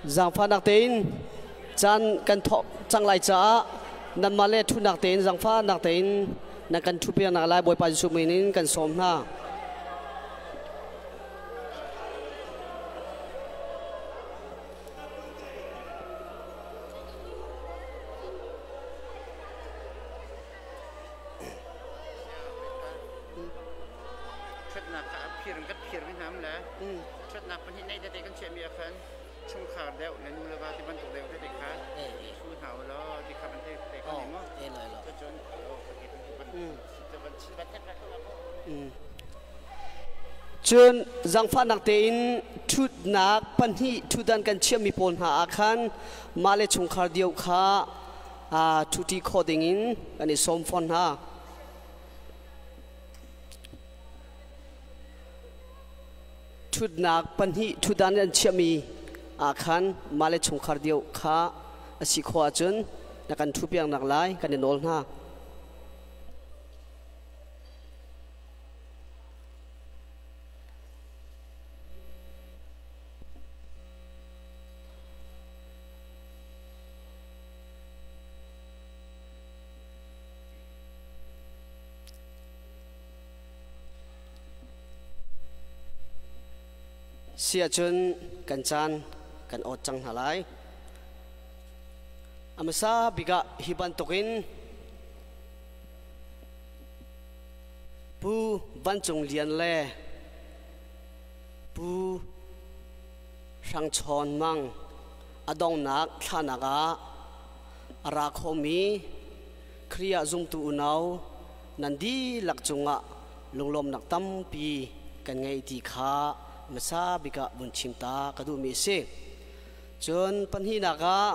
Zaangfahnak tein caan kan thawk cang lai caah nanmah le ṭhutnak tein zaangfahnak tein nan kan ṭhutpiaknak lai Bawipa Jesuh min in kan sawm hna. Ṭhatnak kha a phir in kan phir mi hna um le ṭhatnak pahnih neih tete kan chiahmi ah khan chungkhar deuh le nu le va ti bantuk deuh tete kha thu hna u law ti kha van te te kan ni maw cucun Cun zaangfahnak tein ṭhutnak pahnih ṭhutdan kan chiahmi pawl hna ah khan mah le chungkhar dio kha ṭhuṭi khawh dingin kan i sawm fawn hna. Ṭhutnak pahnih ṭhutdan an chiahmi ah khan mah le chungkhar dio kha a si khawh ahcun na kan ṭhupiaknak lai kan i nawl hna. Si ahcun kan caan kan awt cang hna lai. A hmasa bik ah hi bantukin Pu Van Cung Lian le Pu Hrang Chawn Mang a donghnak thlahnak ah a ra khomi Khrih ah zumtu unau nan dihlak cungah lunglawmnak tampi kan ngei ti kha hmasa bik ah vun chim ta ka duhmi a si. Cun pahnihnak ah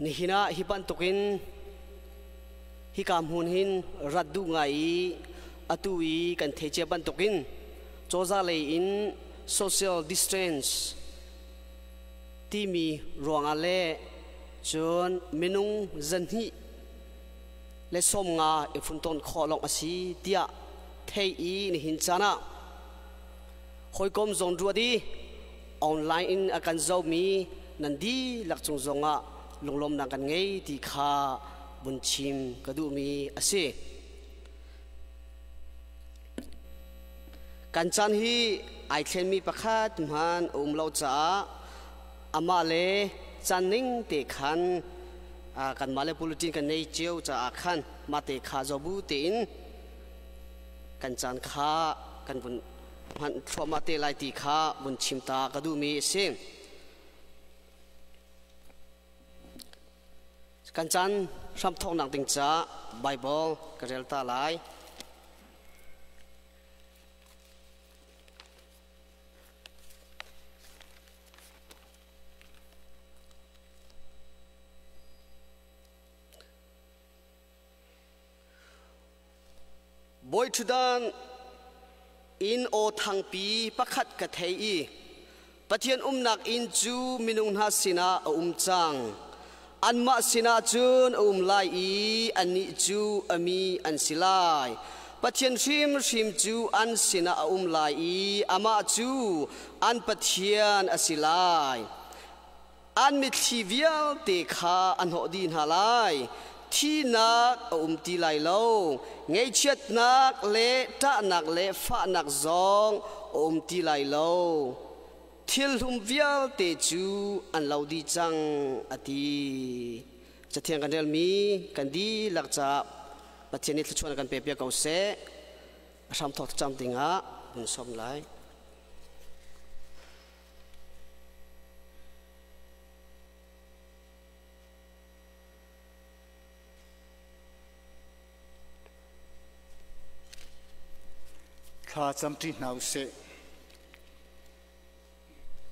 nihin ah hi bantukin hika hmun hin rat duh ngai i atu i kan thei cia bantukin cozah lei in social distance timi ruangah le cun minung zahnih le 50 i funton khawh lawng a si tiah thei i nihin caan ah hawikom zawn ruat i online in a kan zohmi nan dihlak cung zongah lunglawmnak kan ngei ti kha vun chim ka duhmi a si. Kan caan hi ai thlenmi pakhat hman a um lo caah amah le caan ning te khan kanmah le bulletin kan nei cio caah khan mah te kha zobu tein kan caan kha kan vun hman thluahmah te lai ti kha vun chim ta ka duhmi a si. Kan caan hramthawknak ding caah Bible ka rel ta lai. Bawi ṭhutdan in aw thangpi pakhat ka thei i Pathian umnak inn cu minung hna sinah a um cang. Anmah sinah cun a um lai i annih cu a mi an si lai. Pathian hrimhrim cu an sinah a um lai i amah cu an Pathian a si lai. An mitthli vialte kha a hnawh dih hna lai. Thihnak a um ti lai lo. Ngaihchiatnak le ṭahnak le fahnak zong a um ti lai lo. Thil hlum vialte cu an lo dih cang, a ti. Cathiang kan relmi kan dihlak caah Pathian nih thluachuah kan pe piak ko seh. A hramthawk thlacam dingah hun sawm lai. Thla camṭi hna usih.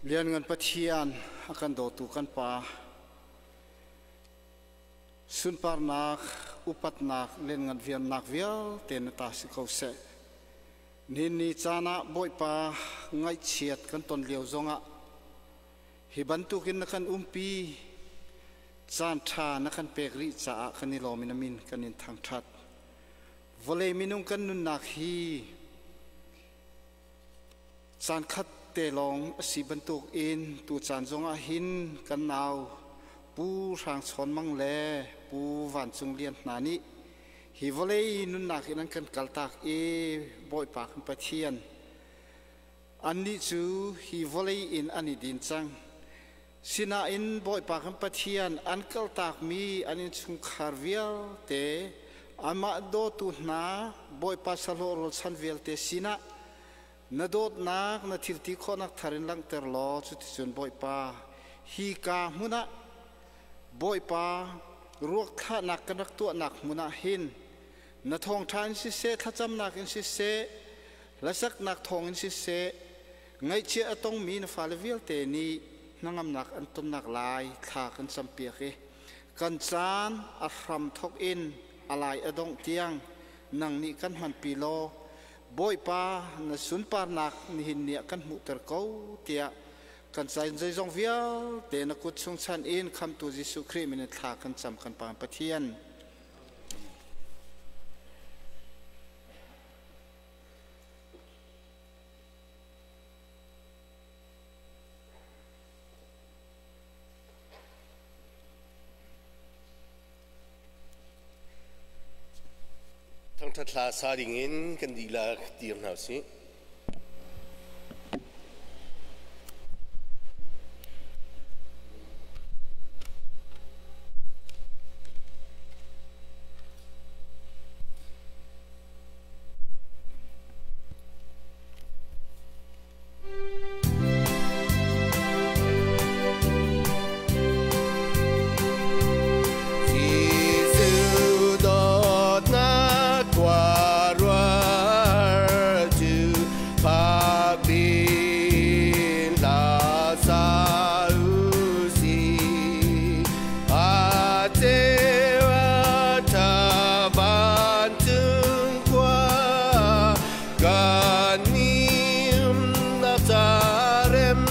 Lianngan Pathian a kan dawtu kan Pa, sunparnak, upatnak, lianngan viannak vialte na ta si ko seh. Nihin ni caan ah Bawipa ngaihchiat kan ton lio zongah hi bantukin na kan umpi, caan ṭha na kan pek rih caah kan i lawm in a min kan in thangṭhat. Vawlei minung kan nunnak hi caan khat te lawng a si bantuk in tu caan zongah hin kan nau Pu Hrang Chawn Mang le Pu Van Cung Lian hna nih hi vawlei nunnak in an kan kaltak i Bawipa kan Pathian annih cu hi vawlei in an i din cang. Sinain Bawipa kan Pathian an kaltakmi an innchungkhar vialte amah dawtu hna Bawipa sahlawh rualchan vialte sinah na dawtnak na thilti khawhnak thar in langhter law cuticun Bawipa hi ka hmun ah Bawipa ruak thlahnak kan rak tuahnak hmun ah hin na thawngṭha in siseh thlacamnak in siseh hlasaknak thawng in siseh ngaihchia a tongmi na fale vialte nih hnangamnak an tonnak lai thla kan campiak i kan caan a hram thawk in a lai a dongh tiang nang nih kan hmanpi law Bawipa na sunparnak nihin ni ah kan hmuhter ko tiah kan cain zeizong vialte na kut chung chan in khamtu Jesuh Khrih min in thla kan cam kan Pa Pathian. Thangṭhat hla sa dingin kan dihlak dir hna usih. Jesuh dawtnak khuaruahhar cu fakpin hla sa u sih. A ceu a ṭha vancung khua kan nimnak carem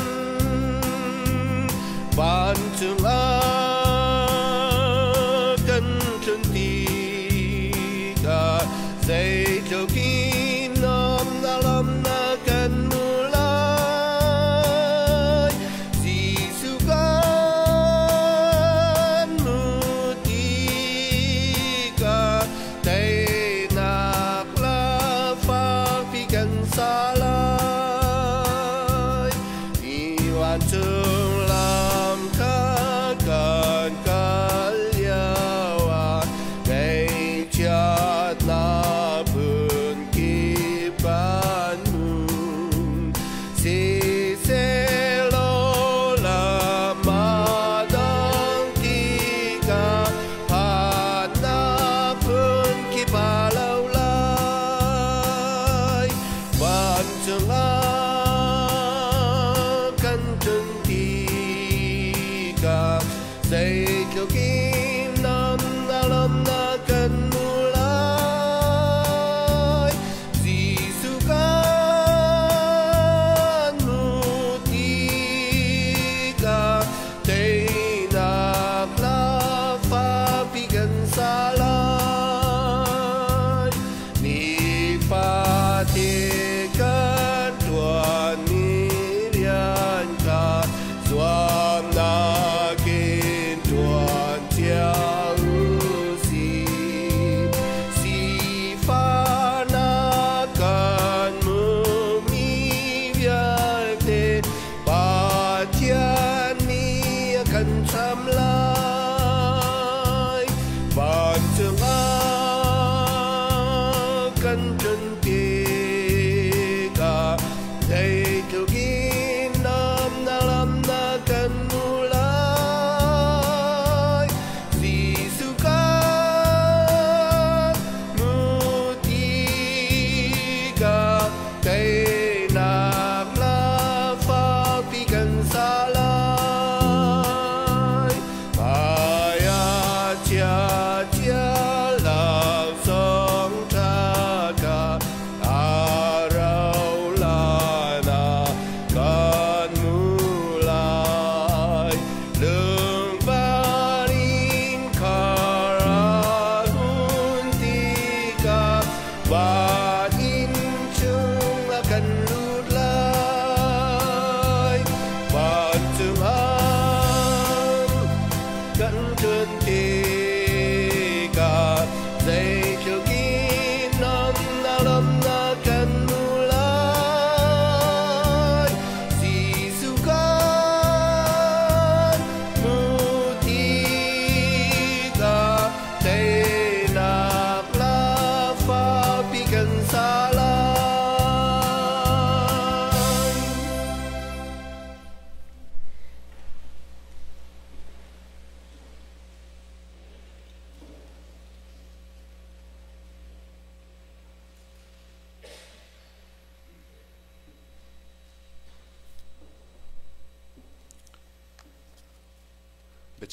vancung ah kan tlun tikah zeitluk in nuamhnak lawmhnak kan hmu lai Jesuh kan hmuh tikah teinak la fakpi kan sa lai. Ni vancung lam kha kan kal lioah ngaihchiatnak phun kip kan hmu. Siselaw lam a dang tikah phannak phun kip a lo lai. Vancung ah kan tlun tikah zeitluk in namnak lawmhnak kan hmu lai. Jesuh kan hmuh tikah teinak la fakpi kan sa lai. Nifate kan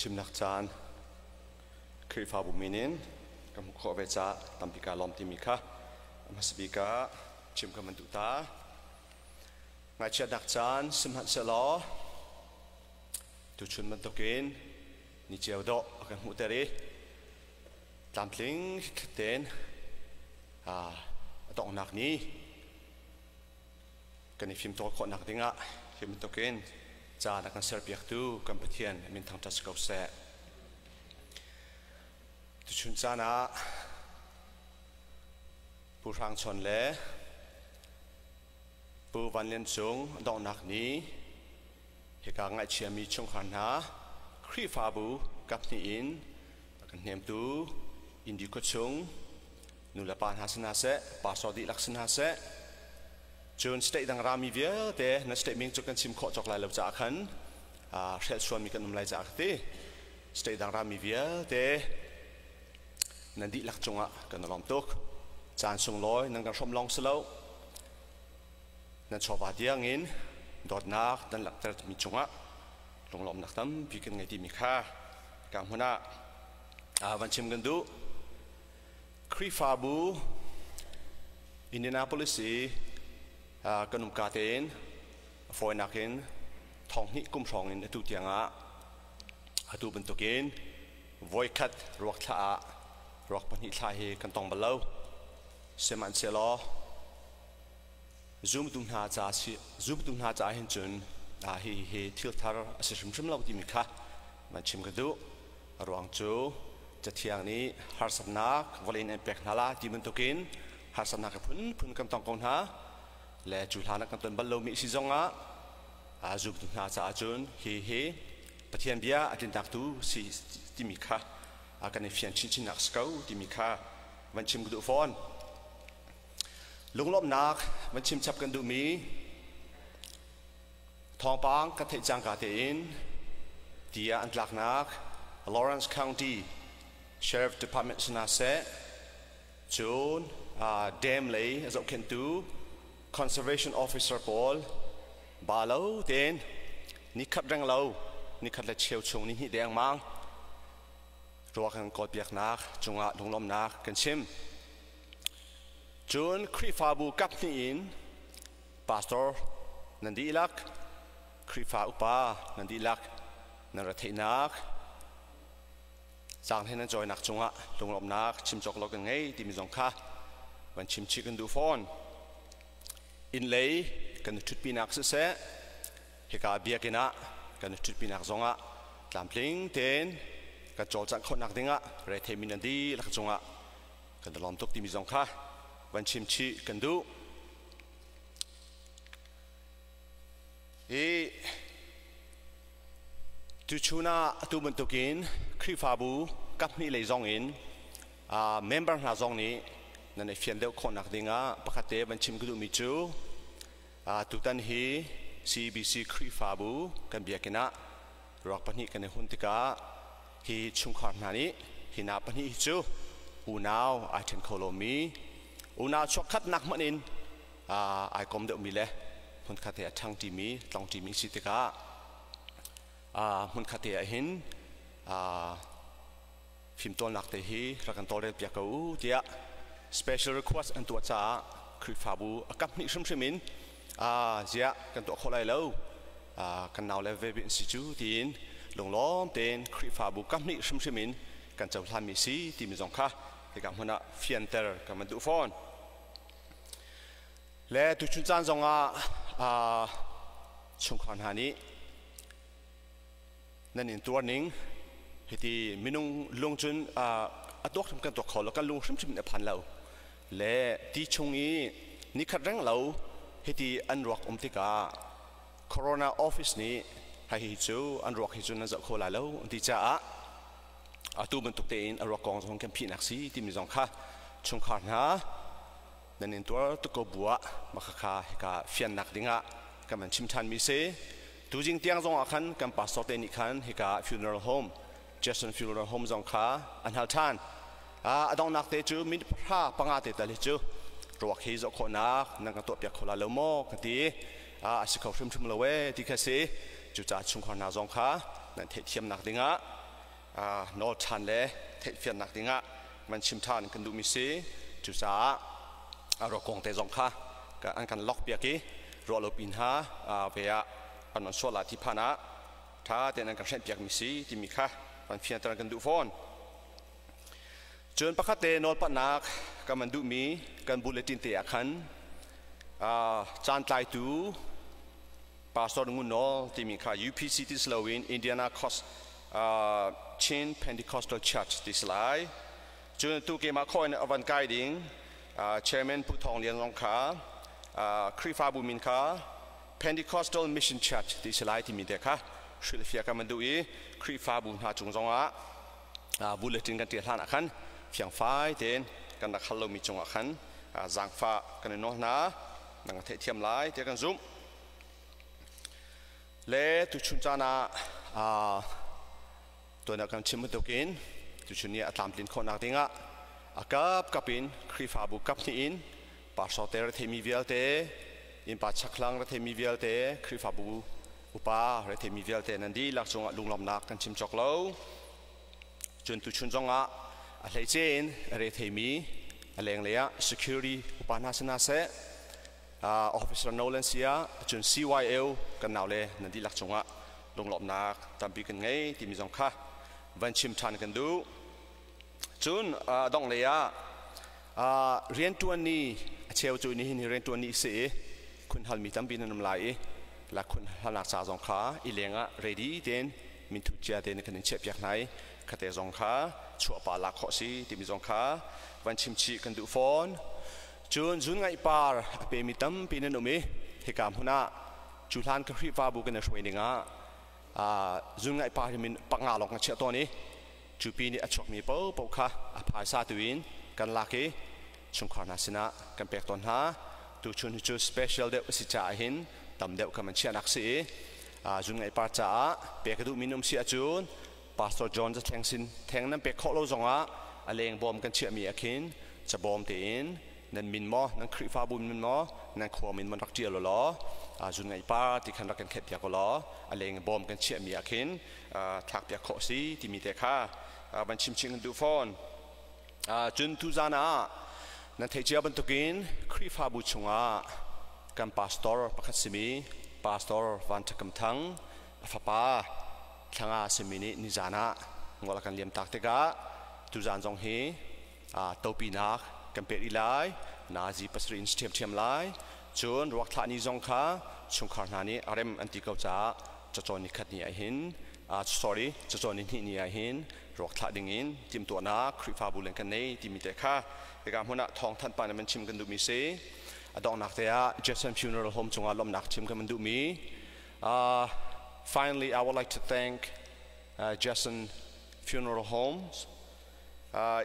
Biachimnak caan Khrihfabu min in ka hmuh khawh ve caah tampi kaa lawm timi kha a hmasa bik ah chim ka van duh ta. Ngaihchiatnak caan sihmanhsehlaw tuchun bantukin ni ceu dawh a kan hmuhter i tlamtling tein a donghnak ni kan i fimtawl khawhnak dingah hi bantukin caan a kan serpiaktu kan Pathian min thangṭhat si ko seh. Tuchun caan ah Pu Hrang Chawn le Pu Van Lian Cung donghnak ni hika ngaihchiami chungkhar hna Khrihfabu kaphnih in a kan hnemtu Indi khuachung nu le pa hna si hna seh, pastor dihlak si hna seh, cun state dang rami vialte na state min cu kan chim khawh cawk lai lo caah khan hrelhsuanmi kan um lai caah ka ti. State dang rami vialte nan dihlak cungah kan lawm tuk. Caan sunglawi nan kan hrawm lawng si lo. Nan chawva tiangin dawtnak nan langhter mi cungah lunglawmnak tampi kan ngei timi kha ka hmun ah van chim kan duh. Khrihfabu Indianapolis i kan umka tein a fawinak in thonghnih kum hrawng in atu tiangah atu bantukin voikhat ruak thla ah ruak pahnih thla hi kan tong bal lo. Sihmanhsehlaw zumtu hna ca si zumtu hna ca hin cun hi hi thil thar a si hrimhrim lo timi kha van chim ka duh. A ruang cu Cathiang nih harsatnak vawlei in an pek hna la ti bantukin harsatnak a phunphun kan tong ko hna le cu hlan ah kan ton bal lomi si zongah zumtu hna caah cun hi hi Pathian bia a tlintak tu si timi kha kan i fian chinchinnak si ko timi kha van chim ka duh fawn. Lunglawmhnak van chim chap kan duhmi Thawngpang ka theih cangka tein tiah an tlaknak Lawrence County Sheriff Department si hna seh, cun dam lei a zohkhenhtu conservation officer pawl ba lo tein nikhat reng lo nikhat le cheu chung ni hnih dengmang ruak kan kawlpiaknak cungah lunglawmnak kan chim. Cun Khrihfabu kap hnih in Pastor nan dihlak, Khrihfa upa nan dihlak, nan retheihnak, zaanghlei nan cawinak cungah lunglawmhnak chim cawk lo kan ngei timi zong kha van chim chih kan duh fawn. Inn lei kan i ṭhutpinak siseh, hika biakinn ah kan i ṭhutpinak zongah tlamtling tein kan cawlcangh khawhnak dingah retheimi nan dihlak cungah kan i lawm tuk timi zong kha van chim chih kan duh. Hi tuchun ah atu bantukin Khrihfabu kaphnih lei zong in member hna zong nih nan i fian deuh khawhnak dingah pakhat te van chim ka duhmi cu tutan hi CBC Khrihfabu kan biakinn ah ruak pahnih kan i hun tikah hi chungkhar hna nih hi hna pahnih hi cu unau ai ṭhen kho lomi unau chuakkhatnak hmanh in ai kom deuhmi le hmunkhat he a ṭhang ṭimi tlong ṭimi si tikah hmunkhat te ah hin fimtawlnak te hi rak kan tawlrel piak ko u tiah special request an tuah caah Khrihfabu a kap hnih hrimhrim in ziah kan tuah khawh lai lo kan nau le ve in si cu tiin lunglawm tein Khrihfabu kap hnih hrimhrim in kan cohlanmi si timi zong kha hika hmun ah fianter kan van duh fawn. Le tuchun caan zongah chungkhar hna nih nan in tuar ning hiti minung lung cun a tuak hrim kan tuak kho lo, kan lung hrimhrim in a phan lo le ti chung i nikhat reng lo hiti an ruak um tikah corona office nih hi cu an ruak hi cu nan zoh kho lai lo an ti caah atu bantuk tein a ruak kong zong kan phihnak si timi zong kha chungkhar hna nan in tuar tuk ko bu ah makhakha hika fiannak dingah kan van chim ṭhan mi si. Tuzing tiang zong ah khan kan pastor te nih khan hika funeral home Jason funeral home zong kha an hal ṭhan. A donghnak te cu minute 15 te tal hi cu ruak hi zoh khawhnak nan kan tuahpiak kho la lo maw ka ti. A si kho hrimhrim lo e ti kha si. Cucaah chungkhar hna zong kha nan theihthiamnak dingah. Nawl ṭhan le theihfiannak dingah van chim ṭhan kan duhmi si. Cucaah ruak kong te zong kha an kan lok piak i ruah lo pi hna ve ah an on sual la ti phan ah ṭha tein an kan hrenh piakmi si timi kha van fianter kan duh fawn. Cun pakhat te nawlpatnak kan van duhmi kan bulletin te ah khan caan tlaitu Pastor Ngun Nawl timi kha UPC ti si loin Indiana Coast Chin Pentecostal Church ti si lai. Cun tu keimah khawh in a van kai ding Chairman Pu Thawng Lian zong kha Khrihfabu min kha Pentecostal Mission Church ti si lai timi te kha hrilhfiah kan van duh i Khrihfabu hna cung zongah bulletin kan ṭial hlan ah khan fiangfai tein kan rak hal lomi cungah khan zaangfah kan i nawl hna nan ka theihthiam lai tiah kan zumh. Le tuchun caan ah tuan ah kan chim bantukin tuchun ni a tlamtlin khawhnak dingah a kap kap in Khrihfabu kap hnih in pastor te retheimi vialte innpa chaklang retheimi vialte Khrihfabu upa retheimi vialte nan dihlak cungah lunglawmnak kan chim cawk lo. Cun tuchun zongah a hleice in retheimi a lenglei ah security upa hna si hna seh Officer Nolan sia cun CYO kan nau le nan dihlak cungah lunglawmhnak tampi kan ngei timi zong kha van chim ṭhan kan duh. Cun dongh lei ah rianṭuan ni a cheu cu nihin hi rianṭuan ni si i khun halmi tampi nan um lai i la khun halnak ca zong kha i leng ah ready tein minthu cia tein kan in chiahpiak hna i khate zong kha chuahpa lak khawh si timi zong kha van chim chih kan duh fawn. Cun zun ngaih par a pemi tampi nan um i hika hmun ah cu hlan ka Khrihfabu kan i hruai ning ah zun ngaih par hi min panga lawng kan chiah tawn i cu pi nih a chuakmi paohpaoh kha a phaisa tu in kan lak i chungkhar hna sinah kan pek tawn hna. Tuchun hi cu special deuh a si caah hin tam deuh kan van chiahnak si i zun ngaih par caah pek a duhmi nan um si ahcun Pastor John Zathleng sin theng nan pek khawh lo zongah a leng bawm kan chiahmi ah khin cabawm tein nan min maw nan Khrihfabu min maw nan khua min man rak ṭial law zun ngaih pa ti khan rak kan khet piak law a leng bawm kan chiahmi ah khin thlak piak khawh si timi te kha van chim chih kan duh fawn. Cun tuzan ah nan theih cia bantukin Khrihfabu chungah kan pastor pakhat simi Pastor Van Ṭha Kam Thang a fapa thlanga simi nih nizan ah ngol a kan liam tak tikah tuzan zong hi topinak kan pek rih lai, nazi pasarih in si ṭhiamṭhiam lai. Cun ruak thlah ni zong kha chungkhar hna nih a rem an ti ko caah cacawn ni khat ni ah hin, sorry, cacawn ni hnih ni ah hin ruak thlah ding in timhtuahnak Khrihfabu len kan nei timi te kha hika hmun ah thawngthanh pa nan chim kan duhmi si. A donghnak te ah Jason Funeral Home cungah lawmhnak chim kan duhmi. Finally, I would like to thank Jason Funeral Homes.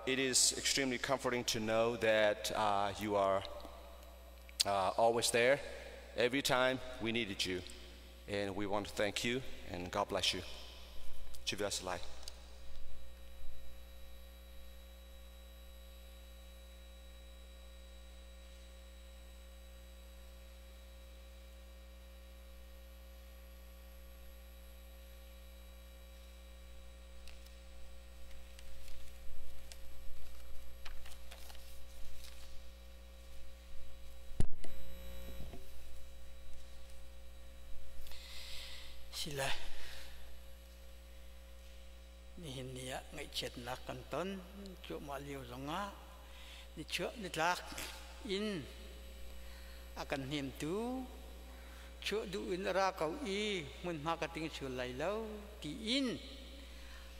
It is extremely comforting to know that you are always there every time we needed you. And we want to thank you and God bless you. Chiviasalai. Sile nihin ni ah ngaihchiatnak kan ton cuahmah lio zongah nichuah nitlak in a kan hnemtu chuah duh in a ra ko i hmunhma ka ting sual lai lo tiin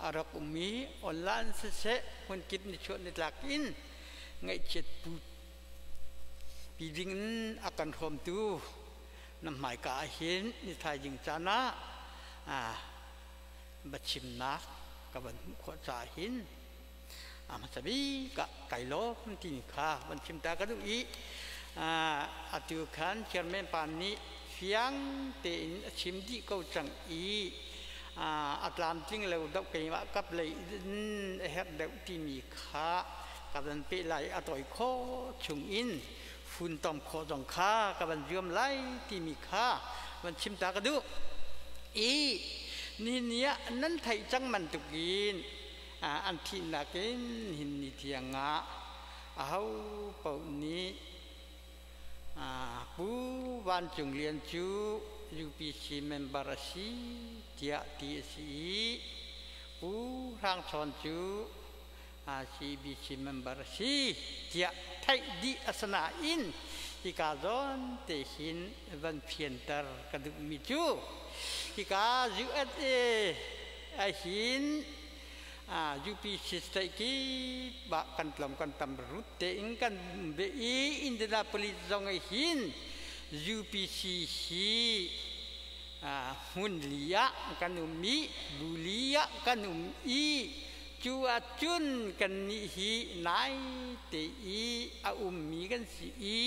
a rak um i online siseh hmunkip nichuah nitlak in ngaihchiat pu pi ding in a kan hrawmtu na hmaika ah hin ni thaizing caan ah biachimnak ka van hmuh khawh caah hin a hmasa bik ah kai lawm timi kha van chim ta ka duh i atu khan chairman pa nih fiang tein a chim dih ko cang i a tlamtling lo deuh keimah kap lei in a herh deuh timi kha ka van peh lai, a tawi khawh chung in funtom khawh zong kha ka van zuam lai timi kha van chim ta ka duh i. Nihin ni ah nan theih cang bantukin an thihnak in nihin ni tiangah aho paoh nih Pu Van Cung Lian cu UPC member a si tiah ti a si i Pu Hrang Chawn cu CBC member a si tiah theih dih a si nain hika zawn te hin van fianter ka duhmi cu hika USA ahhin UPC state kip ah kan tlawm kan tam rut tein kan be i Indianapolis zong hin UPC hi hmun li ah kan um i bu li ah kan um i Cu ahcun kannih hi naite i a ummi kan si i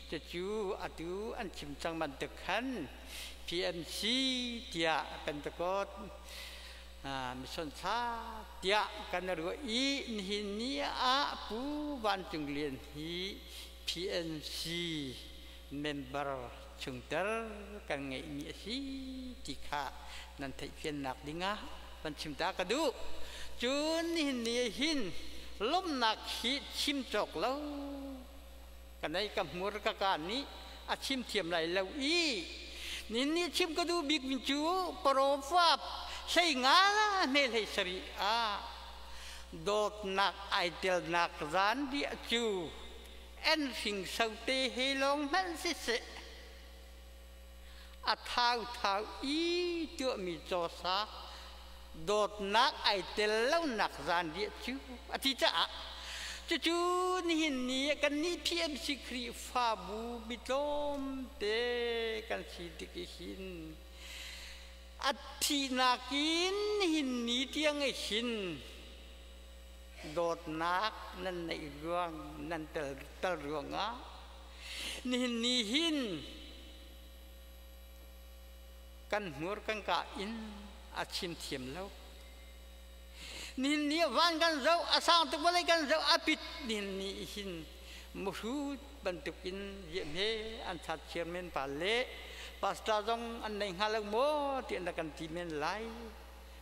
cucu atu an chim cang bantuk khan PMC tiah Pentecost mission thla tiah kan ruah i nihin ni ah Pu Van Cung Lian hi PMC member chungtel kan ngeihmi a si ti kha nan theihfiannak dingah van chim ta ka duh. Cun nihin ni ah hin lawmhnak hi chim cawk lo ka nei ka hmur ka ka nih a chim thiam lai lo i nihin ni chim ka duh bik mi cu parawfa hlei nga hme hlei sarih ah dawtnak ai telnak zan riah cu an hringso te he lawng hmanh siseh a thauthau i tuahmi cawsa dawtnak ai tel lonak zanriah cu a ti caah cucu nihin ni kan nih PMC Khrihfabu mitlawmte kan si tik hin a thihnak in nihin ni tiang hin dawtnak nan neih ruang nan tel tal ruangah nihin ni hin kan hmur kan ka in a chim thiam lo. Nihin ni van kan zoh a sang tuk vawlei kan zoh a pit. Nihin ni hin muhrut bantukin he an chat chairman pa le pastor zong an nei hnga lo maw ti an kan ti men lai.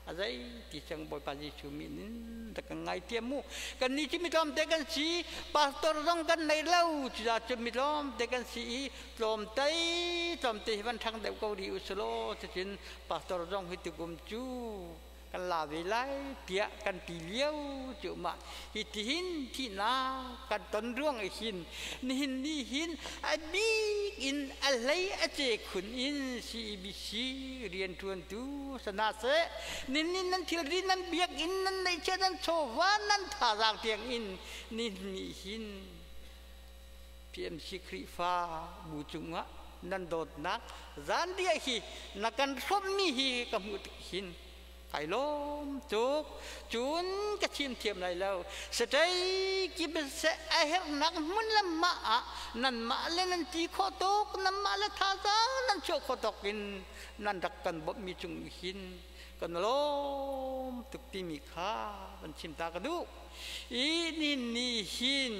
A zei ti cang Bawipa Jesuh min in rak kan ngai tiam mu. Kan nih cu mitlawm te kan si, pastor zong kan nei lo, cucaah cun mitlawm te kan si i tlawmte tlawmte hi van ṭhang deuh ko rih u selaw cucun pastor zong hi tukum cu kan la ve lai tiah kan ti lio cu mah hi tihin thihnak kan ton ruang i hin nihin ni hin a bik in a hlei a ce khun in CEBC rianṭuantu sana seh nin nan thilri nan biakinn nan neihchiah nan chawva nan thazaang tiang in ni nih hin PMC Khrihfa bu cungah nan dawtnak zanriah hi na kan hrawmmi hi ka hmuh tik hin kai lawm tuk. Cun ka chim thiam lai lo. Satei ki se a herhnak hmun le mah ah nanmah le nan ti khawh tuk, nanmah le thazaang nan chuah khawh tawk in nan rak kan bawmhmi cung hin kan lawm tuk timi kha van chim ta ka duh. I ni ni hin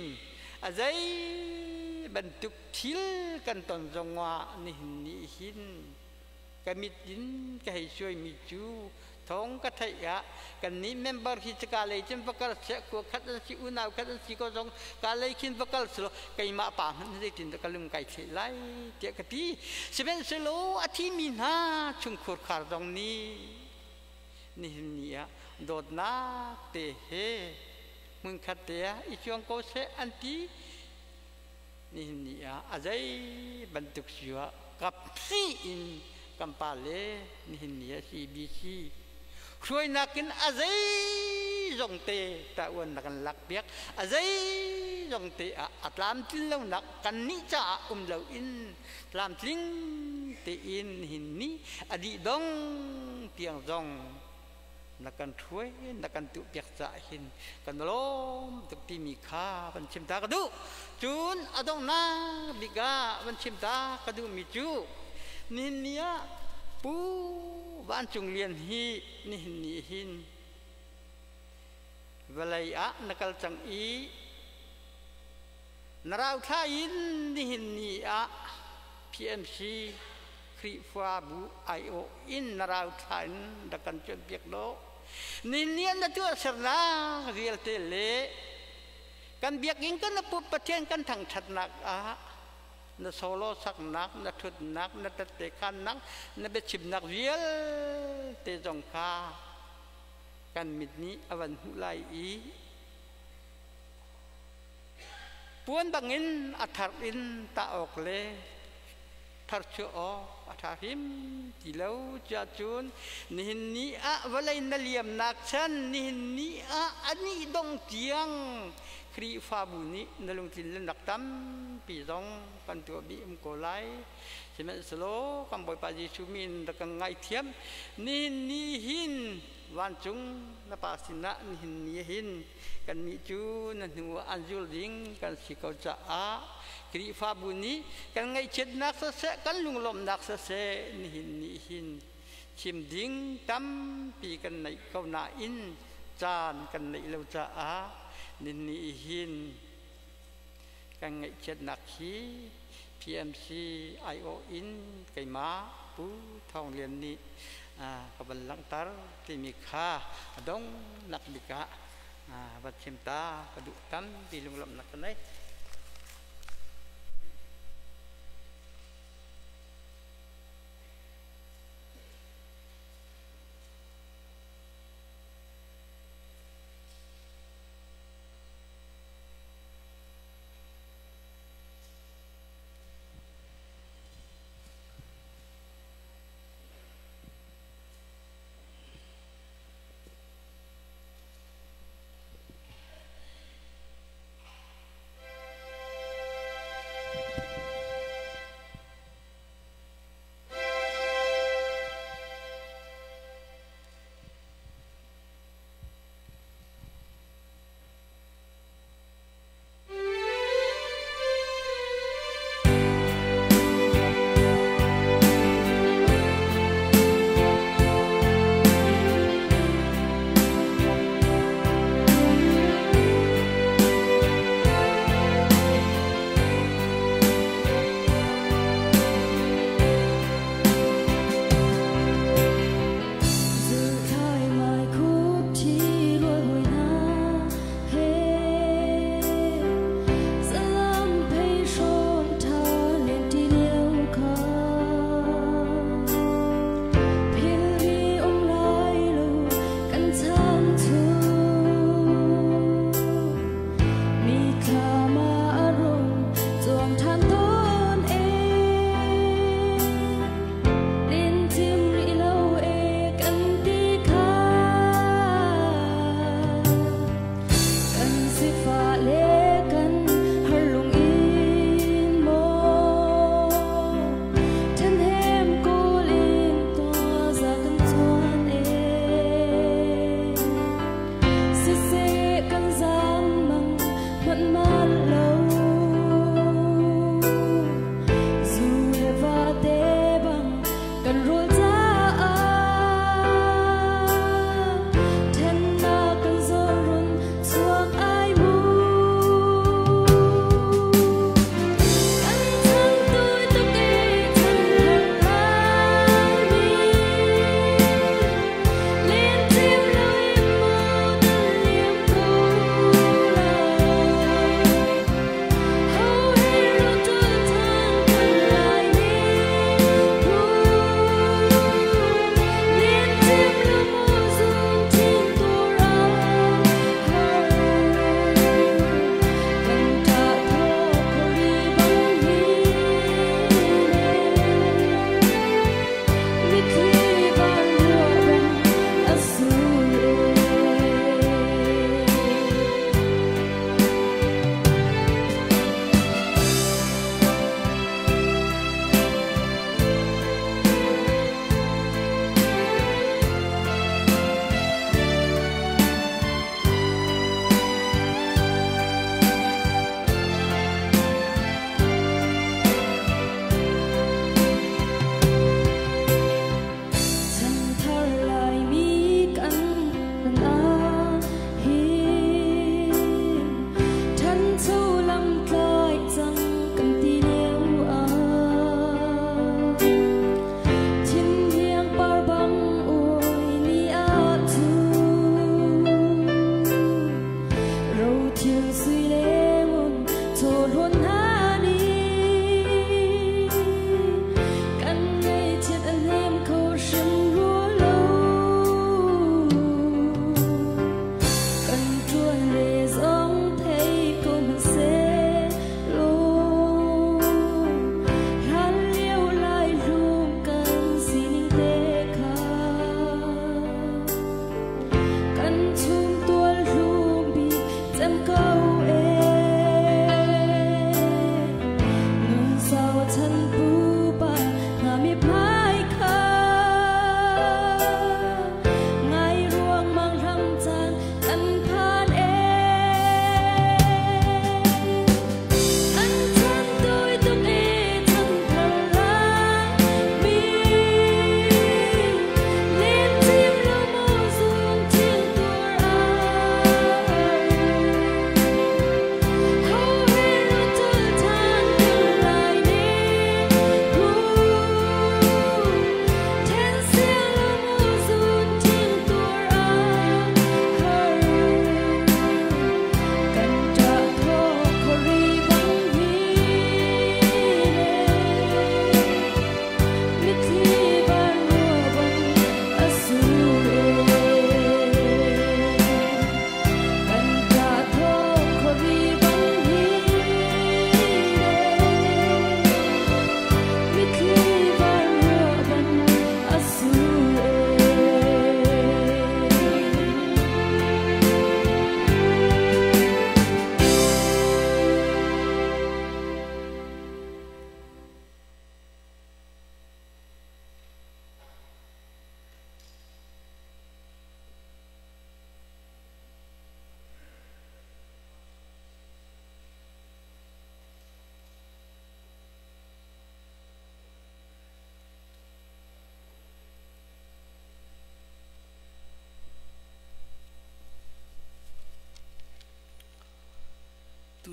a zei bantuk thil kan ton zongah nihin ni hin ka mit in ka hei suaimi cu thawng ka theih ah kannih member hi ka lei cun va kal seh, khua khat an si, unau khat an si ko zong ka lei khin va kal selaw keimah pa hmanh zeitin dah ka lung kai thleh lai tiah ka ti. Sihmanhsehlaw a thimi hna chungkhur khar zong nih nihin ni ah dawtnak te he hmunkhat te ah i cuang ko seh an ti. Nihin ni ah a zei bantuk si ah kapsi in kan pa le nihin ni ah CBC hruainak in a zei zong te ta-uan na kan lak piak, a zei zong te ah a tlamtlin lonak kan nih caah um lo in tlamtling tein nihin ni a dih dong tiang zong na kan hruai na kan tuhpiak caah hin kan lawm tuk timi kha van chim ta ka duh. Cun a donghnak bik ah van chim ta ka duhmi cu nihin ni ah Pu Van Cung Lian hi nihin ni hin vawlei ah na kal cang i na rauthla in nihin ni ah PMC Khrihfabu aiawh in na rau thla in rak kan cawnpiak law nihin na tuahsernak vialte le kan biakinn kan pu Pathian kan thangṭhatnak ah na solo saknak na ṭhutnak na tette khannak na biachimnak vialte zong kha kan mit nih a van hmuh lai i puan bangin a thar in tah awk le tharchuah awk a ṭha hrim ti lo tiah cun nihin ni ah vawlei na liamnak chan nihin ni ah a nih dong tiang Khrihfabu nih na lungtlin le nak tampi zong kan tuah bih um ko lai. Sihmanhsehlaw kan Bawipa Jesuh min rak kan ngaithiam. Nihin ni hin vancung na pa sinah nihin ni hin kannih cu na hnu ah an zul ding kan si ko caah Khrihfabu nih kan ngaihchiatnak siseh kan lunglawmhnak siseh nihin ni hin chim ding tampi kan neih ko nain caan kan neih lo caah nihin hin kan ngaihchiatnak hi PMC aiawh in keimah Pu Thawng Lian nih ka van langhter timi kha a donghnak bik ah van chim ta ka duh tampi lunglawmhnak ka nei.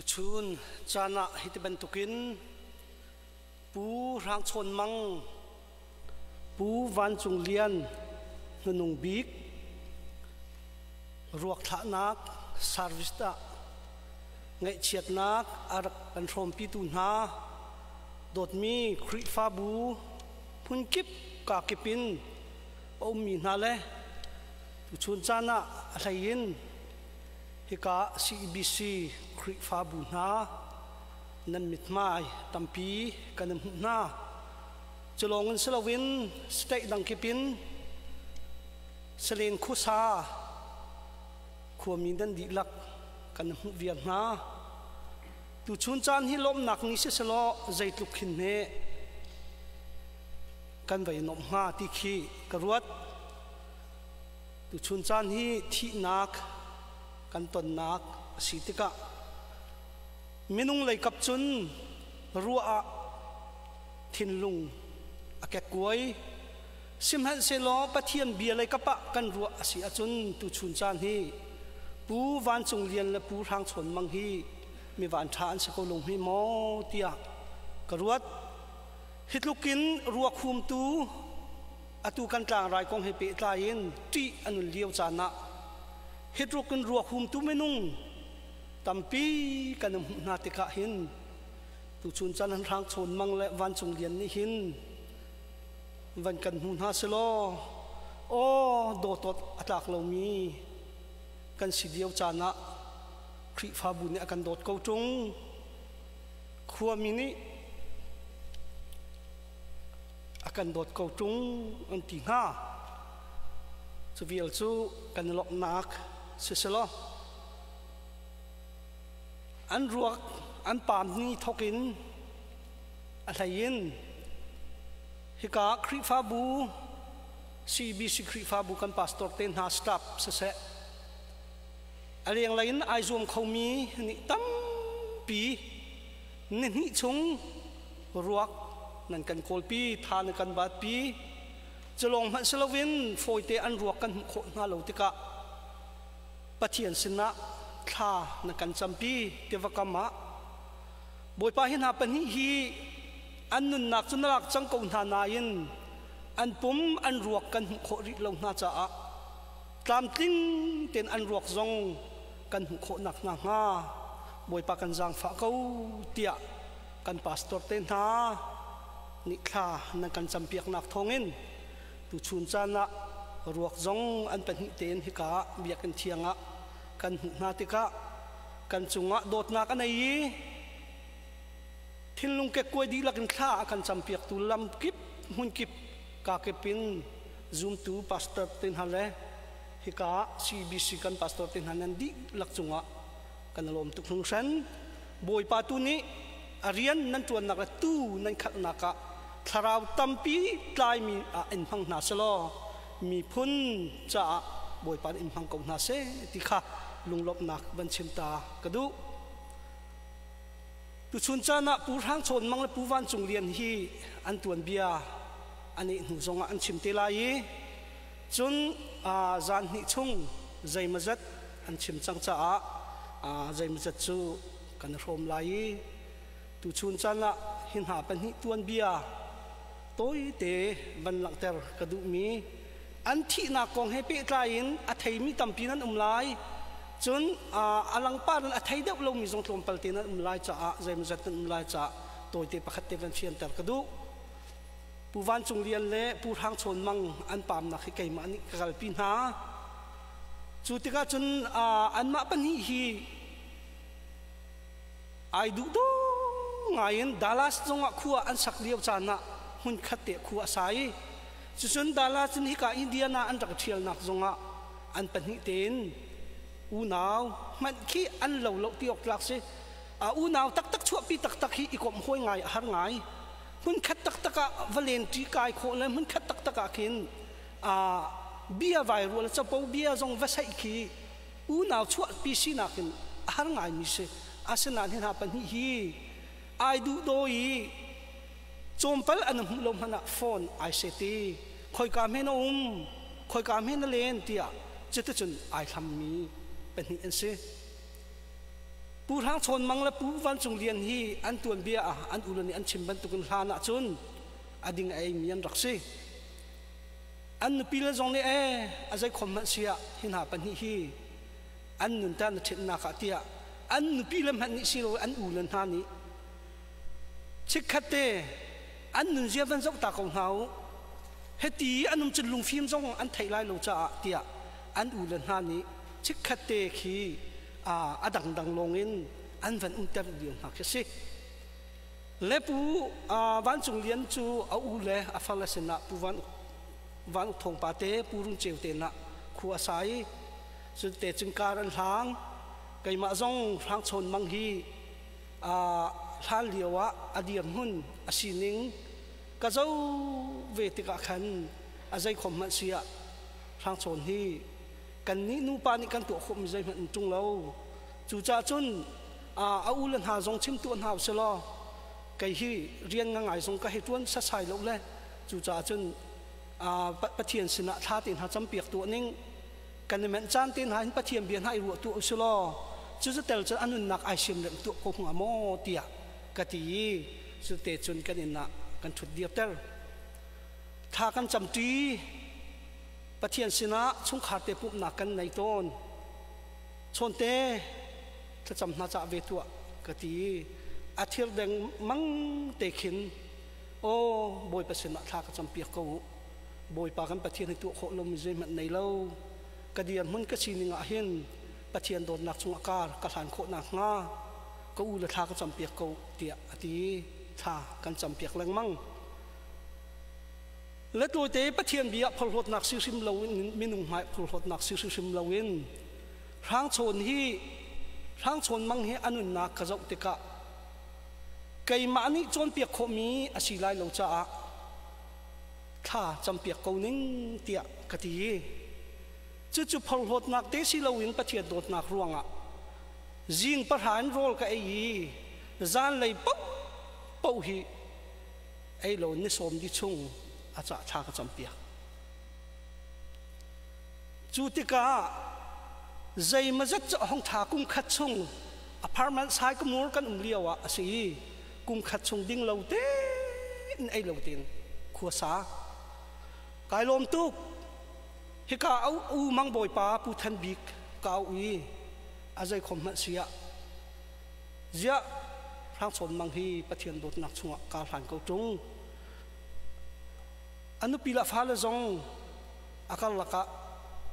Tuchun caan ah hiti bantukin Pu Hrang Chawn Mang, Pu Van Cung Lian hnunung bik ruak thlahnak service ah ngaihchiatnak a rak kan hrawmpitu hna dawtmi Khrihfabu hmunkip kakip in a ummi hna le tuchun caan ah a hlei in hika CEBC Khrihfabu hna nan mithmai tampi kan in hmuh hna. Culawng in si loin state dang kip in Salen khuasa khuami nan dihlak kan hmuh viar hna. Tuchun caan hi lawmhnak ni siselaw zeitluk khin hme kan vai nuamh hnga ti khi ka ruat. Tuchun caan hi thihnak kan tonnak a si tikah minung leikap cun ruah ah thinlung a kekkuai. Sihmanhsehlaw Pathian bia leikap ah kan ruah a si ahcun tuchun caan hi Pu Van Cung Lian le Pu Hrang Chawn Mang hi mi van ṭha an si ko lung hme maw tiah ka ruat. Hi tlukin ruak humtu atu kan tlangrai kong he pehtlai in ṭih a nun lio caan ah hi tluk in ruak humtu minung tampi kan i hmuh hna tikah hin tuchun caan an Hrang Chawn Mang le Vancung Lian nih hin van kan hmu hna selaw aw dawtawt a tlak lomi kan si lio caan ah Khrihfabu nih a kan dawt ko ṭung. Khuami nih a kan dawt ko ṭung an ti hnga. Cu vial cu kan i lawmhnak siselaw an ruak an paam ni thawk in a hlei in hika Khrihfabu CBC Khrihfabu kan pastor te hna staff siseh a lenglei in ai zuam khomi nih tampi nihnih chung ruak nan kan kawlpi tha nan kan batpi culawng hmanh si loin fawite an ruak kan hmuh khawh hna lo tikah Pathian sinah thla na kan campi tiva kam ah Bawipa hi hna pahnih hi an nunnak cu na lak cang ko hna nain an pum an ruak kan hmuh khawh rih lo hna caah tlamtling tein an ruak zong kan hmuh khawh nak hna hnga Bawipa kan zaangfah ko tiah kan pastor te hna nih thla nan kan campiaknak thawngin tuchun caan ah ruak zong an pahnih tein hika biakinn thiang ah kan hmuh hna tikah kan cungah dawtnak a nei i thinlung kekkuai dihlak in thla a kan campiaktu lamkip hmunkip kakip in zumtu pastor te hna le hika CBC kan pastor te hna nan dihlak cungah kan lawm tuk hringhran. Bawipa tu nih a rian nan ṭuannak le tu nan khalhnak ah thlarau tampi tlaimi ah in hmang hna selaw miphun caah Bawipa nih in hmang ko hna seh ti kha lunglawmhnak van chim ta ka duh. Tuchun caan ah Pu Hrang Chawn Mang le Pu Van Cung Lian hi an tuanbia an i hnu zongah an chim te lai i cun zan hnih chung zeimawzat an chim cang caah zeimawzat cu kan i hrawm lai i tuchun caan ah hi hna pahnih tuanbia tawite van langhter ka duhmi an thihnak kong he pehtlai in a theimi tampi nan um lai cun a langpar in a thei deuh lomi zong tlawmpal te nan um lai caah zeimawzat nan um lai caah tawite pakhat te van fianter ka duh. Pu Van Cung Lian le Pu Hrang Chawn Mang an paamnak hi keimah nih ka kalpi hna. Cu tikah cun anmah pahnih hi ai duh do ngai in Dallas zongah khua an sak lio caan ah hmunkhat te khua a sa i cucun Dallas in hika Indiana an rak ṭhialnak zongah an pahnih tein unau hmanh khi an lo lo ti awk tlak si. Unau taktak chuahpi taktak hi i komh hawi ngai a har ngai. Hmunkhat taktak ah va len ṭi kai khawh le hmunkhat taktak ah khin bia vai rual capo bia zong va saih khi unau chuahpi sinak in a har ngaimi si. Asinain hi hna pahnih hi ai duh daw i cawmpal an hmuh lo hmanh ah phone ai set i khoika hme na um khoika hme na len tiah cuticun ai hlammi pahnih an si. Pu Hrang Chawn Mang le Pu Van Cung Lian hi an tuanbia ah an ule nih an chim bantukin hlan ah cun a ding a eimi an rak si. An nupi le zong nih ee a zei khom hmanh si ah hi hna pahnih hi an nun ta na ṭhennak ah tiah an nupi le hmanh nih si lo an u le hna nih chikkhat te an nunzia van zoh ta ko hna u hiti an um cun lungfim zong an theih lai lo caah tiah an u le hna nih chikkhat te khi a dangdang lawng in an van umter lio hna khi si. Le Pu Vancung Lian cu a u le a farle sinah Pu Van Van Uk Thawng pa te Pu Rung Ceu te nah khua a sa i cun te cun kar an hlang. Keimah zong Hrang Chawn Mang hi hlan lio ah a dirhmun a sining ka zo ve tikah khan a zei khom hmanh si ah Hrang Chawn hi kannih nupa nih kan tuah khawhmi zeihmanh in ṭung lo. Cucaah cun a u le hna zong chim tuah hna usih law kei hi rian nga ngai zong ka hei ṭuan sasai lo le cucaah cun Pathian sinah thla te hna campiak tuah ning kan i menh caan te hna hin Pathian bia hna i ruah tuah usih law cu tel cun a nunnak ai siamremh tuah ko hnga maw tiah ka ti i cu te cun kan inn ah kan ṭhut dirter. Thla kan camṭi. Pathian sinah chungkhar te pumhnak kan nei tawn. Chawnte thlacam hna cah ve tuah ka ti i a thir deng mang te khin aw Bawipa sinah thla ka campiak ko u. Bawipa kan Pathian hi tuah khawh lomi zeihmanh nei lo. Ka dirhmun ka sining ah hin Pathian dawtnak chungah kar ka hlan khawh nakhnga ka u le thla ka campiak ko tiah a ti i thla kan campiak lengmang. Le tawite Pathian bia phorhlawtnak si hrim loin minung hmai phorhlawtnak si hrim loin hrangchawn hi hrangchawn mang hi a nunnak ka zoh tikah keimah nih cawnpiak khawhmi a si lai lo caah thla campiak ko ning tiah ka ti. Cucu phorhlawtnak te si loin Pathian dawtnak ruangah zing pahra in rawl ka ei i zanlei paohpaoh hi ei lo ni sawm di chung a cah thla ka campiak. Cu tikah zeimazet cu a hong tha kum khat chung a pharmal sai ka mur kan um lio ah a si i kum khat chung ding lo tein ei lo tein khua sa kai lawm tuk. Hika au u mang bawipa Pu Than Bik ka au i a zei khom hmanh si ah ziah Hrang Chawn Mang hi Pathian dawtnak chungah kaa hlan ko ṭung. A nupi le a fale zong a karlak ah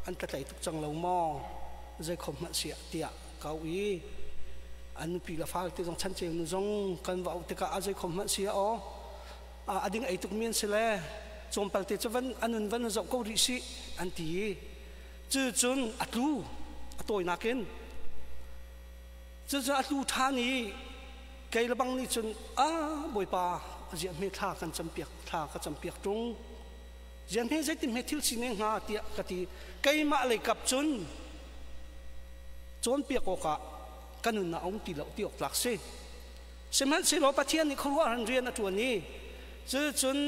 an tlatlei tuk cang lo maw zeikhom hmanh siah tiah ka auh i a nupi le fale te zong chanceu nu zong kan va auh tikah a zeikhom hmanh siah aw a ding ei tukmi an si le tlawmpal te cu van a nun van zoh ko rih sih an ti i cu cun a tlu a tawinak in Cucu a tlu ṭhan i kei le bang nih cun a Bawipa ziah hme thla kan campiak thla ka campiak ṭung ziah hme zeitin hme thil si ne hnga tiah ka ti. Keimah lei kap cun cawnpiak awkah ka nun ah a um ti lo ti awk tlak si. Sihmanhsehlaw Pathian nih khuaruahhar rian a ṭuan i cucun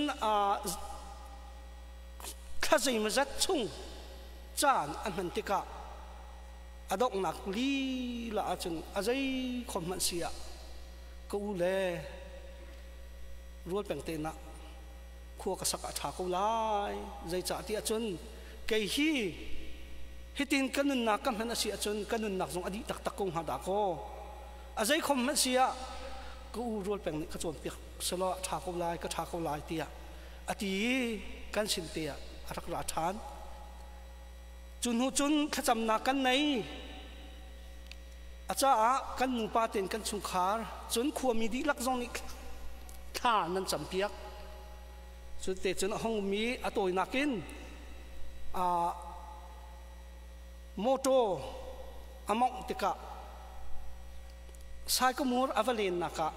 thla zeimawzat chung caan a hman tikah a donghnak lila ahcun a zei khom hmanh si ah ka u le rual peng te nah khua ka sak ah ṭha ko lai. Zeicah ti ahcun kei hi hitin ka nunnak ka hman a si ahcun ka nunnak zong a dih taktak ko hnga dah kaw. A zei khom hmanh si ah ka u rual peng nih ka cawnpiak selaw a ṭha ko lai, ka ṭha ko lai tiah a ti i kan sin te ah a rak ra ṭhan. Cu hnu cun thlacamnak kan nei. A caah kan nupa tein kan chungkhar cun khuami dihlak zong nih thla nan campiak. Cu te cun a hong mi a tawinak in motor a mawngh tikah Saikamur a va lennak ah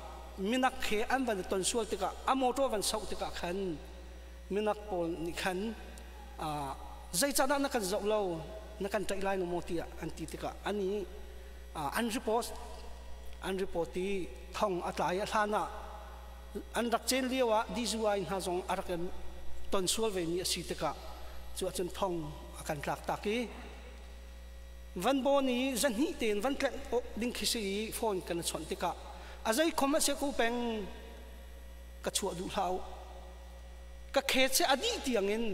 minak he an van i ton sual tikah a motor van soh tikah khan minak pawl nih khan zeicahdah na kan zoh lo, na kan ṭaih lai lo maw tiah an ti tikah ani an report an report i thong a tla i a hlan ah an rak cen lio ah DUI hna zong a rak ton sual ve mi a si tikah cu ahcun thong a kan tlak tak i. Van bon i zahnih tein van tlengh ding khi si i phone kan chawnh tikah a zei khom a si ko peng ka chuah duh hlah u ka khet se a dih tiangin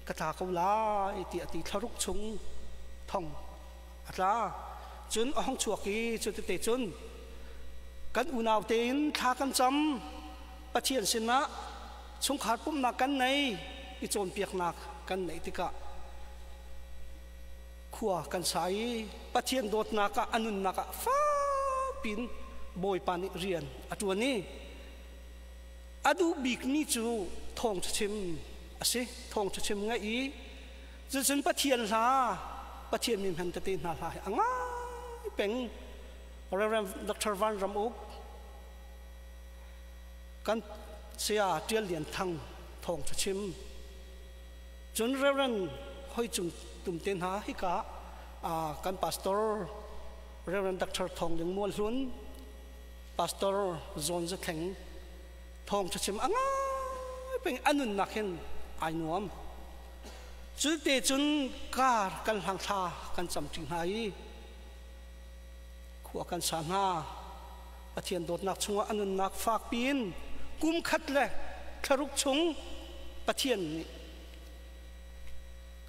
ka tla ko lai ti a ti. Thlaruk chung thong a tla cun a hong chuak i cu tete cun kan unau tein thla kan cam, Pathian sinah chungkhar pumhnak kan nei i cawnpiaknak kan neih tikah khua kan sa i Pathian dawtnak ah a nunnak ah fakpin Bawipa nih rian a ṭuan i a duh bikmi cu thawngṭha chim a si. Thawngṭha chim ngaih i cucun Pathian hla, Pathian min hman tete hna hla hi a ngai peng. Reverend Dr. Van Ram Uk, kan saya Ṭial Lian Thang thawngṭha chim, cun Reverend Hoi Cung Tum te hna, hika kan pastor Reverend Dr. Thawng Ling Mual Hlun, Pastor Zawn Za Thleng thawngṭha chim a ngai peng. A nunnak hin ai nuam. Cu te cun kar kan hlang, thla kan cam ṭi hna i khua kan sa hna. Pathian dawtnak chungah a nunnak fak piin kum khat le thlaruk chung Pathian nih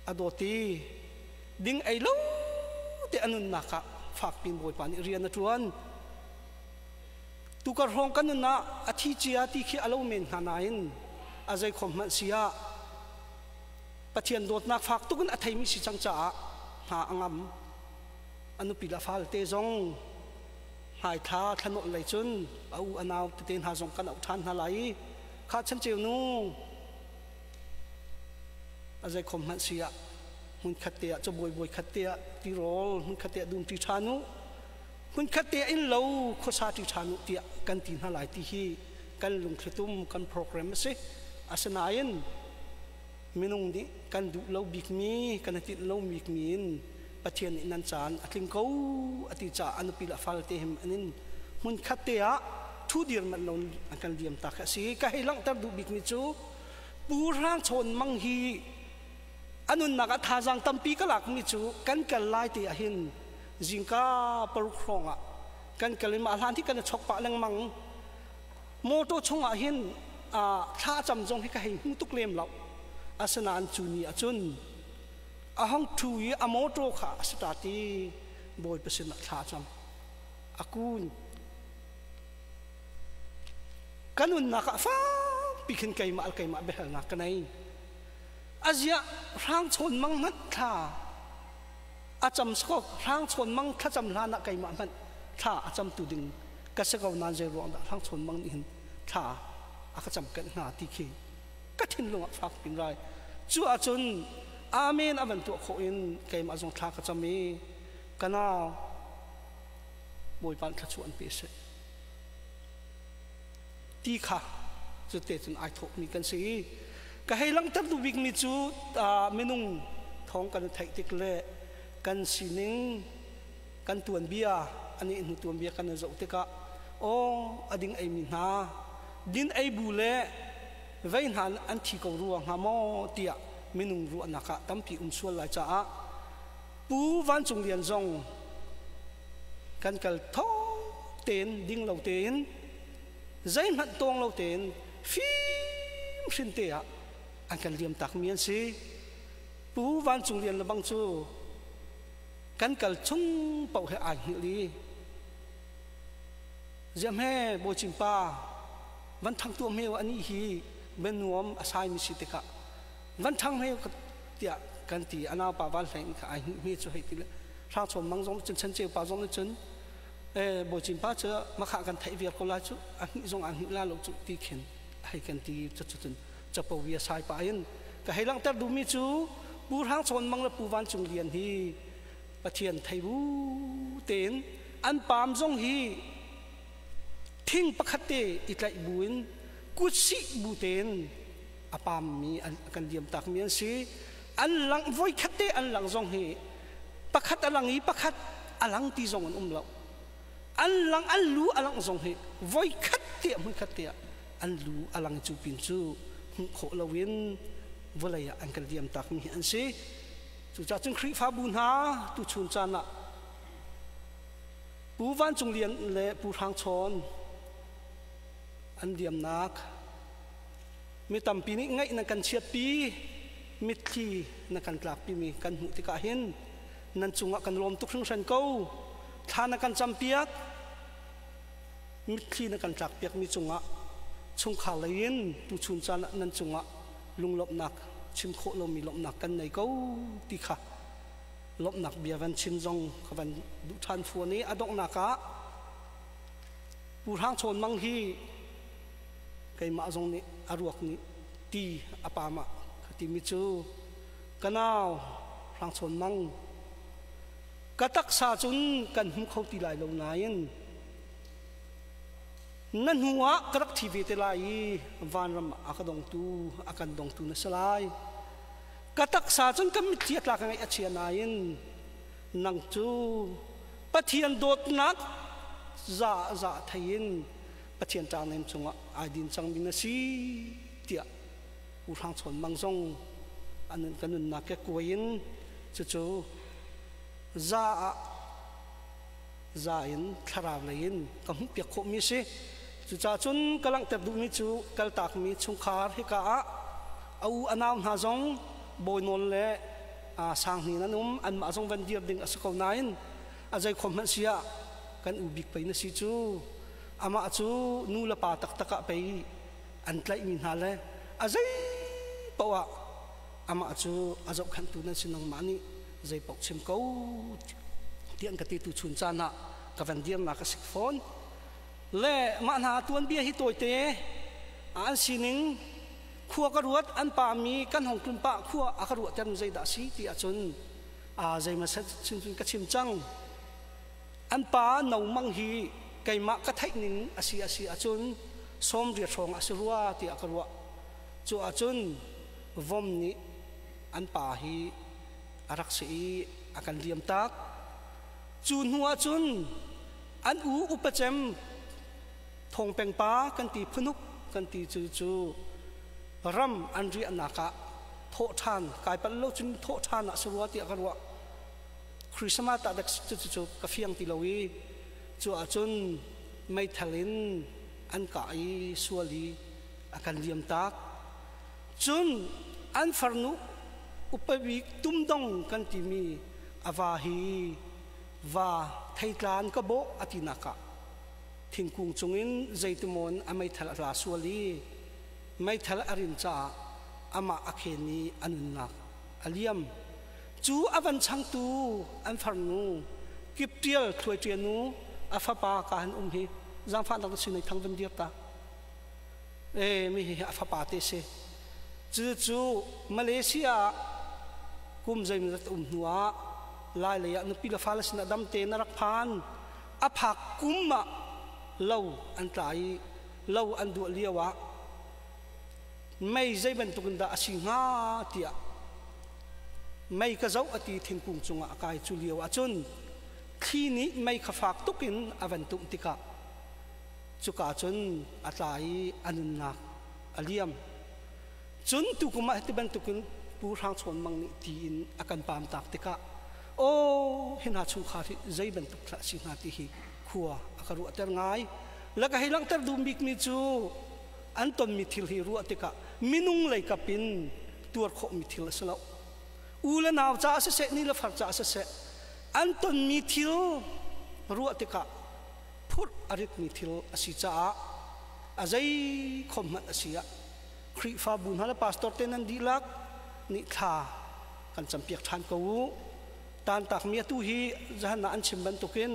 a dawt i ding ei lo te a nunnak ah fak pin Bawipa nih rian a ṭuan. Tukar hrawng kan nun ah a thi cia ti khi a lo men hna nain a zei khom hmanh si ah Pathian dawtnak fak tuk in a theimi si cang caah hna a ngam. A nupi le a fale te zong hmai thla thlanawlh lei cun a u a nau tete hna zong kan auh ṭhan hna lai i kha chanceu nu a zei khom hmanh si ah hmun khat te ah cabuai buai khat te ah tirawl hmun khat te ah dum ṭi ṭhan u, hmun khat te ah inn lo khuasa ṭi ṭhan u tiah kan ti hna lai ti hi kan lungthlitum, kan program a si. Asinain minung nih kan duh lo bikmi, kan i tinh lo bikmi in Pathian nih nan caan a tling ko a ti caah a nupi le a fale te him an in hmun khat te ah thu dir manh lo an kan liam ta kha a si. Ka hei langhter duh bikmi cu Pu Hrang Chawn Mang hi a nunnak ah thazaang tampi ka lakmi cu kan kal lai te ah hin zingka 6 hrawng ah kan kal i mah hlan hi kan i chok pah lengmang. Motor chungah hin thla cam zong hi ka hei hmu tuk lem lo. Asinain cu ni ahcun a hong ṭhu i a motor kha a start i Bawipa sinah thla cam a kun. Ka nunnak ah fakpi khin keimah le keimah biahalnak ka nei. Aziah Hrang Chawn Mang hmanh thla a cam sako, Hrang Chawn Mang thlacam hlan ah keimah hmanh thla a camtu ding ka si ko nain zei ruang dah Hrang Chawn Mang nih hin thla a ka cam kenh hnga ti khi ka thinlung ah fak pin rai. Cu ahcun amen a van tuah khawh in keimah zong thla ka cam i ka nau, Bawipa thluachuah an pe seh ti kha cu te cun ai thawkmi kan si. Ka hei langhter duh bikmi cu minung thawng kan theih tik le kan sining, kan tuanbia, ani hnu tuanbia kan zoh tikah aw a ding eimi hna din ei bu le vei hna an thi ko rua hnga maw tiah minung ruahnak ah tampi um sual lai caah Pu Vancung Lian zong kan kal tho tein, ding lo tein, zeihmanh tawng lo tein, fim hrin te ah an kan liam tak mi an si. Pu Vancung Lian lebang cu kan kal chung paoh he ai hngilh i ziahme Bawi pa van thang tuah hme ani hi ben nuam a sai mi si tikah van thang hme tiah kan ti. A naupa Van Hlei kha ai hngilh mi cu hei ti le Hrang Chawn Mang zong cun, Chan Ceu pa zong nih cun e Bawi pa cu makha kan theih viar ko lai cu, a hngilh zong a hngilh la lo cu ti khin hei kan ti. Cu cun capo via sai pa in ka hei langhter duhmi cu Pu Hrang Chawn Mang le Pu Van Cung Lian hi Pathian thei bu tein an paam zong hi thing pakhat te i tlaih bu in, kutsih bu tein a paammi an kan liam takmi an si. An lang voi khat te an lang zong hi pakhat a lang i pakhat a lang ti zong an um lo. An lang, an lu a lang zong hi voi khat te hmun khat te ah an lu a lang. Cu pin cu hmuh khawh loin vawlei ah an kan liam takmi hi an si. Cucaah cun Khrihfabu hna tuchun caan ah Pu Van Cung Lian le Pu Hrang Chawn an liamnak mi tampi nih ngaih nan kan chiatpi, mitthli na kan tlakpimi kan hmuh tikah hin nan cungah kan lawm tuk hringhran ko. Thla na kan campiak, mitthli na kan tlakpiakmi cungah chungkhar lei in tuchun caan ah nan cungah lunglawmhnak chim khawh lomi lawmhnak kan nei ko ti kha lawmhnak bia van chim zong ka van duh ṭhan fawn i a donghnak ah Pu Hrang Chawn Mang hi keimah zong nih a ruak nih ti a pam ah ka timi cu ka nau Hrang Chawn Mang ka taksa cun kan hmu kho ti lai lo nain na hnu ah ka rak thi ve te lai i vanram a ka dongtu a kan dongtu na si lai. Ka taksa cun ka mitthli a tla ka ngaih a chia nain nang cu Pathian dawtnak za za thei in Pathian ṭangnem cungah ai din cangmi na si tiah U Hrang Chawn Mang zong an ka nunnak ke kuai in cucu za ah za in thlarau lei in ka hmuhpiak khawhmi si. Cucaah cun ka langhter duhmi cu kaltakmi chungkhar hika ah a u a nau hna zong Bawi Nawl le Sang Hnin an um. Anmah zong van dir ding a si ko nain a zei khom hmanh si ah kan u bik pei na si cu. Amah cu nu le pa taktak ah pei an tlaihmi hna le a zei paoh ah amah cu a zohkhenhtu nan si, nangmah nih zei paoh chim ko tiah an ka ti. Tu chun caan ah ka van dirnak a si fawn le mah hna tuanbia hi tawite an sining khua ka ruat. An pa mi kan hong tlun pah khua a ka ruahter zeidah si ti ahcun a zeima set cun ka chim cang. An pa No Mang hi keimah ka theih ning a si a si ahcun 80 hrawng a si rua tiah ka ruah. Cu ahcun vom nih an pa hi a rak si i a kan liam tak. Cu hnu ahcun an u upacem Thawngpeng pa kan ti, phunuk kan ti cu, cu ram an riahnak ah thawh ṭhan kai palh lo cun thawh ṭhan ah si rua tiah ka ruah. Christmas ta dek cu cu ka fiang ti lo i cu ahcun meithal in an kah i sual i a kan liam tak. Cun an farnu upabik Tumdong kan timi a va hi va theitlan ka bawh a tinak ah thingkung cungin zeitimawn a meithal a tla sual i meithal a rin caah amah a khen i a nunnak a liam. Cu a van changtu an farnu Kiptial Thluaiṭia nu a fapa ka han um hi zaangfahnak na sinai thang van dir ta e mi hi a fapa te si. Cu cu Malaysia ah kum zeimawzat um hnu ah Lai lei ah nupi le fale sinah dam tein a rak phan. A phak kum ah lo an tla i lo an duah lio ah mei zei bantukin dah a si hnga tiah mei ka zoh a ti. Thingkung cungah a kai. Cu lio ahcun thli nih mei kha fak tukin a van tumh tikah cuka cun a tla i a nunnak a liam. Cun tukum ah hiti bantukin Pu Hrang Chawn Mang nih ti in a kan pam tak tikah aw hi hna chungkhar hi zei bantuk thlah si hnga ti hi khua a ka ruahter ngai. Le ka hei langhter duh bikmi cu an tonmi thil hi ruah tikah minung lei kap in tuar khawhmi thil a si lo. U le nau caah siseh, ni le far caah siseh, an tonmi thil ruah tikah phurh a ritmi thil a si caah a zei khom hmanh a si ah Khrihfabu hna le pastor te nan dihlak nih thla kan campiak ṭhan ko u. Tantakmi atu hi zahan ah an chim bantukin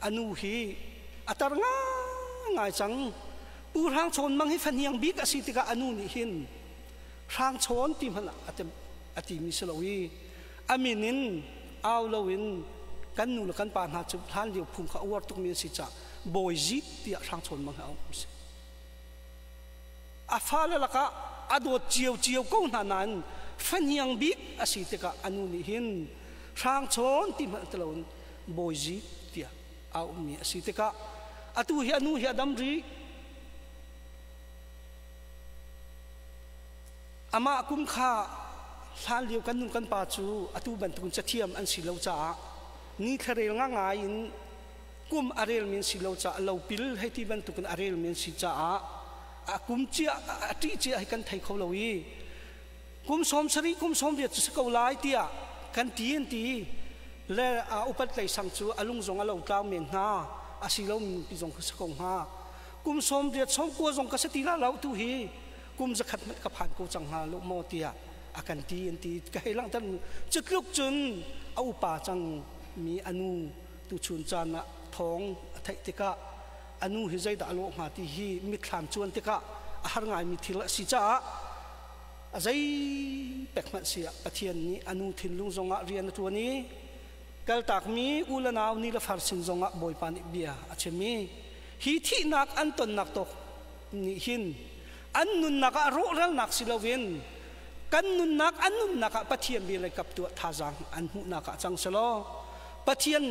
a nu hi a tar ngai cang. Pu Hrang Chawn Mang hi fahniang bik a si tikah a nu nih hin Hrang Chawn ti hmanh a timi si lo i a min in au loin kan nu le kan pa hna cu hlan lio phung kha uar tukmi an si caah Bawi Zik tiah Hrang Chawn Mang hi a um si. A fale lakah a dawt ciocio ko hna nain fahniang bik a si tikah a nu nih hin Hrang Chawn ti hmanh ti loin Bawi Zik tiah a ummi a si tikah atu hi a nu hi a dam rih. Amah kum kha Hlan lio kan nu kan pa cu atu bantukin cathiam an si lo caah ni thlarel ngangai in kum a relmi an si lo caah lopil hei ti bantukin a relmi an si caah a kum cia a ṭih cia hi kan thei kho lo i kum 70 kum 80 cu si ko lai tiah kan ti an ti le a upat lei sang cu a lung zong a lo tlau men hnga a si lo mi pi zong ka si ko hnga kum 80 90 zong ka si ti la lo tu hi kum 100 hmanh ka phan ko cang hnga lo maw tiah a kan ti an ti. Ka hei langhter cutluk cun a upa cang mi a nu tuchun caan ah thawng a theih tikah a nu hi zeidah a lawh hnga ti hi mitthlam cuan tikah a har ngaimi thil a si caah a zei pek hmanh si ah Pathian nih a nu thinlung zongah rian a ṭuan i kaltakmi u le nau ni le far sin zongah Bawipa nih bia a chim i hi thihnak an tonnak tawk nih hin an nunnak ah rawhralnak si loin kan nunnak an nunnak ah Pathian bia le kap tuah thazaang an hmuhnak ah cang selaw Pathian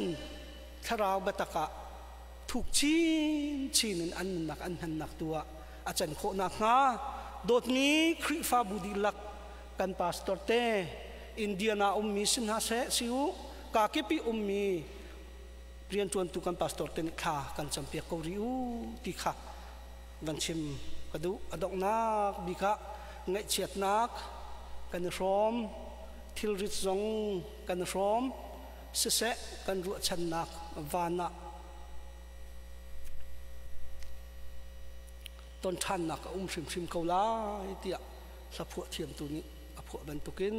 thlarau biatak ah thuk chinchin in an nunnak an hmannak tu ah a can khawh nakhnga dawtmi Khrihfabu dihlak kan pastor te Indiana ummi si hna seh si u kakip i ummi rianṭuantu kan pastor te nih thla kan campiak ko rih u ti kha van chim ka duh. A donghnak bik ah ngaihchiatnak kan i hrawm, thilrit zong kan i hrawm, siseh kan ruahchannak van ah ton ṭhannak a um hrimhrim ko lai tiah hlaphuah thiamtu nih a phuah bantukin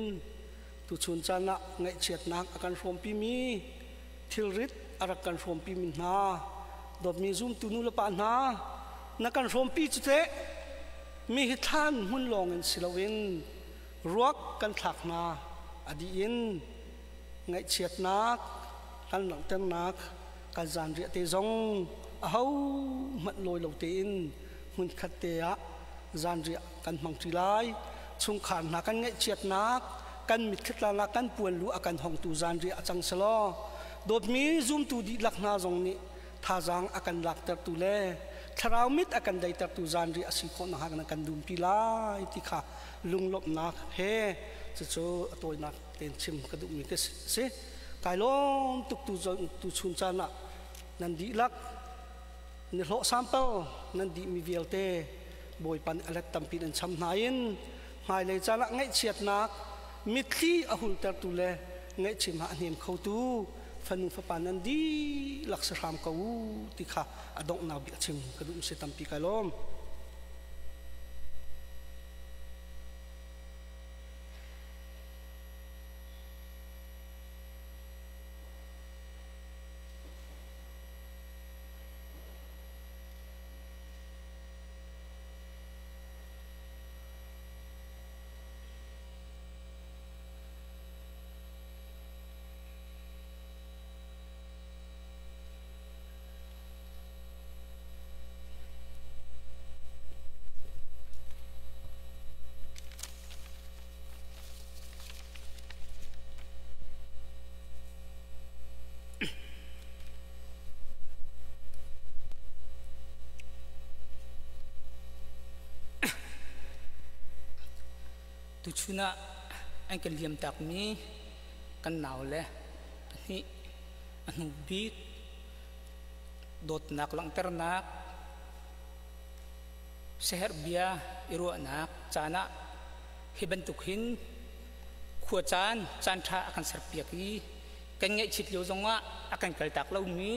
tuchun caan ah ngaihchiatnak a kan hrawmpimi thilrit a rak kan hrawmpi mi hna dawtmi zumtu nu le pa hna na kan hrawmpi cu teh mi hi thlan hmun lawng in si loin ruak kan thlak hna a dih in ngaihchiatnak kan langhternak kan zanriah te zong a ho hmanh lawi lo tein hmunkhat te ah zanriah kan hmang ṭi lai. Chungkhar hna kan ngaihchiatnak, kan mitthli kan puan lu a kan hongtu zanriah a cang selaw dawtmi zumtu dihlak hna zong nih thazaang a kan laktertu le thlarau mit a kan deitertu zanriah a si khawh nakhnga kan dumpi lai ti kha lunglawmhnak he cucu a tawinak tein chim ka duhmi te si. Kai lawm tuk tu chun caan ah nan dihlak ni hlawh sampal nan dihmi vialte Bawipa nih a let tampi in cham hna in hmailei caan ah ngaihchiatnak mitthli a hultertu le ngaihchim ha a hnem khotu fanu fapa nan dihlak si hram ko u ti kha a donghnak bik a chim ka duh si. Tampi kai lawm. Tuchun ah an kan liamtakmi kan naule pahnih a hnu bik dawtnak langhternak siaherh bia i ruahnak caan ah hi bantuk hin khua caan caan ṭha a kan serpiak i kan ngaihchit lio zongah a kan kaltak lomi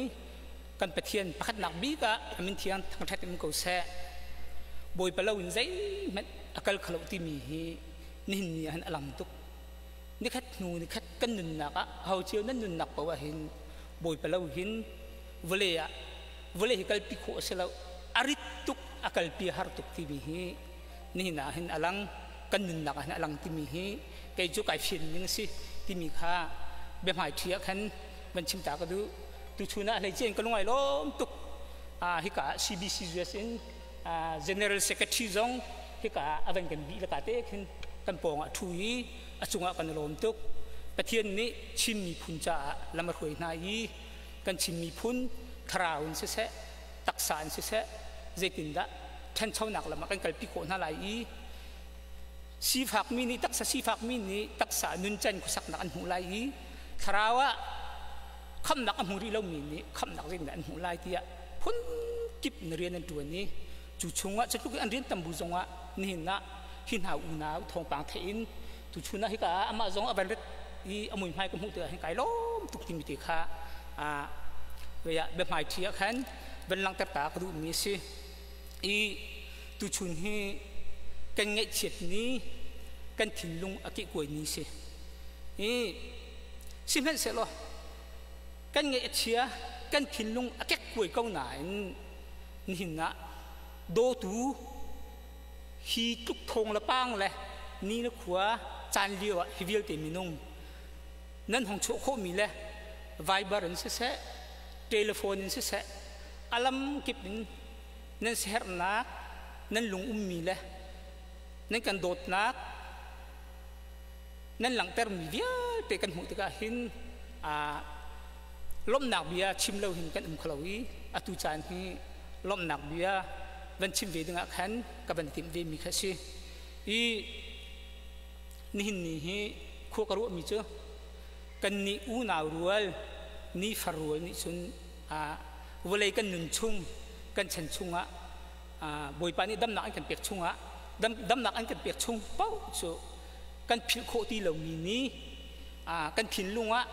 kan Pathian pakhatnak bik ah a min thiang thangṭhat in ko seh. Bawipa lo in zeihmanh a kal khalo timi hi nihin ni ah hin a lang tuk. Nikhat hnu nikhat kan nunnak ah ho cio nan nunnak paoh ah hin Bawipa lo hin vawlei ah vawlei hi kalpi khawh a si lo. A rit tuk a kalpi a har tuk timi hi nihin ah hin a lang, kan nunnak ah hin a lang timi hi kei cu kai fian ning a si timi kha biahmai ṭhi ah khan van chim ta ka duh. Tuchun ah hleice in ka lungai lawm tuk. Hika ah CBC US in General Secretary zong hika ah a van kan bih laka te khin kan pawng ah ṭhu i a cungah kan i lawm tuk. Pathian nih Chin miphun caah lam a hruai hna i kan Chin miphun thlarau in siseh taksa in siseh zeitindah ṭhanchonak lam ah kan kalpi khawh hna lai i. Sifakmi nih taksa sifakmi nih taksa nuncan khuasaknak an hmuh lai i thlarau ah khamnak a hmu rih lomi nih khamnak zeitindah an hmuh lai tiah phun kip in rian an ṭuan i cu chungah cutluk in an rian tam bu zongah nihin ah hi hna unau thawngpang theih in tuchun ah hika ah amah zong a van rat i a muihmai ka hmuh tikah hin kai lawm tuk timi te kha biahmai ṭhi ah khan van langhter ta ka duhmi a si. I tuchun hi kan ngaihchiat ni kan thinlung a kehkuai ni si. I sihmanhsehlaw kan ngaih a chia kan thinlung a kekkuai ko nain nihin ah dawtu hi tluk thawng le pang le ni le khua caan lio ah hi vialte minung nan hong chuah khawhmi le Viber in siseh telephone in siseh a lam kip in nan siaherhnak nan lung ummi le nan kan dawtnak nan langhtermi vialte kan hmuh tikah hin lawmhnak bia chim lo hin kan um kho lo i atu caan hi lawmhnak bia van chim ve dingah khan ka van timh ve mi kha si. I nihin ni hi khua ka ruahmi cu kan nih unau rual ni far rual nih cun vawlei kan nun chung kan chan chungah Bawipa nih damnak an kan pek chungah damnak an kan pek chung paoh cu kan philh khawh ti lomi ni kan thinlung ah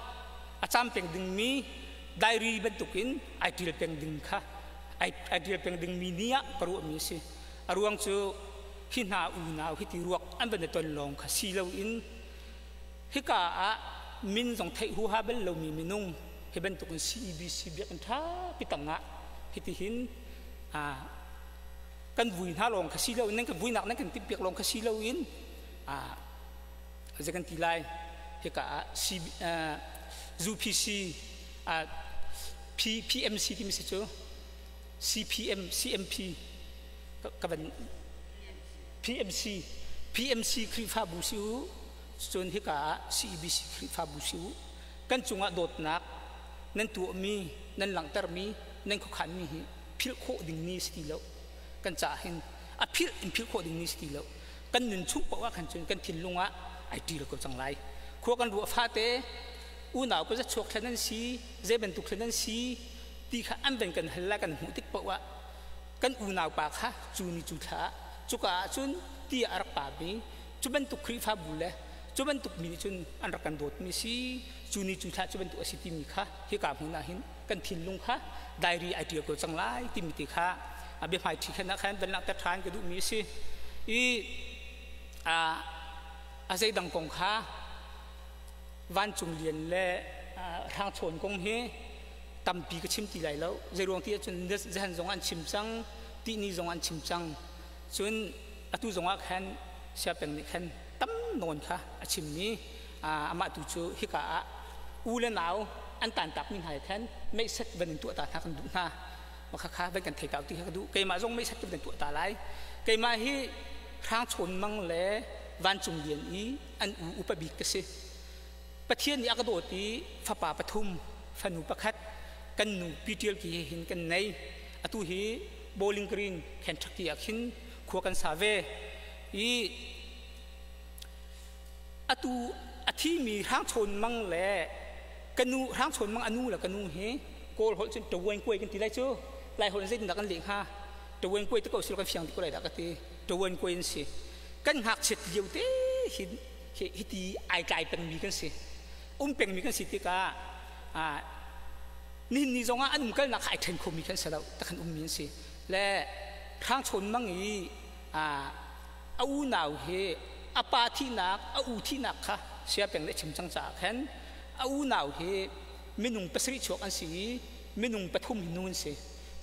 a cam peng dingmi diary bantukin ai ṭial peng ding kha ai ṭial peng dingmi ni ah ka ruahmi a si. A ruang cu hi hna unau hi ti ruak an van i ton lawng kha si loin hika ah min zong theih huha bal lomi minung hi bantukin CEBC biakinn ṭha pi tangah hitihin kan vui hna lawng kha si loin nan kan vuinak nan kan timhpiak lawng kha si loin zei kan ti lai hika ah UPC PMC timi si cu CPM CMP ka van PMC PMC Khrihfabu si u cun hika ah CEBC Khrihfabu si u kan cungah dawtnak nan tuahmi nan langhtermi nan khuakhanmi hi philh khawh ding ni si ti lo. Kan caah hin a philh in philh khawh ding ni si ti lo. Kan nun chung paoh ah khan cun kan thinlung ah ai ṭil ko cang lai. Khua kan ruah fate unau pa zachuak thlen an si, zei bantuk thlen an si ti kha an van kan hal la kan hmuh tik paoh ah kan unau pa kha cu ni cu thla ah cuka ah cun ti a rak pami cu bantuk Khrihfabu le cu bantuk mi nih cun an rak kan dawtmi si cu ni cu thla cu bantuk a si timi kha hika hmun ah hin kan thinlung kha diary ai ṭial ko cang lai timi ti kha biahmai ṭhi khan ah khan van langhter ṭhan ka duhmi a si. I a zeidang kong kha vancung lian le hrangchawn kong hi tampi ka chim ti lai lo. Zeiruang ti ahcun zehan zong an chim cang, tihni zong an chim cang. Cun atu zong ah khan siapeng nih khan tam nawn kha a chimmi amah tu cu hika ah u le nau an tantakmi hna he khan meihset van in tuah ta hna kan duh hna. Mah kha van kan thei ta ti kha ka duh. Keimah zong meihset van tuah ta lai. Keimah hi hrangchawn mang le vancung lian i an u upa bik ka si. Pathian nih a ka dawt i fapa pathum fanu pakhat kan nu pitial ki he hin kan nei. Atu hi Bowling Green Kentucky ah khin khua kan sa ve. I atu a thimi hrangchawn mang le ka nu hrangchawn mang a nu le ka nu hi Kawl holh cun ṭawen kuai kan ti lai cu. Lai holh in zeitindah kan leh hnga? Ṭawen kuai te ko si kan fiang dih ko lai dah ka ti. Ṭawen kuai an si. Kan ngakchiat lio te hin hiti ai tlai pengmi kan si. Um pengmi kan si tikah nihin ni zongah an umkalnak kha ai ṭhen khomi kan si lo. Takhan ummi an si. Le hrangchawn mang i a unau hi a pa thihnak a u thihnak kha siapeng nih a chim cang caah khan a unau hi minung pasarih chuak an si i minung pathum hi nu an si.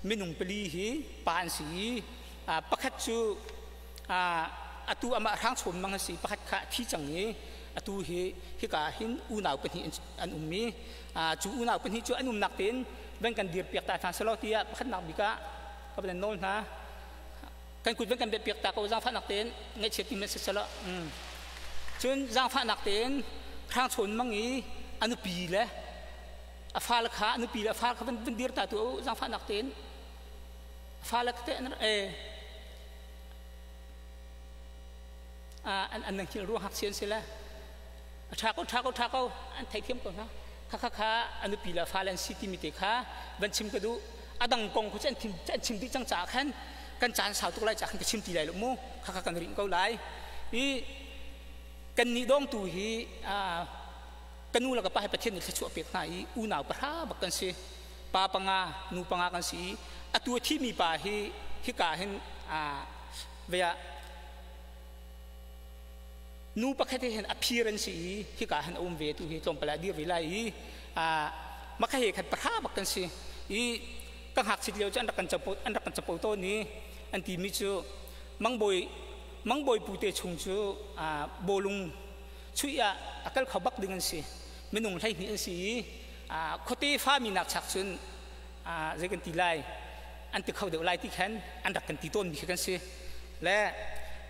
Minung pali hi pa an si i pakhat cu atu amah hrangchawn mang a si, pakhat kha a thi cang i atu hi hika ah hin unau pahnih an um i cu unau pahnih cu an umnak tein van kan dirpiak ta hna selaw tiah pakhatnak bik ah ka van nawl hna. Kan kut van kan piak ta ko zaangfahnak tein ngaihchiat mi si selaw. Cun zaangfahnak tein hrangchawn mang i a nupi le a fale kha a nupi le a fale kha van dir ta tu zaangfahnak tein a fale te an e. An an nang hil ruang hak sian si le. A tha ko tha ko tha ko an thei thiam ko hna. Kha kha kha an nupi le fa le an si timi te kha van chim ka duh. A dang kong khu an an chim dih cang caah khan kan caan sau tuk lai caah khan ka chim ti lai lo mu. Kha kha kan ring ko lai. I kan nih dong tu hi ka nu le ka pa hi Pathian nih thluachuah pek hna i unau pahra bak kan si. Pa panga nu panga kan si i atu a thimi pa hi hika hin vea nu pakhat he hin a phir an si i hika hin a um ve tu hi tlawmpal ah dir ve lai i makha he khan pahra bak kan si i ka ngakchit lio cu an rak kan capo an rak kan capo tawn i an timi cu mangbawi mangbawi pu te chung cu bawlung chuih ah a kal kho bak ding an si minung 12 an si i khuate fami nak chak cun zei kan ti lai an ti kho deuh lai ti khan an rak kan ti tawn mi khi kan si le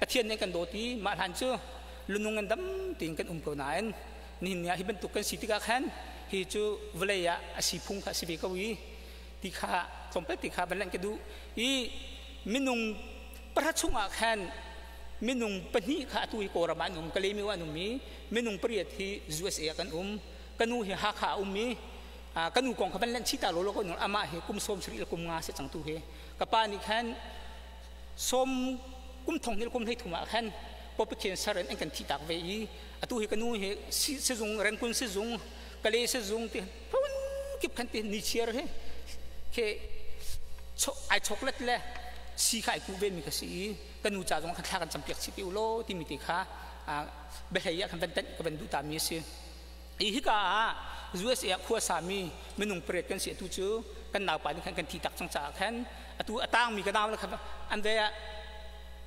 Pathian nih kan dawt i mah hlan cu lunung an dam tein kan um ko nain nihin ni ah hi bantuk kan si tikah khan hi cu vawlei ah a si phung kha a si ve ko i ti kha tlawmpal ti kha van lanh ka duh i minung pahra chungah khan minung pahnih kha atu hi Kawlram ah an um Kalaymyo ah an um i minung pariat hi USA ah kan um ka nu hi Hakha ah um i ka nu kong kha van lanh chih ta law law ko amah hi kum 70 le kum nga si cang tu hi ka pa nih khan sawm kum thong hnih kum hlei thum ah khan Popikhian sar in an kan thih tak ve i atu hi ka nu hi sizung Rengkun sizung Kale sizung ti phun kip khan ti ni chiar he ke ai chocolate le si kha ai ku ve mi ka si i ka nu ca zong khan thla kan campiak chih ti u law timi te kha biahlei ah khan van tanh ka van duh ta mi a si. I hika ah USA ah khua sami minung pariat kan si. Atu cu kan naupa nih khan kan thi tak cang caah khan atu a tangmi ka nau le khan an ve ah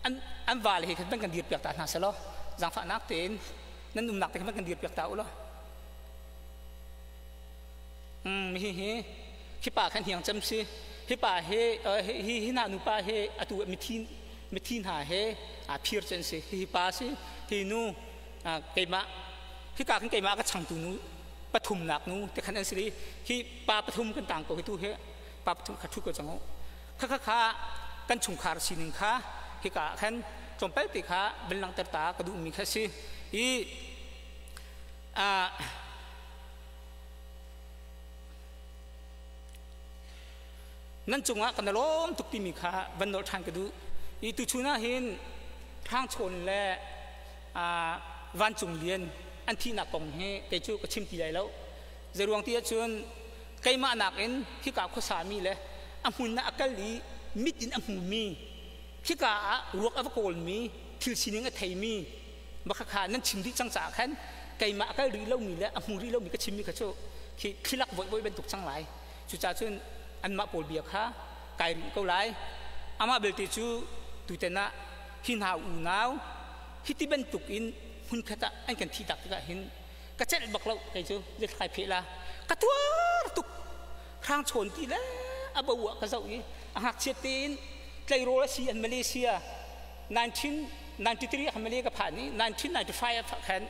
an an va le he khan van kan dir piak ta hna selaw zaangfahnak tein nan umnak te khan van kan dir piak ta u law hi hi hi pa khan hiang cem si hi pa he hi hi na nu pa he atu mithi mithi hna he a phir cen si hi pa si hi nu keimah hika khan keimah ka changtu nu pathumnak nu te khan an si hi pa pathum kan tang ko hi tu he pa pathum kha thu ko cang u kha kha kha kan chungkhar sining kha hika khan tlawmpal te kha van langhter ta ka duhmi kha si i nan cungah kan lawm tuk timi kha van nolh ṭhan ka duh i tuchun ah hin hrangchawn le vancung lian an thihnak kong hi kei cu ka chim ti lai lo. Zeiruang ti ahcun keimah nakin hika khuasami le a hmun ah a kal i mit in a hmumi hika ah ruak a va kawlmi thil sining a theimi kha nan chim dih cang caah khan keimah a kal rih lomi le a hmu rih lomi ka chimmi kha cu khi thilak voi bantuk cang lai. Cucaah cun anmah pawl bia kha kai rih ko lai. Amah belte cu tuten ah hi hna unau hiti bantuk in hmunkhat ah an kan thihtak tikah hin ka celh bak lo kei cu zeithlai pheh la ka tuar tuk hrang chawn ti le a bo ah ka zoh i a ngakchiat tein tleirawl a si an Malaysia 1993 ah Malay ka phan i 1995 ah khan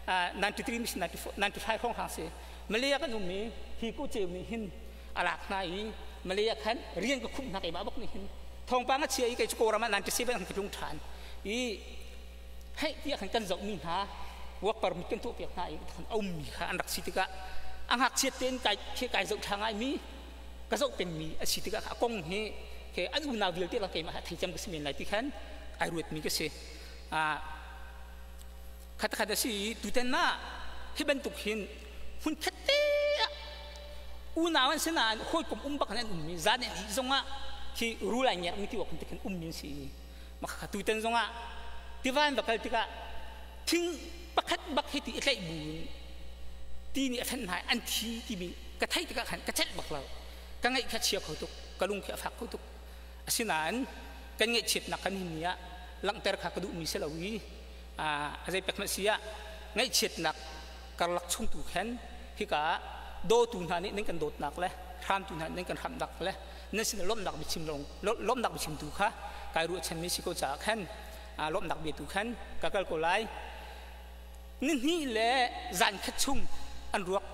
93 mis 95 hrawng hang si Malay kan um i hi ku ceu nih hin a lak hna i Malay ah khan rian ka khumh hna keimah bak nih hin thawngpang a chia i kei cu Kawlram ah 97 an ka tlung ṭhan i hei tiah khan kan zohmi hna work permit kan tuahpiak hna i khan a ummi kha an rak si tikah a ngakchiat tein kai kai zoh ṭha ngaimi ka zoh pengmi a si tikah a kong hi ke an unau vialte la keimah thei cem ka si men lai ti khan ai ruatmi ka si. Khat khat a si i tuten ah hi bantuk hin hmun khat te ah unau an si nain hawikom um bak in an ummi zan an ih zongah khi rul ai ngermi ti awk khan ummi an si i makha tuten zongah tiva an va kal tikah thing pakhat bak hi ti i tlaih bu in ti nih a fenh hna an thi timi ka theih tikah khan ka celh bak lo. Ka ngaih kha chia kho tuk, ka lung khi a fak kho tuk. Asinain kan ngaihchiatnak kan hin ni ah langhter kha ka duhmi si lo i a zei pek hmanh si ah ngaihchiatnak karlak chung tu khan hika ah dawtu hna nih nan kan dawtnak le hramtu hna nih nan kan hramnak le nan sin lawmhnak biachim lawng lawmhnak biachimtu kha kai ruahchanmi si ko caah khan lawmhnak bia tu khan ka kal ko lai. Nihnih le zan khat chung an ruak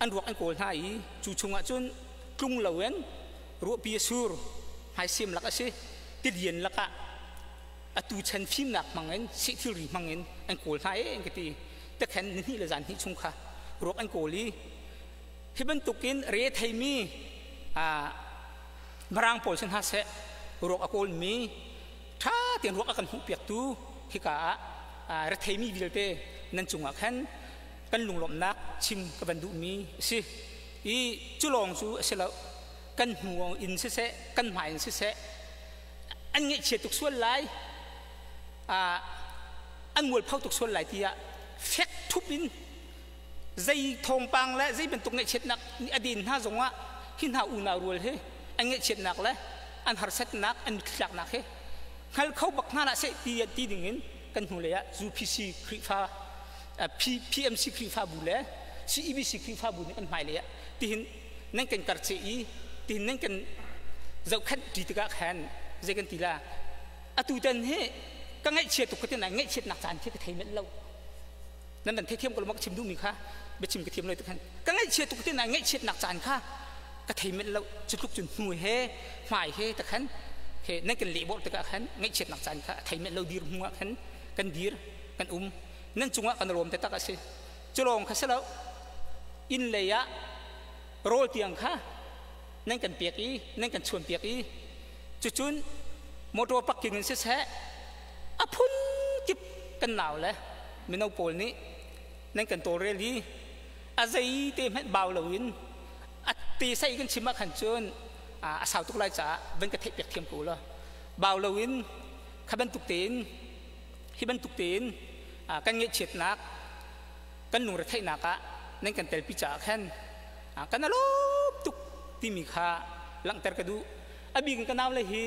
an ruak an kawl hna i cu chungah cun tlung loin ruahpi a sur hmaisem lak a si tilian lakah. Atu chan fimnak hmangin seh thilri hmangin an kawl hna e an ka ti. Tekhen ni hnih le zan hnih chung kha ruak an kawl i hi bantukin re theimi Mirang pawl si hna seh ruak a kawlmi ṭha tein ruak a kan hmuhpiaktu hika ah retheimi vialte nan cungah khan kan lunglawmhnak chim ka van duhmi a si. I cu lawng cu a si lo. Kan hnu in siseh, kan hmai in siseh, an ngaihchia tuk sual lai, an mualpho tuk sual lai tiah fek thup in zei thawngpang le zei bantuk ngaihchiatnak nih a den hna zongah hi hna unau rual hi an ngaihchiatnak le an harsatnak an mitthli hi hngal kho bak hna hlah seh ti ti dingin kan hnulei ah UPC Khrihfa PMC Khrihfabu le CEBC Khrihfabu nih kan hmailei ah tihin nan kan karceh i tihin nan kan zohkhenh ṭi tikah khan zei kan ti la? Atu tan hi ka ngaihchia tuk ka ti nain ngaihchiatnak caan khi ka thei manh lo. Nan van theithiam ko lo ma ka chim duhmi kha? Biachim ka thiam lo ti khan ka ngaihchia tuk ti nain ngaihchiatnak caan kha ka thei manh lo. Cu tluk cun hnu he hmai he ta khan he nan kan lehbawrh tikah khan ngaihchiatnak caan kha a thei manh lo dir hnu ah khan kan dir kan um. Nan cungah kan rawm taktak a si. Cu lawng kha si lo, inn lei ah rawl tiang kha nan kan pek i nan kan chuan piak i cucun motor parking in siseh a phun kip kan nau le mino pawl nih nan kan tawlrel i a zei te hmanh bau loin a te sai kan chim ah khan cun a sau tuk lai caah van ka theih piak thiam ko law bau loin kha bantuk tein hi bantuk tein kan ngaihchiatnak kan lungretheihnak ah nan kan telpi caah khan kan alawm tuk timi kha langhter ka duh. A bik in ka nau le hi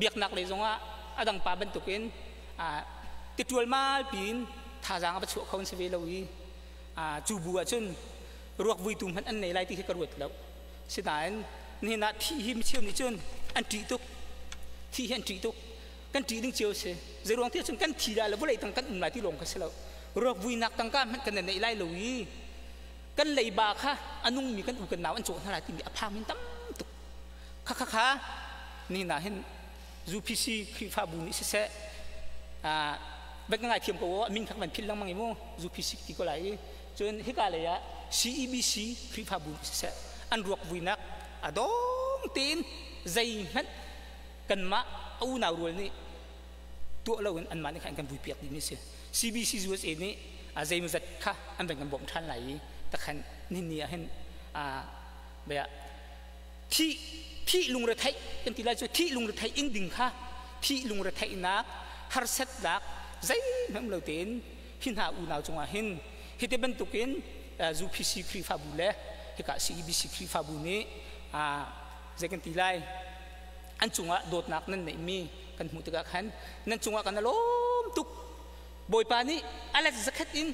biaknak lei zongah a dang pa bantukin titual mal piin thazaang a va chuah kho an si ve lo i cu bu ah cun ruak vuitu hmanh an nei lai ti khi ka ruat lo. Sinain nihin ah thih hi micheu nih cun an ṭih tuk, thih hi an ṭih tuk. Kan ṭih ding cio si. Zeiruang ti cun kan thi lai le vawlei tang kan um lai ti lawng kha si lo, ruak vuinak tangka hmanh kan neih lai lo i kan leiba kha a nungmi kan u kan nau an cawh hna lai timi a phang min tam tuk. Kha kha kha ni na hin UPC Khrihfabu nih siseh van ka ngaithiam ko min kha van philh lengmang i mu UPC ti ko lai i cun hika lei ah CEBC Khrihfabu nih siseh an ruak vuinak a dong tein zeihmanh kanmah a unau rual nih tuah loin anmah nih khan kan vui piak ding si. CBC USA nih a zeimawzat kha an van kan bawmh ṭhan lai i takhan nihin ni ah hin bia thih thih lungretheih kan ti lai cu thih lungretheih ing ding kha thih lungretheihnak harsatnak zeihmanh lo tein hi hna unau cungah hin hi te bantukin UPC Khrihfabu le hika CEBC Khrihfabu nih zei kan ti lai, an cungah dawtnak nan neihmi kan hmuh tikah khan nan cungah kan lawm tuk. Bawipa nih a let zakhat in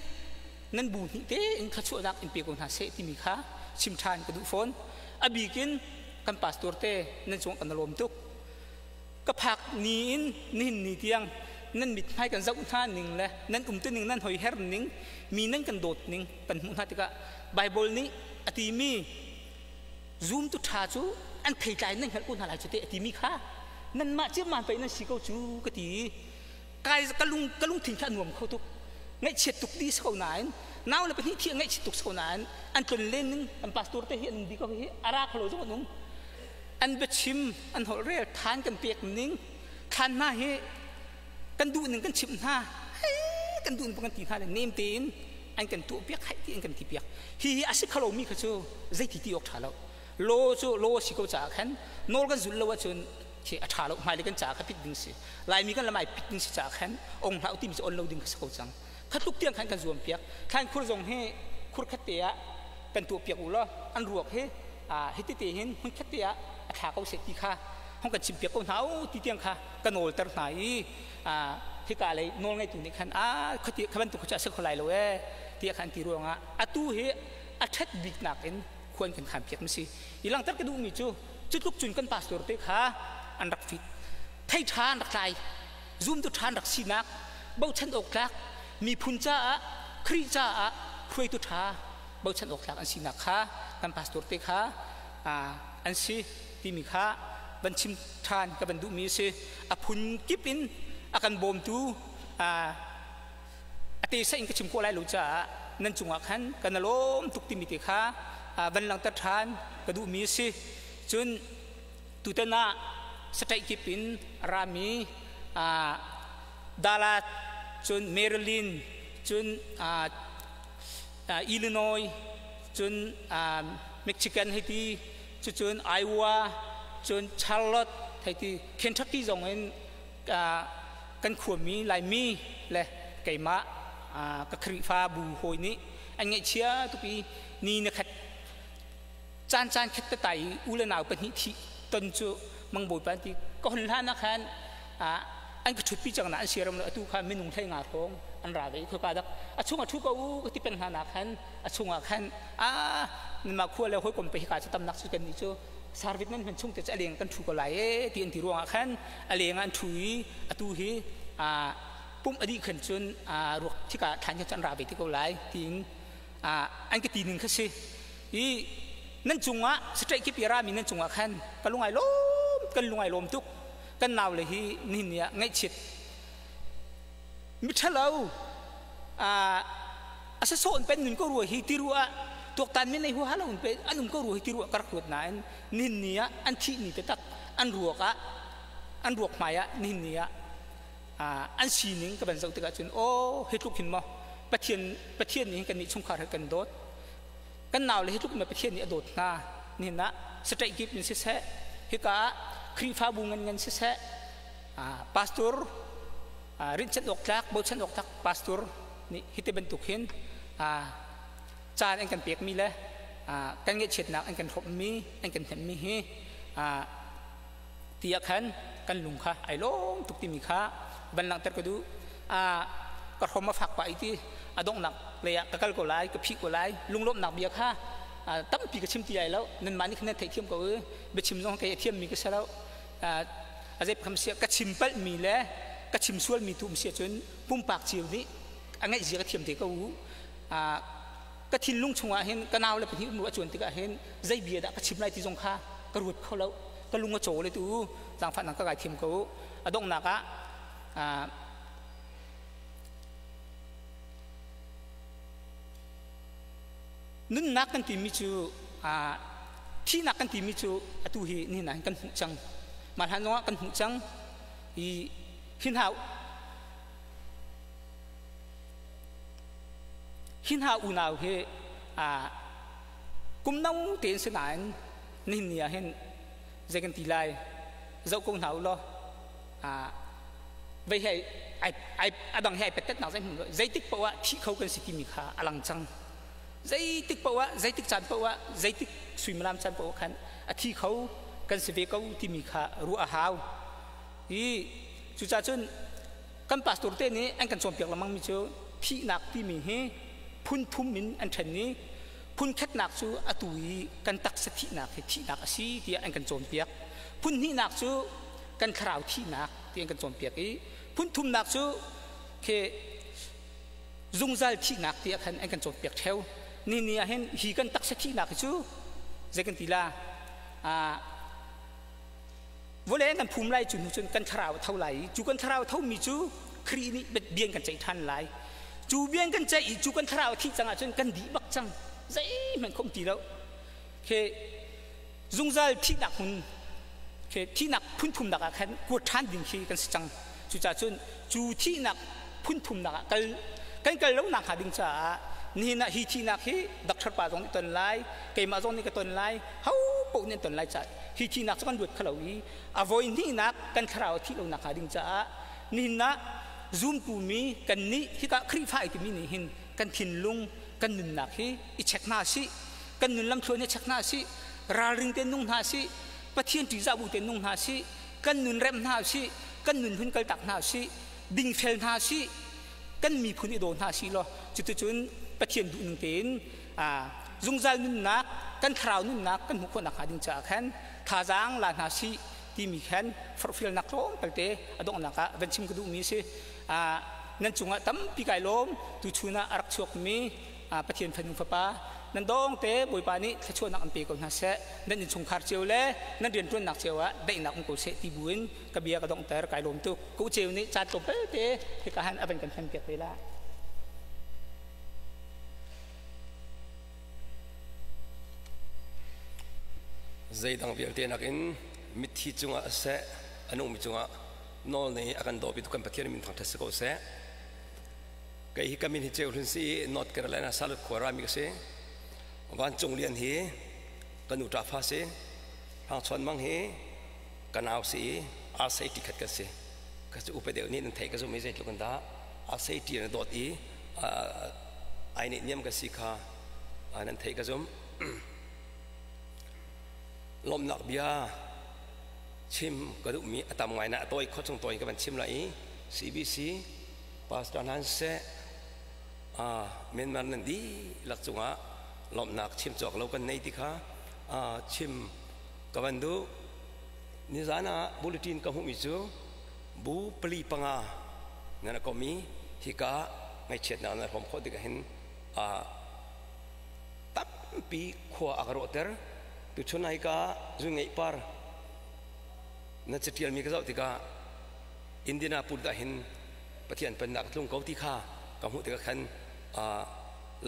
nan bu hnih te in thluachuahnak in pe ko hna seh timi kha chim ṭhan ka duh fawn. A bik in kan pastor te nan cungah kan lawm tuk. Ka phak ni in nihin ni tiang nan mithmai kan zoh hna ning le nan umtu ning, nan hoiher ning, mi nan kan dawt ning kan hmuh hna tikah Bible nih a timi zumtu ṭha cu an theitlai nan hngalh ko hna lai cu te a timi kha nanmah ciammam pei nan si ko cu ka ti. Kai ka lung ka lungthin kha a nuam kho tuk. Ngaihchiat tuk di si ko nain nau le pahnih thi ngaihchiat tuk si ko nain an tlon len ning an pastor te hi an um di ko hi ara kholo zong an um an biachim an holh rel than kan pek ning thlan hna hi kan duh ning kan chimh hna kan duh ning kan ti hna le nem tein an kan tuah piak hai ti an kan ti piak. Hi hi a si khalo mi kha cu zeiti ti awk ṭha lo. Law cu law si ko caah khan nawl kan zulh lo ahcun khi a ṭha lo. Hmailei kan caah kha pit ding si Laimi kan lamai pit ding si caah khan ong hlah timi cu on lo ding kha si ko cang. Kha tluk tiang khan kan zuam piak. Thlan khur zong hi khur khat te ah kan tuah piak u law an ruak hi hi tete hin hmun khat te ah a thla ko seh ti kha hong kan chim piak ko hna u ti tiang kha ka nawlter hna i hika lei nawl ngeitu nih khan a khati kha bantuk kha cu a si kho lai lo e tiah khan ti ruangah atu hi a ṭhat bik nakin khuan kan khan piak mi si. I langter ka duhmi cu cu tluk cun kan pastor te kha an rak fit thei ṭha an rak tlai zumtu ṭha an rak sinak bochan awk tlak miphun caah Khrih caah hruaitu ṭha bochan awk tlak an sinak kha kan pastor te kha an si timi kha van chim ṭhan ka van duhmi a si. A phun kip in a kan bawmtu a te sa in ka chim khawh lai lo caah nan cungah khan kan lawm tuk timi te kha van langhter ṭhan ka duhmi a si. Cun tutan ah state kip in rami Dallas, cun Maryland, cun Illinois, cun Michigan hei ti, cucun Iowa, cun Charlotte hei ti, Kentucky zong in kan khuami Laimi le keimah ka Khrihfabu hawi nih an ngaihchia tuk i ni na khat caan caan khat te i u le nau pahnih thih ton cu mangbawi pa ti ka hon hlan ah khan an ka ṭhutpi cang na an siaram lo. Atu kha minung 15 hrawng an ra ve i khoika dak a chung a ṭhu ko u ka ti peng hna na khan a chungah khan a nanmah khua le hawikom pe hika cu tamnak cu kan nih cu sarvit nan hman chung te cu a leng kan ṭhu ko lai e ti an ti ruangah khan a leng an ṭhu i atu hi pumh a dih khan cun ruak thika thlan khan cu an ra ve ti ko lai tiin an ka ti ning kha si i nan cungah state kip i rami nan cungah khan ka lungai lawm, kan lungai lawm tuk. Kan nau le hi nihin ni ah ngaihchiat miṭhalo a sasawh in pen nun ko rua hi ti ruah tuaktan men nei huaha lo in pe an um ko rua hi ti ruah ka rak ruat nain nihin ni ah an thih ni taktak an ruak ah, an ruak hmai ah nihin ni ah an sining ka van zoh tikah cun, aw, hi tluk hin maw Pathian, Pathian nih kan nih chungkhar he kan dawt, kan nau le hi tluk in Pathian nih a dawt hna. Nihin ah state kip in siseh, hika ah Khrihfabu ngan ngan siseh, pastor rinhchanh awk tlak, bochan awk tlak pastor nih hiti bantuk hin caan an kan pekmi le kan ngaihchiatnak an kan hrawmmi, an kan hnemhmi hi tiah khan kan lung kha ai lawm tuk timi kha van langhter ka duh. Ka hrom a fak pah i ti a donghnak lei ah ka kal ko lai, ka phih ko lai. Lunglawmhnak bia kha tampi ka chim ti lai lo, nanmah nih khan nan theihthiam ko i biachim zong kei a thiammi ka si lo. A zei kham sia ka chim palhmi le ka chim sualmi tu um sia cun pumpak cio nih a ngaih zia ka thiam te ko u. Ka thinlung chungah hin ka nau le pahnih um a cuan tikah hin zei bia dah ka chim lai ti zong kha ka ruat kho lo, ka lung a caw le tu zaangfahnak ka kai thiam ko. A donghnak ah nunnak kan timi cu, thihnak kan timi cu atu hi nihin ah kan hmuh cang, mah hlan zongah kan hmuh cang i hin hau hi hna unau hi kum no tein si nain nihin ni ah hin zei kan ti lai, zoh ko hna u law vei he ai ai a dang he ai pettet nak zei hmun zeitik paoh ah thih kho kan si timi kha a lang cang. Zeitik paoh ah, zeitik caan paoh ah, zeitik suimilam caan paoh khan a thi kho kan si ve ko timi kha ruah a hau i cucaah cun kan pastor te nih an kan cawnpiak lengmang mi cu thihnak timi hi phun thum in an ṭhen i phun khatnak cu atu i kan taksa thihnak hi thihnak a si tiah an kan cawnpiak, phun hnihnak cu kan thlarau thihnak ti an kan cawnpiak i phun thumnak cu khi zungzal thihnak tiah khan an kan cawnpiak ṭheo. Ni ni ah hin hi kan taksa thihnak hi cu zei kan ti la, vawlei kan phum lai, cu hnu cun kan thlarau a tho lai i cu kan thlarau a thomi cu Khrih nih bian kan ceih ṭhan lai. Cu bian kan ceih i cu kan thlarau a thih cang ahcun kan dih bak cang, zeihmanh khom ti lo. Khi zungzal thihnak hmun khi thihnak phun thumnak ah khan kuat ṭhan ding khi kan si cang. Cucaah cun cu thihnak phun thumnak ah kal kan kal lo nak hnga ding caah nihin ah hi thihnak hi doctor pa zong nih ton lai, keimah zong nih ka ton lai, ho paoh nih an ton lai caah hi thihnak cu kan luat kho lo i a voi hnihnak kan thlarau a thih lo nak hnga ding caah nihin ah zumtu mi kan nih hika Khrihfa ai timi nih hin kan thinlung, kan nunnak hi i check hna sih, kan nun lamthluan hi check hna sih, ralring te nung hna sih, Pathian ṭihzah bu te nung hna sih, kan nun rem hna sih, kan nun hun kaltak hna sih, dingfel hna sih, kan miphun i daw hna sih law cuticun Pathian duh ning tein zungzal nunnak, kan thlarau nunnak kan hmuh khawh nakhnga ding caah khan thazaang la hna sih timi khan forhfialnak tlawmpal te a donghnak ah van chim ka duhmi a si. Nan cungah tampi kai lawm. Tuchun ah a rak chuakmi Pathian fanu fapa. Nan dong te Bawipa nih thluachuahnak an pe ko hna seh. Nan innchungkhar cio le nan rianṭuannak cio ah daihnak um ko seh ti buin ka bia ka donghter kai lawm tuk. Ka u ceu nih caan tlawmpal te hika han a van kan hman piak te la. Zeidang vialte nakin mitthi cungah seh a nungmi cungah nawl nei a kan dawpi tu kan Pathian min thangṭhat si ko seh. Kei hi ka min hi Ceu Hlun si i North Carolina Charlotte khua rami ka si. Vancung Lian hi ka nu ṭafa si. Hrang Chawn Mang hi ka nau si i arsei ṭi khat kan si. Ka cu upa deuh nih nan theih ka zumh i zeitluk in dah arsei ṭi na dawt i ai neih niam ka si kha nan theih ka zumh. Lawmhnak bia chim ka duhmi a tam ngai na a tawi khawh chung tawi ka van chim lai i CBC Pastor hna siseh Myanmar nan dihlak cungah lawmhnak chim cawk lo kan nei ti kha chim ka van duh. Nizan ah bulletin ka hmuhmi cu bu pali panga nan a kom i hika ngaihchiatnak nan hrawm khawh tikah hin tampi khua a ka rawhter. Tuchun ah hika zun ngeih par na catialmi ka zoh tikah Indianapolis ah hin Pathian pennak tlung ko ti kha ka hmuh tikah khan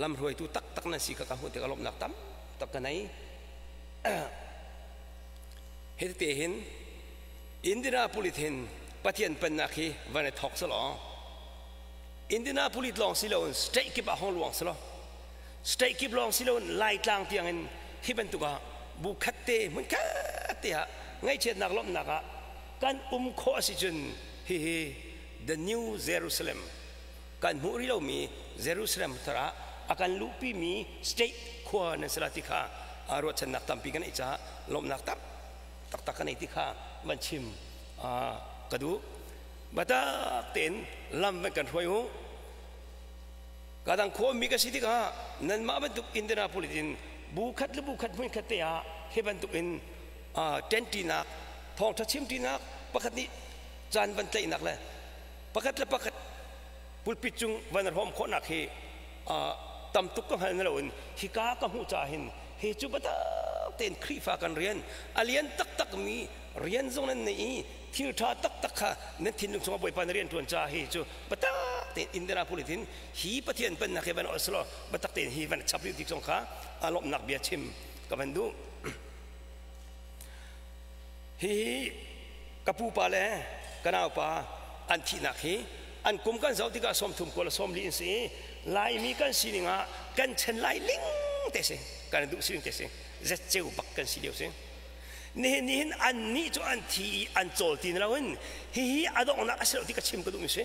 lamhruaitu taktak nan si kha ka hmuh tikah lawmhnak tam tak ka nei. Hi tete hin Indianapolis hin Pathian pennak hi van i thawk selaw Indianapolis lawng si loin state kip ah hong luang selaw state kip lawng si loin Laitlang tiangin hi bantuk ah bu khat te hmun khat te ah ngaihchiatnak lawmhnak ah kan um khawh a si cun hihi the new Jerusalem kan hmuh rih lomi Jerusalem thar ah a kan luhpi mi state khua nan si la ti kha ruahchannak tampi kan neih caah lawmhnak tam taktak kan nei ti kha van chim ka duh. Batak tein lam van kan hruai u. Kadang khua mi ka si tikah nanmah bantuk Indianapolis in bu khat le bu khat hmun khat te ah hi bantuk in ṭentinak thawngṭha chimṭinak pakhat nih caan van tlaihnak le pakhat le pakhat pulpit cung van hrawm khawhnak hi tam tuk ka hngal na loin hika ka hmuh caah hin hi cu biatak tein Khrihfa kan rian a lian taktak mi rian zong nan nei i thil ṭha taktak kha nan thinlung chungah Bawipa na rian ṭuan caah hi cu biatak tein Indianapolis in hi Pathian pennak hi van ol biatak tein hi van chap rih ti zong kha lawmhnak bia chim ka van duh. Hihi ka pupa le ka naupa an thihnak hi an kum kan zoh tikah 30 kual 40 in si i Laimi kan sining ah kan chen lai ling te si kan duh sining te si zetceu bak kan si lio si nihin nihin an nih cu an thi i an cawl ti lo in hihi a donghnak a si lo ti ka chim ka duh mi si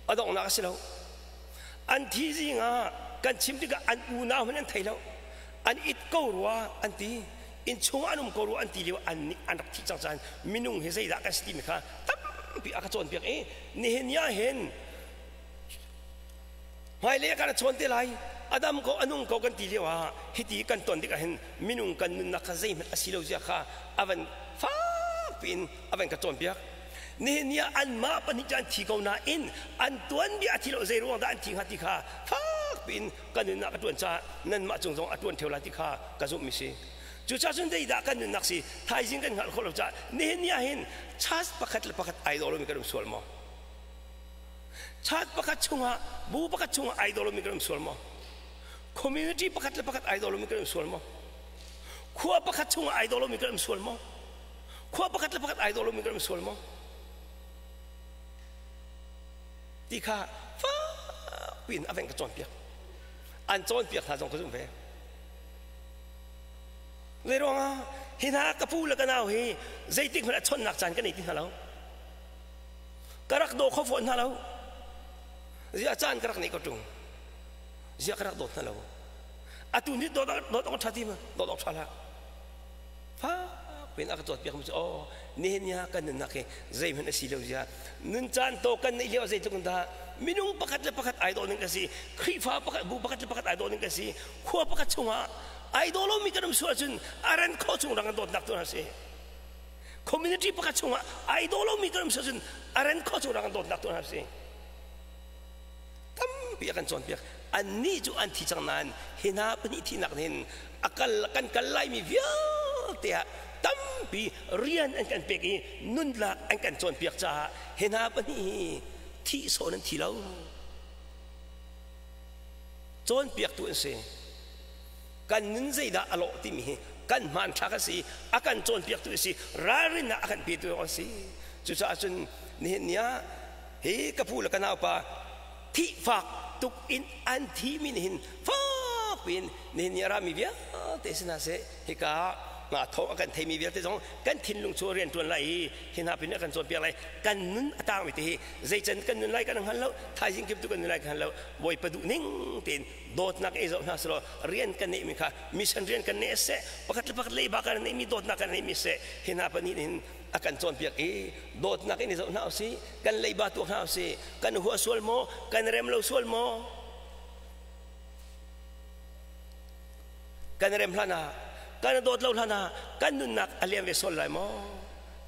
a donghnak a si lo an thi zing ah kan chim tikah an unau hmanh an thei lo an it ko rua an ti inn chung an um ko rua an ti lio an nih an rak thih cang caan minung hi zeidah kan si timi kha tampi a ka cawnpiak i nihin ni ah hin hmailei ah kan chawn te lai adam ko anung ko kan ti lio ah hiti kan ton tikah hin minung kan nunnak kha zeihmanh a si lo zia kha a van fak piin a van ka cawnpiak nihin ni ah anmah pahnih cu an thi ko nain an tuanbia a thi lo zei ruang dah an thi hnga ti kha fak piin kan nunnak a ṭuan caah nanmah cung zong a ṭuan ṭheo lai ti kha ka zumhmi si. Cucaah cun zeidah kan nunnak si thaizing kan hngalh khawh lo caah nihin ni ah hin church pakhat le pakhat ai daw lomi kan um sual maw? Church pakhat chungah bu pakhat chungah ai daw lomi kan um sual maw? Community pakhat le pakhat ai daw lomi kan um sual maw? Khua pakhat chungah ai daw lomi kan um sual maw? Khua pakhat le pakhat ai daw lomi kan um sual maw? Ti kha fakpi in a veng ka cawnpiak. An cawnpiak hna zong ka zumh ve. Zei ruangah hi hna ka pu le ka nau hi zeitik hmanh a chawnhnak caan ka nei ti hna lo. Ka rak daw kho fawn hna lo. Ziah caan ka rak nei ko ṭung. Ziah ka rak dawt hna lo. Atu ni dawt dawt awk ṭha ti ma dawt awk ṭha hlah. Fak piin a ka cawnpiak mi cu aw nihin ni ah kan nunnak hi zeihmanh a si lo zia nun caan to kan neih lio zeitluk in dah minung pakhat le pakhat ai dawh ning ka si Khrihfa pakhat bu pakhat le pakhat ai dawh ning ka si khua pakhat chungah ai daw lomi kan um sual cun a ran khawh chung rang an dawtnak tu hna si community pakhat chungah ai daw lomi kan um sual cun a ran khawh chung rang an dawtnak tu hna si. Tampi a kan cawnpiak. Annih cu an thi cang nain hi hna pahnih thihnak hin a kal kan kal laimi vialte ah tampi rian an kan pek i nunnak an kan cawnpiak caah hi hna pahnih hi thih sawh nan thi lo. Cawnpiaktu an si. Kan nun zeidah a lawh timi hi kan hmanthlak a si, a kan cawnpiaktu a si, ralrinnak a kan petu a si. Cucaah cun nihin ni ah hi ka pu le ka naupa thih fak tuk in an thimi nih hin fak piin nihin ni a rami vialte si hna seh, hika nga thawng a kan theimi vialte zong kan thinlung cu rian ṭuan lai i hi hna pin a kan cawnpiak lai. Kan nun a tangmi te hi zeican kan nun lai kan hngal lo, thaizing kip tu kan nun lai kan hngal lo. Bawipa duh ning tein dawtnak ei zoh hna selaw rian kan neihmi kha mission rian kan neih seh, pakhat le pakhat leiba kan neihmi dawtnak kan neihmi seh, hi hna pahnih hin a kan cawnpiak i dawtnak in i zoh hna usih, kan leiba tuak hna usih. Kan hua sual maw, kan rem lo sual maw, kan rem hlan ah, kan dawt lo hlan ah kan nunnak a liam ve sual lai maw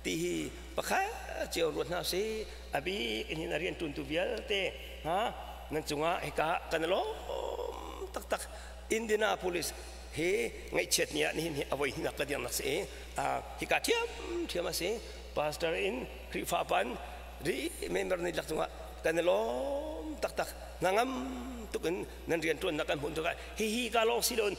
ti hi pakhat cio ruat hna usih. A bik in hin a rian ṭuntu vialte ha nan cungah hika kan lawm taktak. Indianapolis hi ngaihchiat ni ah nihin hi avoi hinak ka dirnak si i hika thiam thiam a si. Pastor in Khrihfa pan ri member ni lak cungah kan lawm taktak. Ngangam tuk in nan rian ṭuannak kan hmuh tikah hihi ka lawng si loin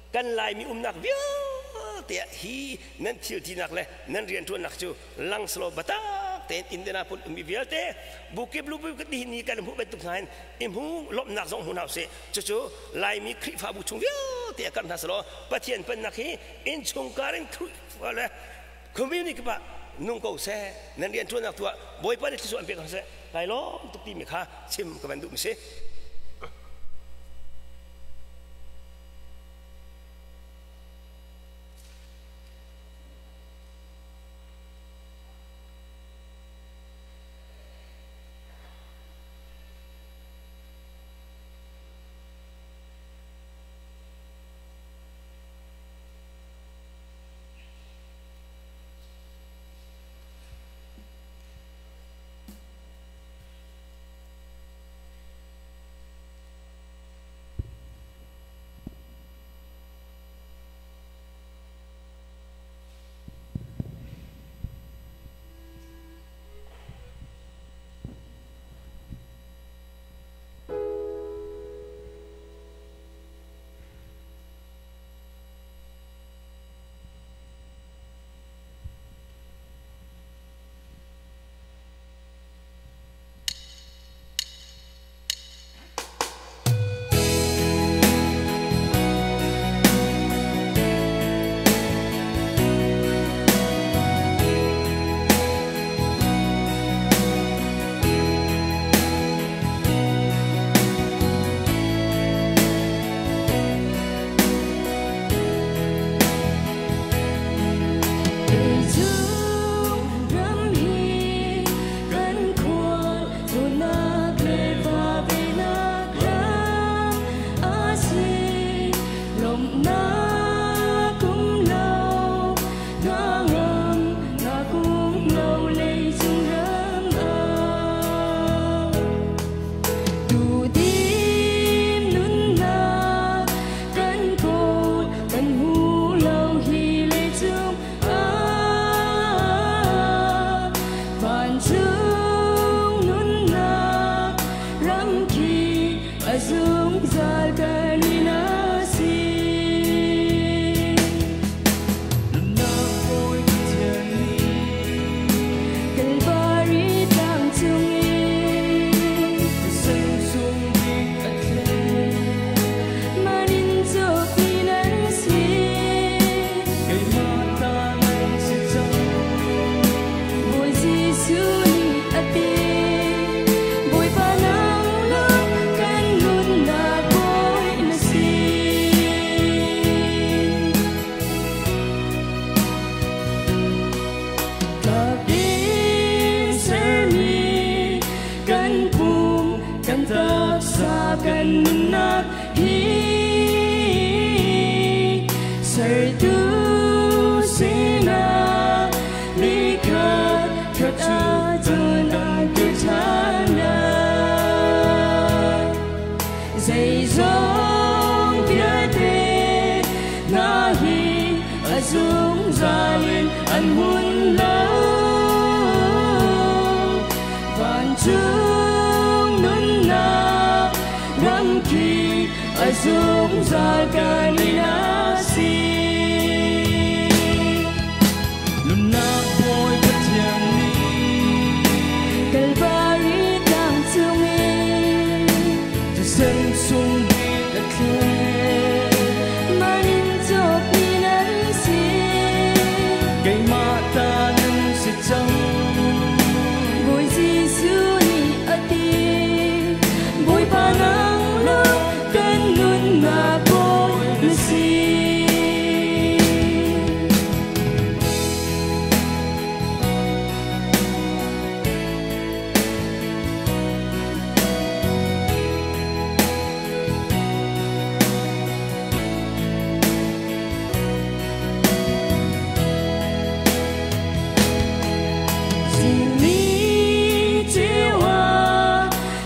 kan Laimi umnak vialte ah hi nan thil tinak le nan rianṭuannak cu lang selaw batak tein Indianapolis ummi vialte bukip lu bu ni kan hmuh bantuk hna in i hmu lawmhnak zong hmu hna usih. Cucu Laimi Khrihfabu chung vialte ah kar hna selaw Pathian pennak hi innchungkhar in Khrihfa le community kip ah nung ko seh, nan rianṭuannak tu ah Bawipa nih thluachuah an pek hna seh, kai lawm tuk timi kha chim ka van duhmi si. A zungzal kan inn a si. Nunnak Bawi Pathian nih Kalvari tlang cungin thisen sung bik a thlet. Man in cawkmi nan si. Keimah ta nan si cang. Bawi Jesuh nih a ti. Bawipa nang lawng kan nunnak Bawi na si. Zingni ceu ah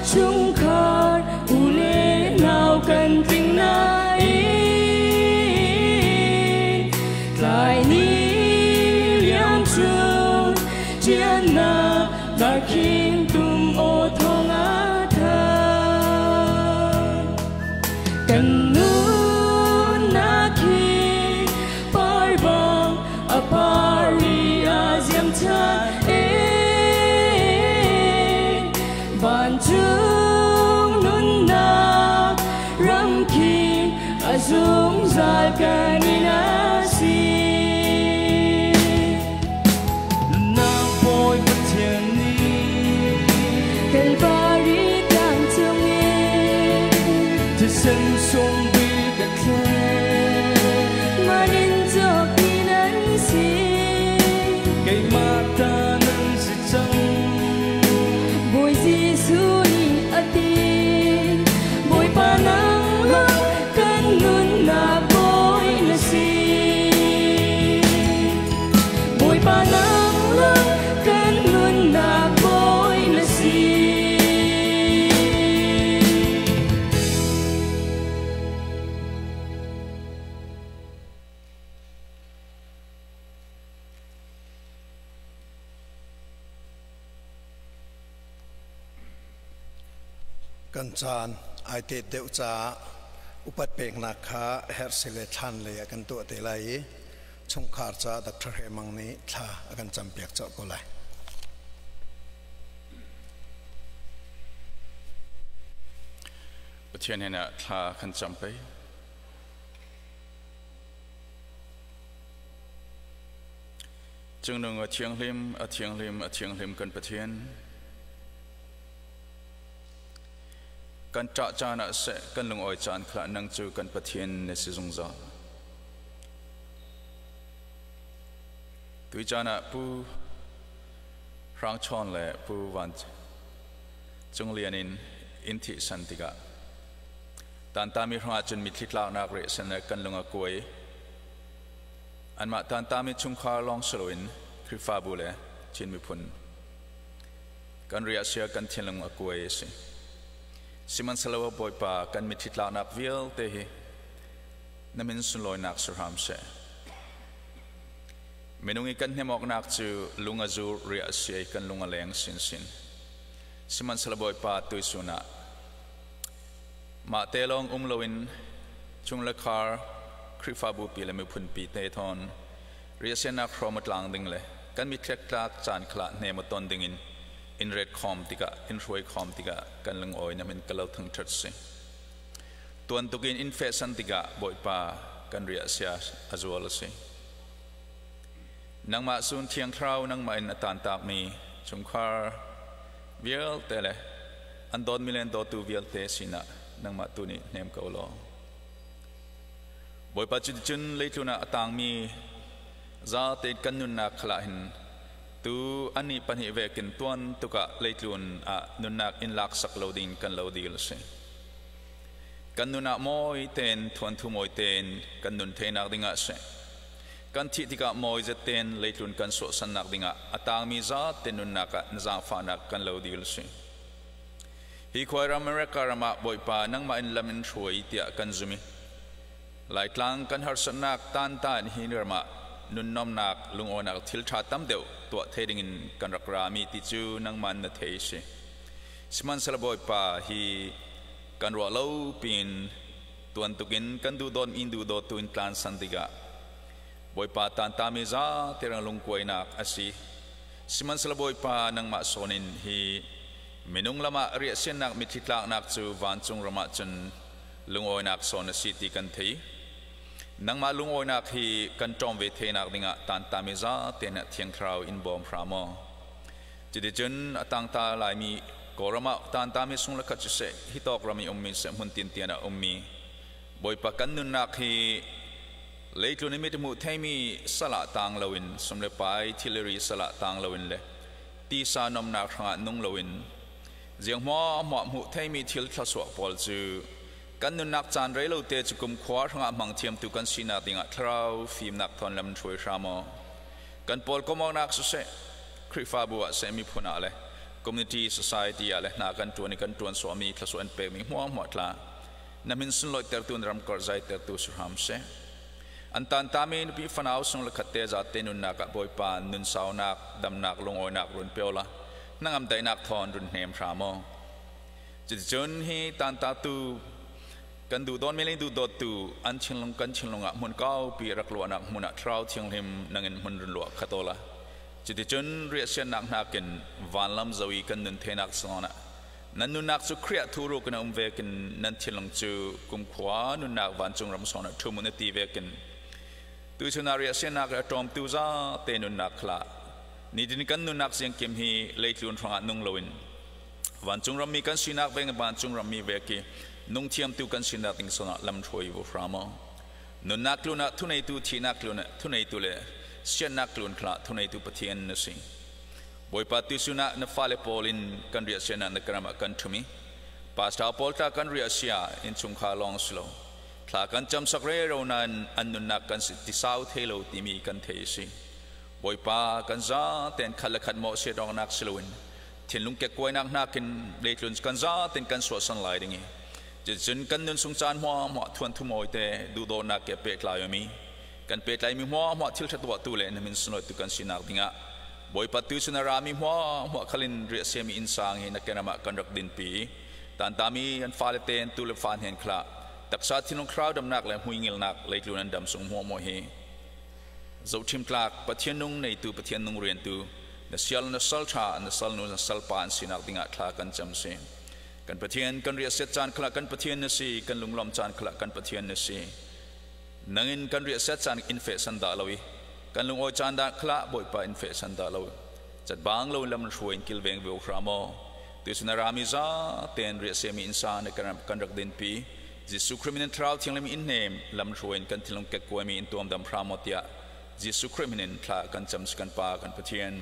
chungkhar u le nau kan tling nain tlai ni liam cun ṭiannak darkhing tum aw thawng a thang. Kan nunnak hi par bang a par i a ziam ṭhan e. Vancung nunnak ramking a zungzal kan inn a si. Nunnak Bawi Pathian nih Kalvari tlang cungin thisen sung bik a thlet. Man in cawkmi nan si. Keimah ta nan si cang. Bawi Jesuh nih a ti. Bawipa nang lawng kan nunnak Bawi na si. Bawipa nang lawng kan nunnak Bawi na si. Kan caan ai tet deuh caah upat peknak kha herh si le thlan lei ah kan tuah te lai i chungkhar caah Dr. Hemang nih thla a kan campiak colh ko lai. Pathian hin ah thla kan cam pei. Cungnung a thianghlim, a thianghlim, a thianghlim kan Pathian. Kan ṭah caan ah seh, kan lungawi caan kha nang cu kan Pathian na si zungzal. Tui caan ah Pu Hrang Chawn le Pu Van Cung Lian in in thih san tikah tantami hrangah cun mitthli tlaknak reh san le kan lung a kuai. Anmah tantami chungkhar lawng si loin Khrihfabu le Chin miphun kan riahsia kan thinlung a kuai a si. Sihmanhsehlaw Bawipa kan mitthli tlaknak vialte hi na min sunlawinak si hram seh. Minung i kan hnem awknak cu lung a zur riah a si i kan lung a leng sinsin. Sihmanhsehlaw Bawipa tuisun ah mah te lawng um loin chung le khar Khrihfabu pi le miphun pi te thawn riahsianak hrawm a tlang ding le kan mitthli tlak caan khala hnem a ton ding in in ret khawm tikah in hruai khawm tikah kan lungawi na min ka lo thangṭhat si. Tuan tukin in fehsan tikah Bawipa kan riahsia a zual a si. Nangmah sun Thiang Thlarau nangmah in a tantakmi chungkhar vialte le an dawtmi le an dawtu vialte sinah nangmah tu nih hnem ko law. Bawipa cuticun leitlun ah a tangmi zaate kan nunnak khala hin tu ani pahnih vekin tuan tukah leitlun ah nunnak in lak sak lo ding kan lo dil si. Kan nun ah mawi tein thuan thu mawi tein kan nun theinak dingah si. Kan thih tikah mawi zet tein leitlun kan sawhsannak dingah a tangmi zat te nunnak ah na zaangfahnak kan lo dil si. Hi khuai ram America ram ah Bawipa nangmah in lam in hruai tiah kan zumi. Laitlang kan harsatnak tan tan hi ram ah nunnomnak lungawinak thil ṭha tam deuh tuah thei dingin kan rak rami ti cu nangmah na thei si. Sihmanhsehlaw Bawipa hi kan ruah lo piin Tuan tukin kan duh dawt in duh dawt tu in tlan san tikah Bawipa tan tami za tirang lungkuainak asi. Sihmanhsehlaw Bawipa nangmah sawn in hi minung lamah riahsiannak mitthli tlaknak cu vancung ram ah cun lungawinak sawn a si ti kan thei. Nangmah lungawinak hi kan ṭawm ve theinak dingah tan tami za te na Thiang Thlarau in bawm hram aw. Cuticun a tangta laimi Kawlram ah tantami sung le khat siseh, hi tawk ram i ummi seh hmun tintian ah ummi Bawipa kan nunnak hi leitlun i mit hmuh theimi sal ah tang loin sum le pai thilri sal ah tang loin le tisa nomnak hrangah nung loin ziang hmuahhmuah hmuh theimi thil thluachuah pawl cu kan nunnak caan rei lo te cu kumkhua hrangah hmang thiamtu kan sinak dingah thlarau fimnak thawn lam hruai hram aw. Kan pawl komawknak siseh, Khrihfabu ah seh miphun ah le community society ah le hna kan ṭuan i kan ṭuan sawhmi thluachuah an pekmi hmuahhmuah tla na min sunlawihtertu na ram karh tertu si hram seh. An tantami nupi fanau sung le khat te za te nunnak ah Bawipa nun saunak damnak lungawinak run peo la hnangam daihnak thawn run hnem hram aw. Cuticun hi tantatu kan duh dawn mi le duh dawttu an thinlung kan thinlung ah hmun kaupi rak luahnak hmun ah thlarau thianghlim nangin hmun run luah khat aw la. Cuticun riahsiannak hnakin vanlam zo i kan nun thenak zawn ah nan nunnak cu Khrih thuru kan um vekin nan thinlung cu kumkhua nunnak vancung ram sawn ah ṭhum un ti vekin tuchun ah riahsiannak le a ṭawmtu za te nunnak khla nitin kan nunnak siangkim hi leitlun hrangah nung loin vancung rammi kan sinak veng vancung rammi veki nung thiamtu kan sinak ding sonah lam hruai vu hram nunnak tlun ah thuneitu thihnak tlun ah thuneitu le siannak tlun khla thuneitu Pathian na si. Bawipa tuchun ah na fale pawl in kan riahsian ah na ram ah kan ṭhum i pastor pawl tla kan riahsia innchungkhar lawng si lo thla kan cam sak rero nain an nunnak kan ti sau thei lo timi kan thei si. Bawipa kan za ten khat le khat mawh siat awknak si loin thinlung kekkuainak nakin leitlun kan za ten kan suahsan lai ding i cuticun kan nun sung caan hmuahhmuah thuan thumawi te duhdawtnak ke pehtlai mi kan pehtlaimi hmuahhmuah thil ṭha tuahtu le na min sunlawi tu kan sinak dingah Bawipa tu cu na rami hmuahhmuah khalin riahsiami innsang hi na kenam ah kan rak dinpi tantami an fale te an tu le fa hnen khla taksa thinlung thlarau damnak le hmuingilnak leitlun an dam sung hmuahhmuah hi zohthim tlak Pathian nung neitu Pathian nung riantu na sial na sal ṭha na sal nu na sal pa an sinak dingah thla kan cam si. Kan Pathian kan riahsiat caan khala kan Pathian na si, kan lunglawm caan khala kan Pathian na si. Nangin kan riahsiat caan in feh san dah lo i kan lungawi caan dah khala Bawipa in feh san dah lo cat bang lo lam hruai in kilveng ve hram aw. Tuchun a rami za ten riahsiami insa na kan rak dinpi Jesuh Christ min in Thlarau Thianghlim in hnem lam hruai in kan thinlung kekkuaimi in tuam dam hram aw tiah Jesuh Christ min in thla kan cam si kan Pa kan Pathian.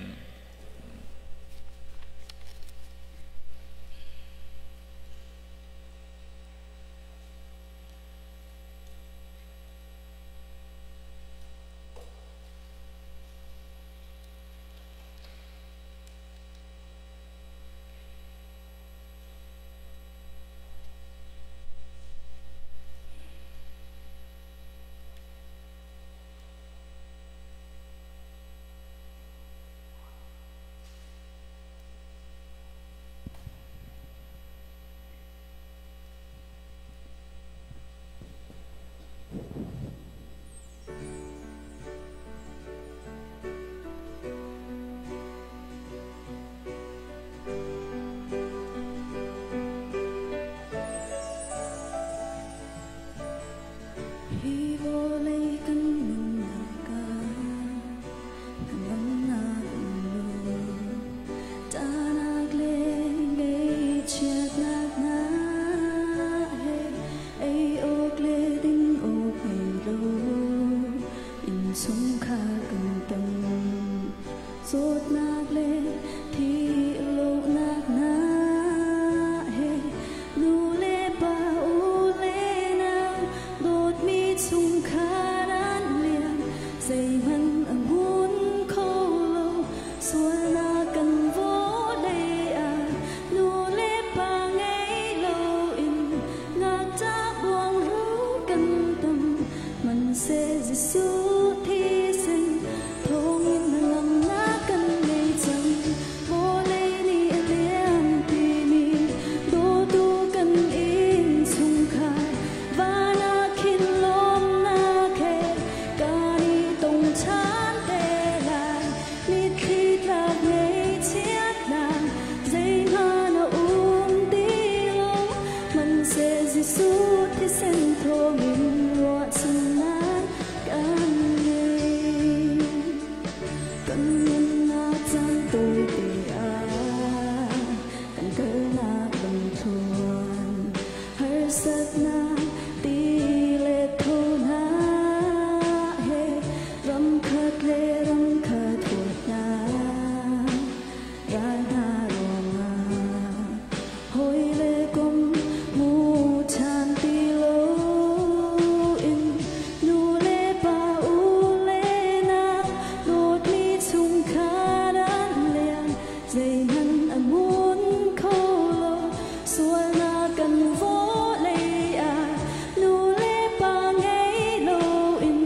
thawngin ruahchannak kan ngei. Kan nunnak caan tawite ah kan kalnak lamthluan harsatnak ti le tho hna he ramkhat le ramkhat huatnak ral hna ruangah hawi le kom hmu ṭhan ti loin nu le pa u le nau dawtmi chungkhar an lian zeihmanh a hmun kho lo sualnak kan vawlei ah nu le pa ngei loin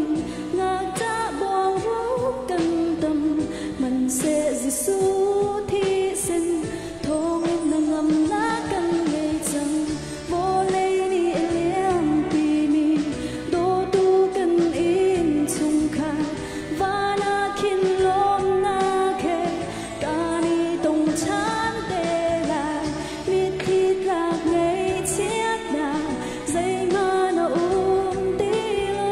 ngakṭah buangro kan tam hmanhseh Jesuh thisen thawngin na ngamnak kan ngei cang vawlei nih a liampi dawtu kan innchungkhar van ah khin lawmnak he kan i tong ṭhan te lai mitthli tlak ngaihchiatnak zeihmanh a um ti lo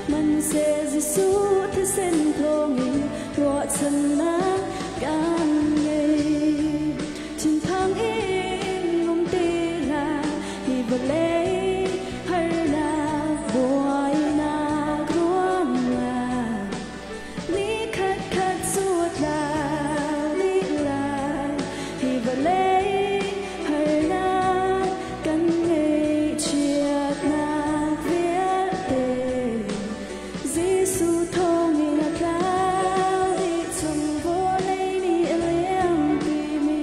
hmanhseh Jesuh thisen thawngin ruahchannak kan ngei thinphang in um ti hlah hi vawlei harnak buainak ruangah ni khat khat cu a tla dih lai hi vawlei harnak kan ngaihchiatnak vialte Jesuh thawngin a tlau dih chung vawlei nih a liampimi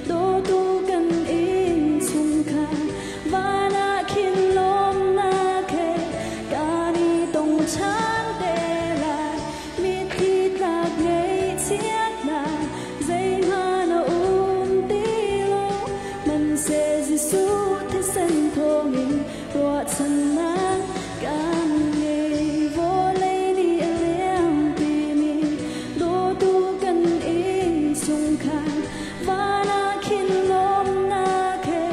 dawtu kan innchungkhar van ah khin lawmnak he kan i tong ṭhan te lai mitthli tlak ngaihchiatnak zeihmanh a um ti lo hmanhseh Jesuh thisen thawngin ruahchannak kan ngei vawlei nih a liampimi dawtu kan innchungkhar van ah khin lawmnak he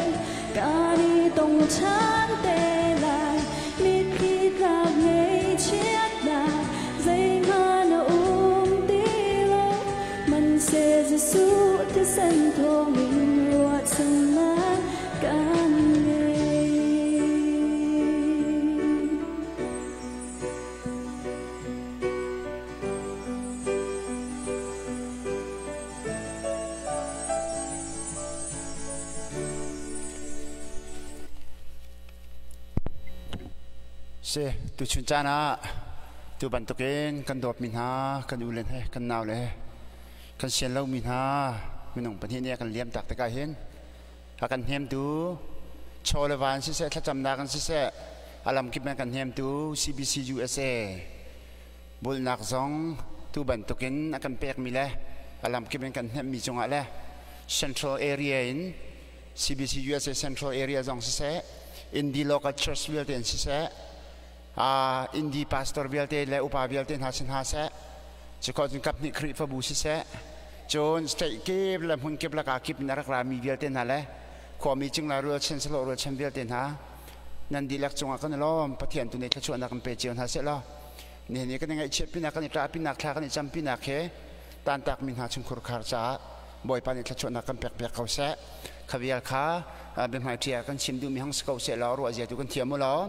kan i tong ṭhan te lai mitthli tlak ngaihchiatnak zeihmanh a um ti lo hmanhseh Jesuh thisen thawngin ruahchannak kan ngei. Si, tuchun caan ah tu bantukin kan dawtmi hna, kan u le he, kan nau le he, kan sian lomi hna minung pahnih nih a kan liam tak tikah hin a kan hnemtu chaw le van siseh thlacamnak in siseh a lamkip in a kan hnemtu CBC USA bulnak zong tu bantukin a kan pekmi le a lamkip in kan hnemhmi cungah le Central Area in CBC USA Central Area zong siseh Indy Local Church vialte in siseh Indy pastor vialte le upa vialte hna si hna seh cuko cun kap hnih Khrihfabu siseh cun state kip le hmun kip laka kip in a rak rami vialte hna le khuami cingla rualchan salo rualchan vialte hna nan dihlak cungah kan i lawm Pathian tu nih thluachuahnak kan pe cio hna seh law nihin ni kan i ngaihchiat pinak kan i ṭah pinak thla kan i cam pinak he tantakmi hna chungkhur khar caah Bawipa nih thluachuahnak kan pek piak ko seh kha vial kha biahmai ṭia kan chim duhmi hang si ko seh law ruah zia tu kan thiam u law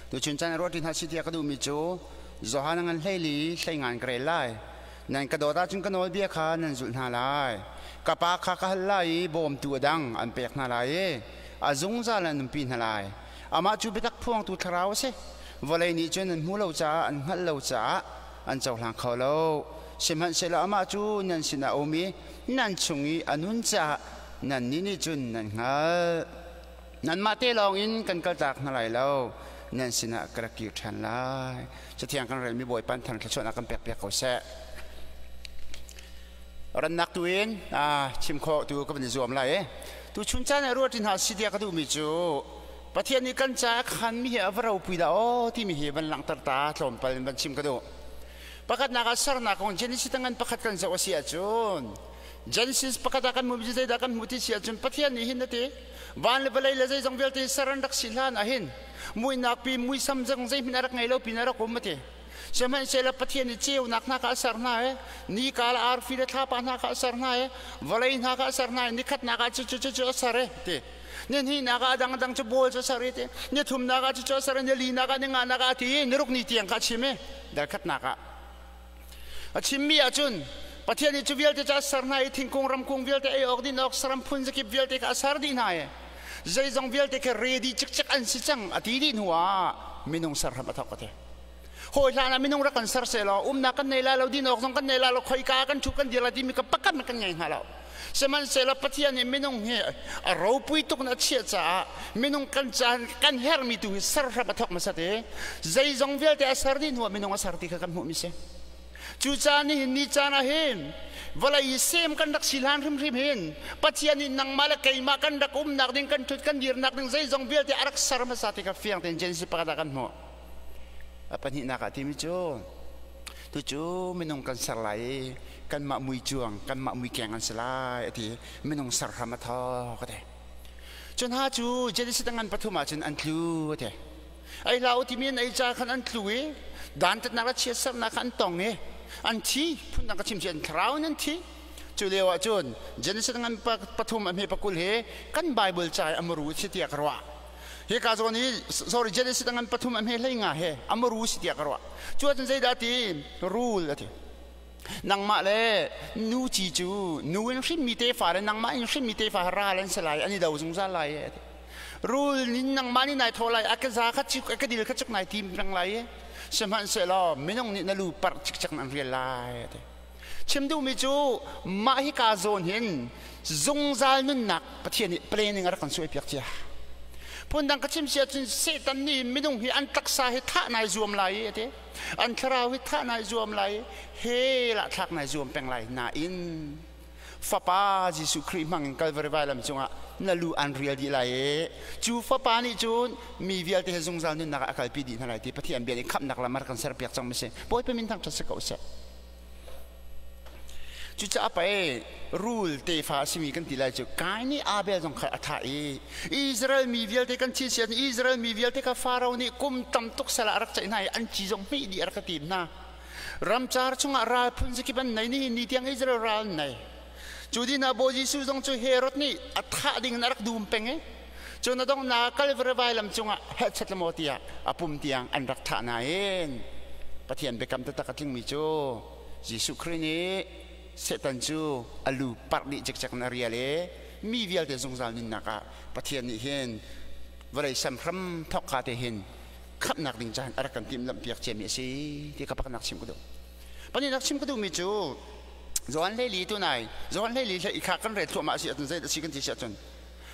tuchun caan ruah ṭi hna si tiah ka duhmi cu Johan ngan hleili hlei ngan ka rel lai nan ka dawt ahcun ka nawlbia kha nan zulh hna lai ka pa kha ka hal lai i bawmtu a dang an pek hna lai i a zungzal an umpi hna lai amah cu biatak phuangtu thlarau a si vawlei nih cun an hmu lo caah an hngalh lo caah an cohlang kho lo sihmanhsehlaw amah cu nan sinah a um i nan chung i a nun caah nannih nih cun nan hngalh nanmah te lawngin kan kaltak hna lai lo nan sinah ka rak kir ṭhan lai cathiang kan relmi Bawipa thang thluachuahnak kan pek piak ko seh rannak tu in chim khawh tu ka van i zuam lai tu chun caan ah ruah ṭi hna si tiah ka duhmi cu Pathian nih kan ca a khanmi hi a va ropui dah aw timi hi van langhter ta tlawmpal in van chim ka duh. Pakhatnak ah sernak kong Genesis tangan pakhat kan zoh a si ahcun. Genesis pakhat ah kan hmuh mi zeidah kan hmuh ti si ahcun Pathian nih hin a ti van le vawlei le zeizong vialte ser an rak si hlan ah hin muihnak pi muisam zong zeihmanh a rak ngei lo pin a rak um a ti. Sihmanhsehlaw Pathian nih ceunak hna kha a ser hna i nika le arfi le thlapa hna kha a ser hna i vawlei hna kha a ser hna i nikhatnak ah cucu cucu a ser i ti. Nihnihnak ah a dangdang cu bawl cu a ser i ti. Nithumnak ah cucu a ser i nilinak ah ninganak ah a ti i niruk ni tiang kha a chim i dalkhatnak ah a chimmi ahcun Pathian nih cu vialte cu a ser hna i thingkung ramkung vialte ei awk din awk saram phun zakip vialte kha a ser dih hna i zeizong vialte kha ready cikcek an si cang a ti dih hnu ah minung ser hram a thawk a ti. Hawi hlan ah minung rak kan ser seh law umnak kan nei lai lo din awk zong kan nei lai lo khoika kan ṭhu kan dir lai timi ka pakhat kan ngei hnga lo. Sihmanhsehlaw Pathian nih minung hi a ropui tuk in a chiah caah minung kan caan kan herhmi tu hi ser hram a thawk hmasat i zeizong vialte a ser dih hnuah minung a ser ti kha kan hmuhmi si. Cucaah nihin ni caan ah hin vawlei i sem kan rak si hlan hrimhrim hin Pathian nih nangmah le keimah kan rak umnak ding kan ṭhut kan dirnak ding zeizong vialte a rak ser hmasa ti kha fiang tein Genesis pakhat ah kan hmuh. A pahnihnak ah timi cu tucu minung kan ser lai i kanmah mui cuang kanmah mui keng an si lai a ti minung ser hram a thawk a ti. Cu hna cu Genesis a ngan pathum ah cun an tlu a ti. Ei hlah u timi an ei ca khan an tlu i dantatnak le chiatsernak kha an tong i an thi phundang ka chim ci an thlarau in an thi. Cu lio ah cun Genesis ngan pathum a hme pakul hi kan Bible ca i a muru si tiah ka ruah. Hika zawn hi sorry Genesis ngan pathum a hme hlei nga he a muru si tiah ka ruah. Cu ahcun zeidah ti rule a ti. Nangmah le nu ci cu nu in hrinmi tefa le nangmah in hrinmi tefa ral an si lai an i do zungzal lai a ti. Rul nin nangmah nih nai thawh lai a ka za kha cuk a ka dil kha cuk nai tim peng lai i sihmanhsehlaw minung nih na lu parh cikcek in an rial lai a ti. Chim duhmi cu mah hika zawn hin zungzal nunnak Pathian nih planning a rak kan suaipiak cia. Phundang ka chim si ahcun Satan nih minung hi an taksa hi thah nai zuam lai i a ti. An thlarau hi thah nai zuam lai i hell ah thlak nai zuam peng lai nain Fapa Jesuh Khrih hmang in Calvary vailam cungah na lu an rial dih lai i cu Fapa nih cun mi vialte he zungzal nunnak ah a kalpi dih hna lai ti Pathian bia nih khamhnak lam a rak kan serpiak cang mi si. Bawipa min thangṭhat si ko seh. Cucaah pei rul tefa a simi kan ti lai cu Kain nih Abel zong kha a thah i Israel mi vialte kan thi si ahcun Israel mi vialte kha Faro nih kum tam tuk sal ah a rak ceih hna i an ci zong hmih dih a rak ka tim hna. Ramcar chungah ral phun zakip an nei nihin ni tiang Israel ral an nei. Cu din ah Bawi Jesuh zong cu Herod nih a thah ding in a rak dum peng i cun a donghnak Calvary vailam cungah helchat le maw tiah a pum tiang an rak thah nain Pathian biakam taktak a tlingmi cu Jesuh Khrih nih Satan cu a lu parh dih cikcek in a rial i mi vialte zungzal nunnak ah Pathian nih hin vawlei sem hram thawk ka te hin khamhnak ding caan a rak kan timhlamhpiak ciami a si ti ka paknak chim ka duh. Pahnihnak chim ka duhmi cu Johan 14 tu nai Johan 14 i kha kan rel thluahmah a si ahcun zei dah si kan ti si ahcun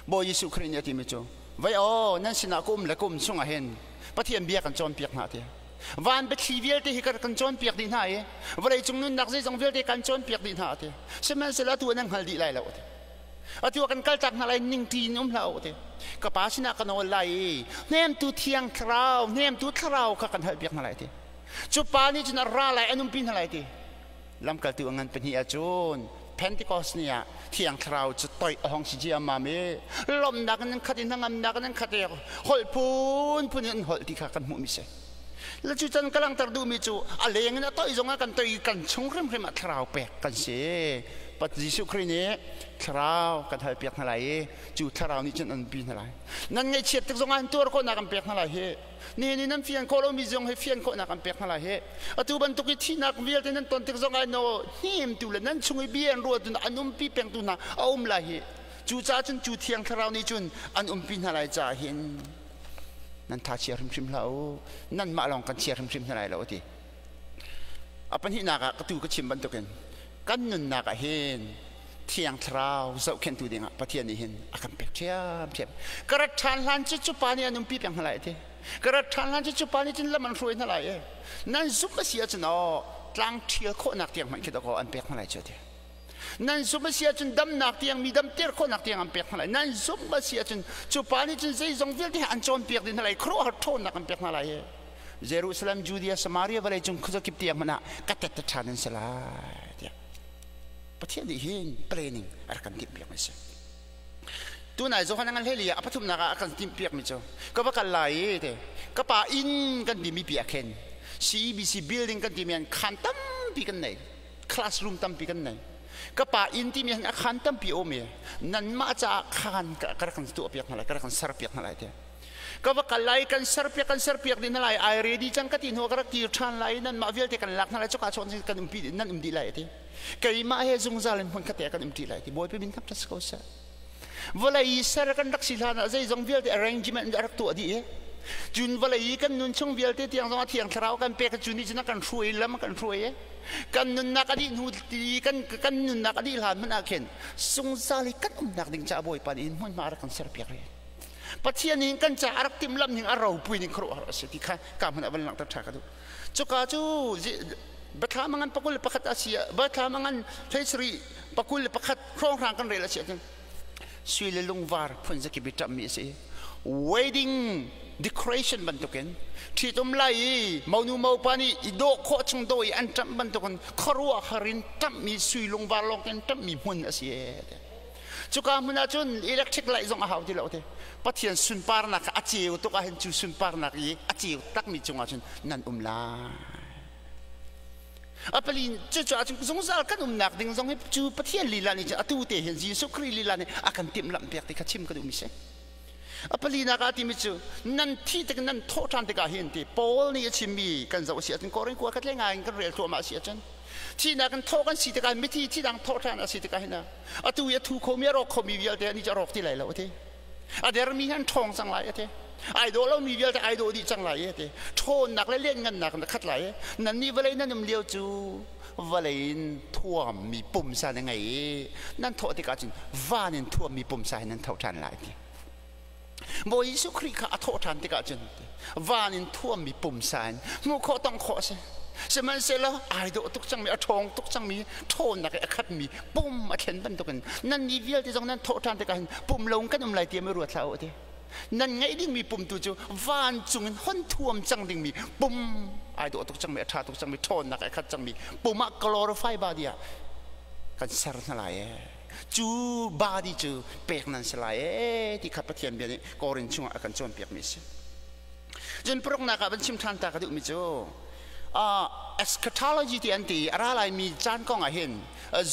Bawi Jesuh Khrih nih a timi cu vei aw nan sinah ka um le ka um chungah hin Pathian bia kan cawnpiak hna ti van biathli vialte hi kan cawnpiak dih hna i vawlei cung nunnak zeizong vialte kan cawnpiak dih hna ti sihmanhsehlaw atu nan hngal dih lai lo ti atu ah kan kaltak hna lai ningti in um hlah u ti ka pa sinah ka nawl lai i hnemtu thiang thlarau hnemtu thlarau kha kan halpiak hna lai ti cu pa nih cun a ra lai an umpi hna lai ti lamkaltu a ngan pahnih ahcun Pentecost ni ah Thiang Thlarau cu toih a hong si ciammam i lawmhnak in an khat i hnangamnak in an khat i holh phunphun in an holh ti kha kan hmuhmi si. Le cu can ka langhter duhmi cu a leng in a toih zong ah kan toih i kan chung hrimhrim ah Thlarau pek kan si. Pat Jesuh Khrih nih Thlarau kan halpiak hna lai i cu Thlarau nih cun an pi hna lai. Nan ngaihchiat tik zong ah an tuar khawhnak an pek hna lai hi. Nihin i nan fian khawh lomi zong hi fian khawhnak an pek hna lai hi. Atu bantuk i thihnak vialte nan ton tik zong ah no hnemtu le nan chung i bia an ruahtu hna an umpi pengtu hna a um lai hi. Cucaah cun cu Thiang Thlarau nih cun an umpi hna lai caah hin nan tha chia hrimhrim hlah u. Nanmah lawng kan chia hrimhrim hna lai lo a ti. A pahnihnak ah ka tu ka chim bantukin kan nunnak ah hin Thiang Thlarau zohkhenhtu dingah Pathian nih hin a kan pek ṭhiamṭhiam. Ka rat ṭhan hlan cu cu pa nih an umpi peng hna lai a ti. Ka rat ṭhan hlan cu cu pa nih cun lam an hruai hna lai i nan zumh a si ahcun aw tlang ṭhial khawhnak tiang hmanh khi dawkaw an pek hna lai cu a ti. Nan zumh a si ahcun damnak tiang mi damter khawhnak tiang an pek hna lai. Nan zumh a si ahcun cu pa nih cun zeizong vialte an cawnpiak dih hna lai, khuaruahhar ṭhawnnak an pek hna lai i Jerusalem, Judea, Samaria vawlei cung khuazakip tiang hmanh ah ka tette ṭhan an si lai tiah. Pathian nih hin planning a rak kan timh piak mi si. Tunai Johan ngan hlei a pathumnak ah a kan timh piak mi cu ka va kal lai i te ka pa inn kan timi pi ah khin CEBC building kan timi an khan tampi kan nei, classroom tampi kan nei. Ka pa inn timi hin a khan tampi um i nanmah caah khan ka rak kan tuah piak hna lai, ka rak kan ser piak hna lai te. Ka va kal lai, kan ser piak, kan ser piak dih hna lai, ai ready cang ka ti hnu ka rak kir ṭhan lai, nanmah vialte kan lak hna lai, cuka chuan kan umpi nan um dih lai ti. Keimah he zungzal in hmun khat te kan um ṭi lai ti. Bawipa min thangṭhat si ko seh. Vawlei i ser kan rak si hlan ah zeizong vialte arrangement a rak tuah dih i cun vawlei i kan nun chung vialte tiang zong a thiang thlarau kan pek cu nih cun a kan hruai, lam a kan hruai i kan nunnak a dih hnu ti kan kan nunnak a dih hlan hmanh ah khin zungzal i kan umnak ding caah Bawipa nih hmunhma a rak kan serpiak rih. Pathian nih kan caah a rak timhlamh ning a ropui ning khuaruahhar a si ti kha ka hmun ah van langhter ṭha ka duh. Cuka cu Biathlam a ngan 21 a si ah Biathlam a ngan 17 21 hrawnghrang kan rel a si ahcun sui le lungvar phun zakip i ṭamhmi a si. Wedding decoration bantukin ṭhitum lai i monu mopa nih i dawh khawh chung dawh i an ṭamh bantukin khuaruahhar in ṭamhmi sui lungvar lawng in ṭamhmi hmun a si. Cuka hmun ah cun electric light zong a hau ti lo te. Pathian sunparnak kha a ceu tuk ahhin cu sunparnak i a ceu takmi cungah cun nan um lai. A pali cucu ahcun zungzal kan umnak ding zong hi cu Pathian lila nih cun atu te hin Jesuh Khrih lila nih a kan timhlamh piak ti kha chim ka duhmi si. A palinak ah timi cu nan thi tik nan thawh ṭhan tikah hin ti Paul nih a chimmi kan zoh a si ahcun Korin kua khat le ngai in kan rel thluahmah a si ahcun thihnak in thawh kan si tikah mithi thi dang thawh ṭhan a si tikah hin atu i a thu khomi a rawk khomi vialte an i rawk ti lai lo a ti. A dermi hi an ṭhawng cang lai a ti. Ai dawh lomi vialte ai dawh dih cang lai a ti. Ṭhawnnak le lianngannak in a khat lai. Nannih vawlei nan um lio cu vawlei in thuammi pumsa na ngei i nan thawh tikah cun van in thuammi pumsa he nan tho ṭhan lai ti. Bawi Jesuh Khrih kha a thawh ṭhan tikah cun van in thuammi pumsa in hmuh khawh tong khawh a si. Sihmanhsehlaw ai dawh tuk cangmi, a ṭhawng tuk cangmi, ṭhawnnak i a khatmi pum a thlen bantukin nannih vialte zong nan thawh ṭhan tikah hin pum lo in kan um lai ti mi ruat hlah u ti. Nan ngeih dingmi pum tu cu vancung in hon thuam cang dingmi pum ai dawh tuk cangmi, a ṭha tuk cangmi, ṭhawnnak a khat cangmi pum ah glorify body ah kan ser hna lai ee. Cu body cu pek nan si lai ee ti kha Pathian bia nih Korin chungah a kan cawnpiakmi a si. Cun paruknak ah van chim ṭhan ta ka duhmi cu eschatology ti an ti a ra laimi caan kong ah hin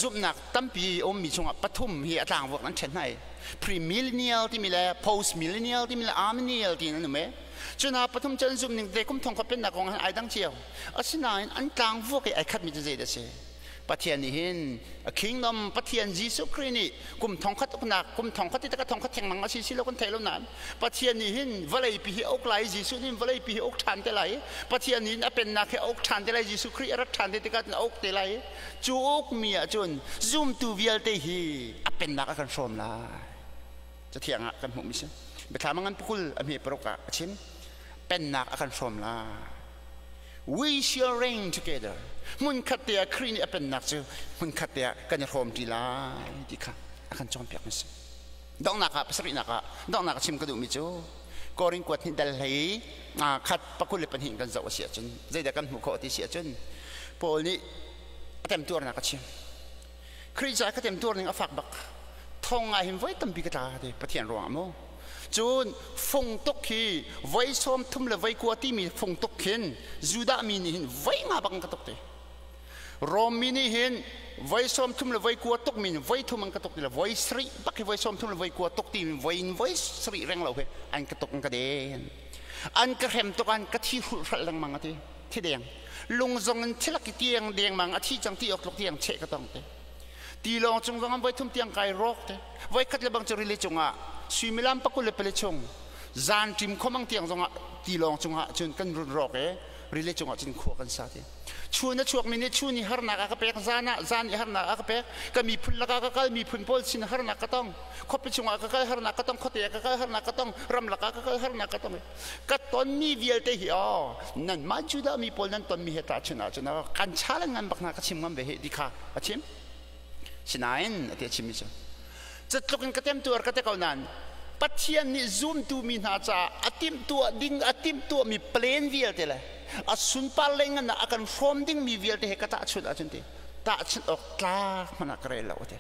zumhnak tampi ummi chungah pathum hi a tlangvuak an ṭhen hna i premillennial timi le postmillennial timi le amillennial ti an um e. Cuna pathum cu an zumh ning te kum thong khat pennak kong ai dang cio. Asinain an tlangvuak i ai khatmi cu zei dah si? Pathian nih hin a kingdom Pathian Jesuh Khrih nih kum thongkhat uknak kum thongkhat ti taka thongkhat thengmang a si si lo kan thei lo nain Pathian nih hin vawlei pi hi a uk lai Jesuh nih vawlei pi hi a uk ṭhan te lai Pathian nih a pennak hi a uk ṭhan te lai Jesuh Khrih a rat ṭhan te tikah a uk te lai cu ukmi ah cun zumtu vialte hi a pennak a kan hrawm lai cathiang ah kan hmuhmi si Biathlam a ngan pakul a hme paruk ah a chim pennak a kan hrawm lai We shall reign together. Hmunkhat te ah Khrih nih a pennak cu hmunkhat te ah kan i hrawm ṭi lai ti kha a kan cawnpiak mi si. Donghnak ah pasarihnak ah donghnak ah chim ka duhmi cu Korin kuat hnih dal hlei khat 22 kan zoh a si ahcun zeidah kan hmuh khawh ti si ahcun Paul nih a temtuarnak a chim. Khrih caah ka temtuar ning a fak bak. Thong ah hin voi tampi ka tla ti Pathian ruangah mu. Cun fung tuk hi voi 30 le voi 20 timi fung tuk khin Judah mi nih hin voi nga bang ka tuk ti. Rom mi nih hin voi 30 le voi 20 tuk mi voi thum an ka tuk ti le voi sarih bak hi voi 30 le voi 20 tuk ti voi in voi sarih reng lo he an ka tuk an ka den. An ka hrem tuk an ka thi hrulh hralh lengmang ati. Thi deng. Lung zong in thilak i tiang dengmang a thi cang ti awk tluk tiang cheh ka tong te. Tilawng cung zong an voi thum tiang kai rawk te. Voi khat le bang cu rili cungah suimilam 24 chung zan ṭim khomang tiang zongah tilawng cungah cun kan run rawk i rili cungah cun khua kan sa ti. Chun a chuakmi nih chun i harnak a ka pek, zan ah zan i harnak a ka pek. Ka miphun lakah ka kal, miphun pawl sin harnak ka tong. Khuapi chungah ka kal, harnak ka tong, khuate ah ka kal, harnak ka tong, ramlak ah ka kal, harnak ka tong. Ka tonmi vialte hi aw nanmah Judah mi pawl nan tonmi he tahchunh ahcun aw kan challenge ngan bak hna ka chim ngam ve hih ti kha a chim. Sinain a ti a chimmi cu catluk in ka temtuar ka te ko nain Pathian nih zumtu mi hna caah a timhtuah ding a timhtuahmi plan vialte le a sunpar lei ngan ah a kan hrawm dingmi vialte he ka tahchunh ahcun ti. Tahchunh awk tlak hmanh ah ka rel lo a ti.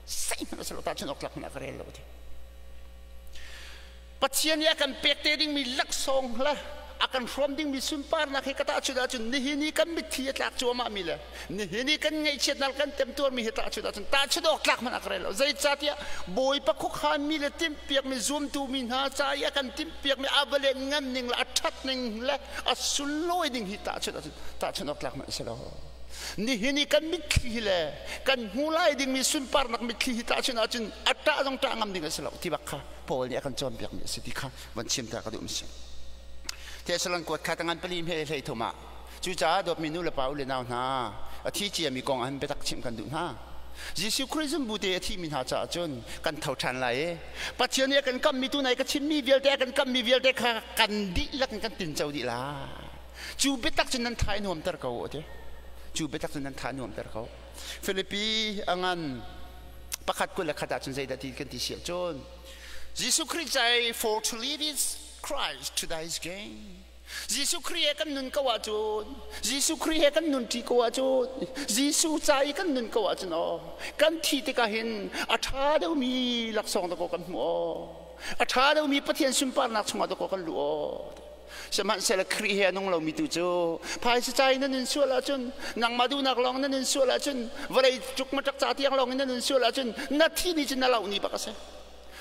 Zeihmanh a si lo, tahchunh awk tlak hmanh ah ka rel lo a ti. Pathian nih a kan pek te dingmi laksawng le a kan hrawm dingmi sunparnak hi ka tahchunh ahcun nihin i kan mitthli a tlak cuahmah mi le nihin i kan ngaihchiatnak kan temtuarmi hi tahchunh ahcun tahchunh awk tlak hmanh ah ka rel lo. Zeicahtiah Bawipa khuakhanmi le timhpiakmi zumtu mi hna ca i a kan timhpiakmi a va len ngan ning le a ṭhat ning le a sunlawi ning hi tahchunh ahcun tahchunh awk tlak hmanh a si lo. Nihin i kan mitthli hi le kan hmu lai dingmi sunparnak mitthli hi tahchunh ahcun a ṭah zong ṭah ngam ding a si lo ti bak kha Paul nih a kan cawnpiakmi a si ti kha van chim ta ka duh mi si. Thessalon kuat kha tangan pali hme hlei thum ah cucaah dawtmi nu le pa u le nau hna a thi ciami kong ah hin biatak chimh kan duh hna. Jesuh Khrih zumbu te a thimi hna caah cun kan tho ṭhan lai i Pathian nih a kan kammi tu nai ka chimmi vialte a kan kammi vialte kha kan dihlak in kan tinco dih lai. Cu biatak cun nan tha i nuamter ko u ti. Cu biatak cun nan tha nuamter ko. Filipi a ngan pakhat 21 ah cun zeidah ti kan ti si ahcun Jesuh Khrih cai for to live is Christ to die is gain. Jesuh Khrih he kan nun ko ahcun Jesuh Khrih he kan nun ṭi ko ahcun Jesuh ca i kan nun ko ahcun aw kan thi tikah hin a ṭha deuhmi laksawng dakaw kan hmu aw a ṭha deuhmi Pathian sunparnak chungah dakaw kan luh aw. Sihmanhsehlaw Khrih he a nung lomi tu cu phaisa ca in na nun sual ahcun nangmah duhnak lawng na nun sual ahcun vawlei ṭuk maṭak ca tiang lawng in na nun sual ahcun na thi ni cu na loh ni bak a si.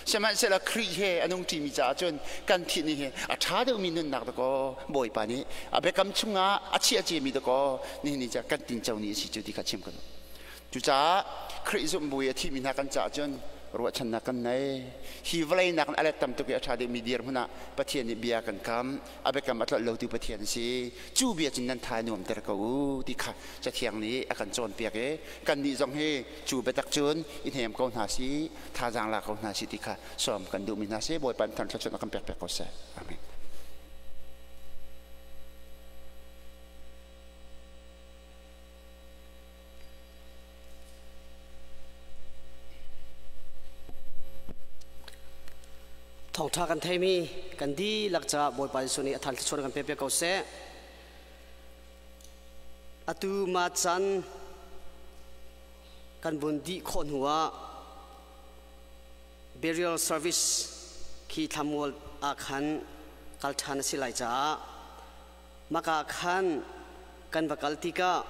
Sihmanhsehlaw Khrih he a nung ṭimi caah cun kan thih ni hi a ṭha deuhmi nunnak dakaw Bawipa nih a biakam chungah a chiah ciami dakaw nihin ni ca kan tinco ni a si cu ti kha chim ka duh. Cucaah Khrih zumh bu i a thimi hna kan caah cun ruahchannak kan nei. Hi vawlei nakin a let tam tuk i a ṭha deuhmi dirhmun ah Pathian nih bia kan kam, a biakam a tlolh lotu Pathian a si. Cu bia cun nan tha i nuamter ko u ti kha Cathiang nih a kan cawnpiak i kannih zong hi cu biatak cun i hnem ko hna sih, thazaang la ko hna sih ti kha sawm kan duhmi hna si. Bawipa nih thluachuah a kan pekpiak ko seh. Amen. Thawngṭha kan theimi kan dihlak caah Bawipa Jesuh nih a than thluachuah kan pe ko seh. Atu ma can kan vun dih khawh hnu ah burial service khi thlamual ah khan kal ṭhan a si lai caah Maka khan kan va kal tikah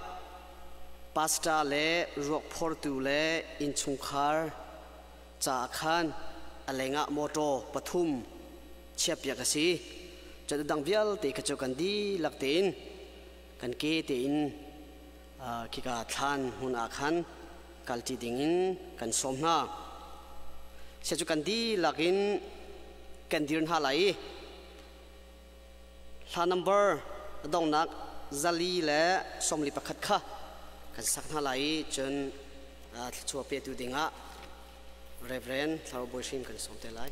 pastor le ruak phortu le innchungkhar caah khan a lengah mawṭaw pathum chiahpiak a si. Cun a dang vialte kha cu kan dihlak tein kan ke tein khika thlan hmun ah khan kalṭi dingin kan sawm hna. Sia cu kan dihlak in kan dir hna lai i Hla number a donghnak 441 kha kan sak hna lai i cun thluachuah petu dingah Reverend Thlarau Bawi Hrim kan sawm te lai.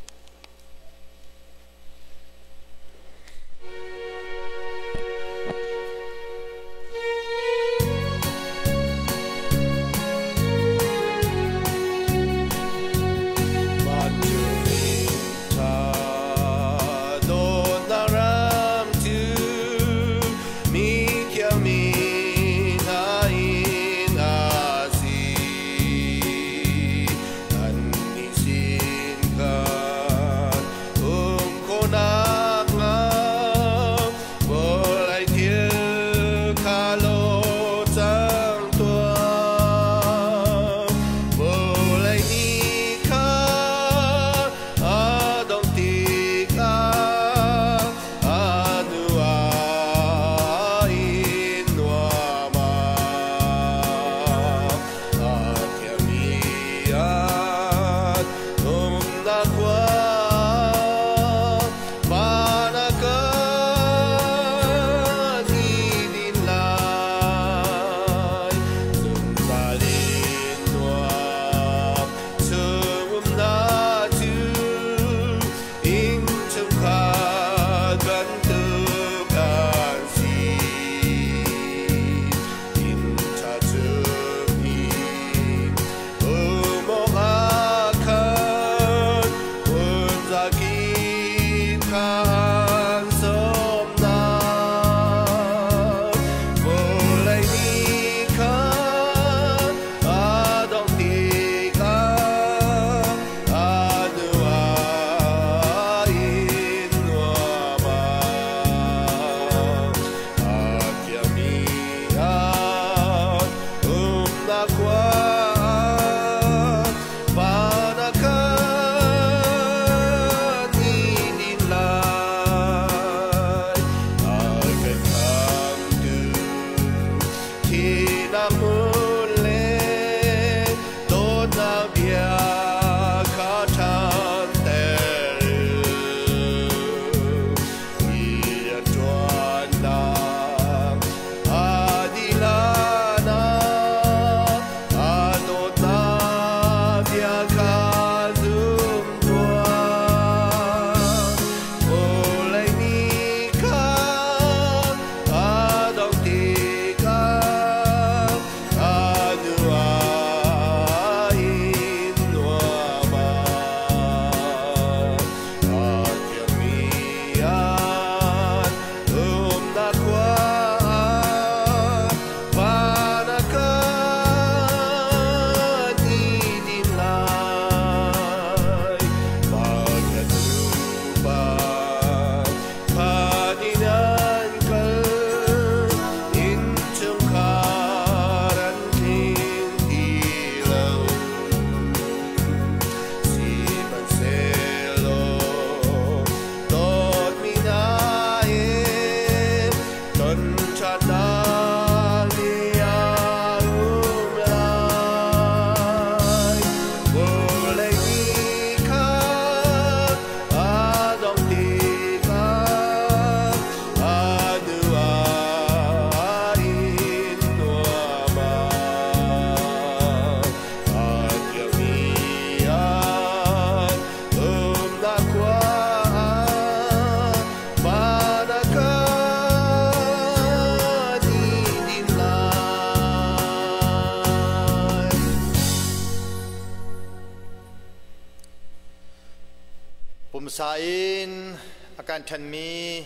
Usa in a kan ṭhenmi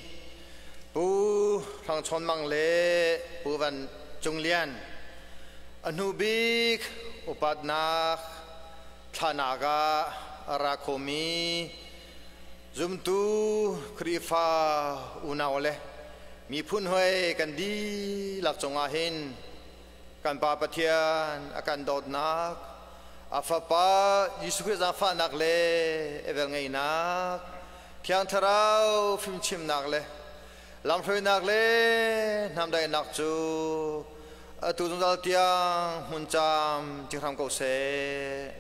Pu Hrang Chawn Mang le Pu Van Cung Lian a hnu bik upatnak thlahnak ah a ra khomi zumtu Khrihfa unau le miphun hoi kan dihlak cungah hin kan Pa Pathian a kan dawtnak, a Fapa Jesuh Khrih zaangfahnak le a velngeihnak, Thiang Thlarau fimchimnak le lamhruainak le hnamdaihnak cu atu zungzal tiang hmun caam ci hram ko seh.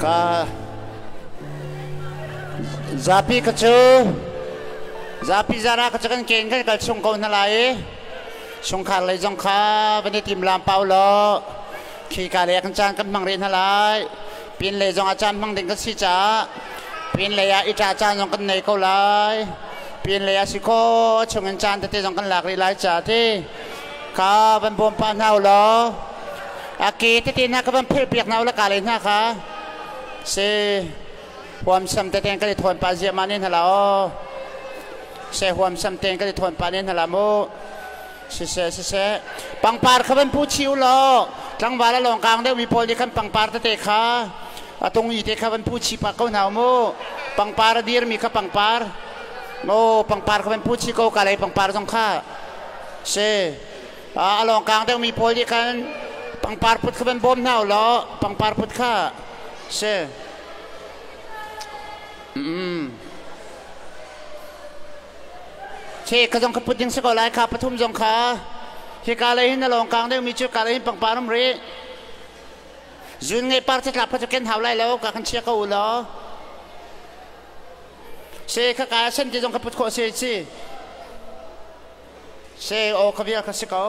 Ka zapi ka cu zapi zara ka cu kan ken kan kal chung ko hna lai i chungkhar lei zong kha van i tim lam pau law khi ka lei ah kan caan kan hmang rih hna lai pin lei zong ah caan hmang ding kan si caah pin lei ah i ṭah caan zong kan nei ko lai pin lei ah si kho chung in caan tete zong kan lak rih lai ca ti kha van bawm pah hna u law a ke tete hna ka van phel piak hna u la ka lei hna kha si huamsam tete kan i thawn pah ziahmah ne hna la aw se huamsam tein kan i thawn pah ne hna la mu Siseh siseh pangpar kha van pu chih u law tlangval a lawngkang deuhmi pawl nih khan pangpar tete kha a tung i te kha van pu chih pah ko hna u mu. Pangpar a dirmi kha pangpar maw pangpar kha van pu chih ko ka lei pangpar zong kha si a lawngkang deuhmi pawl nih khan pangpar put kha van bawm hna u law pangpar put kha si. Mm. Che ka zong ka put ding si ko lai kha pathum zong kha hika lei hin a lawng kang deuh mi cu ka lei hin pangpar um rih zun ngei par tla pha cu ken hau lai lo ka kan chia ko u law se kha ka sen ti zong ka put khawh se si se o ka vial ka si ko.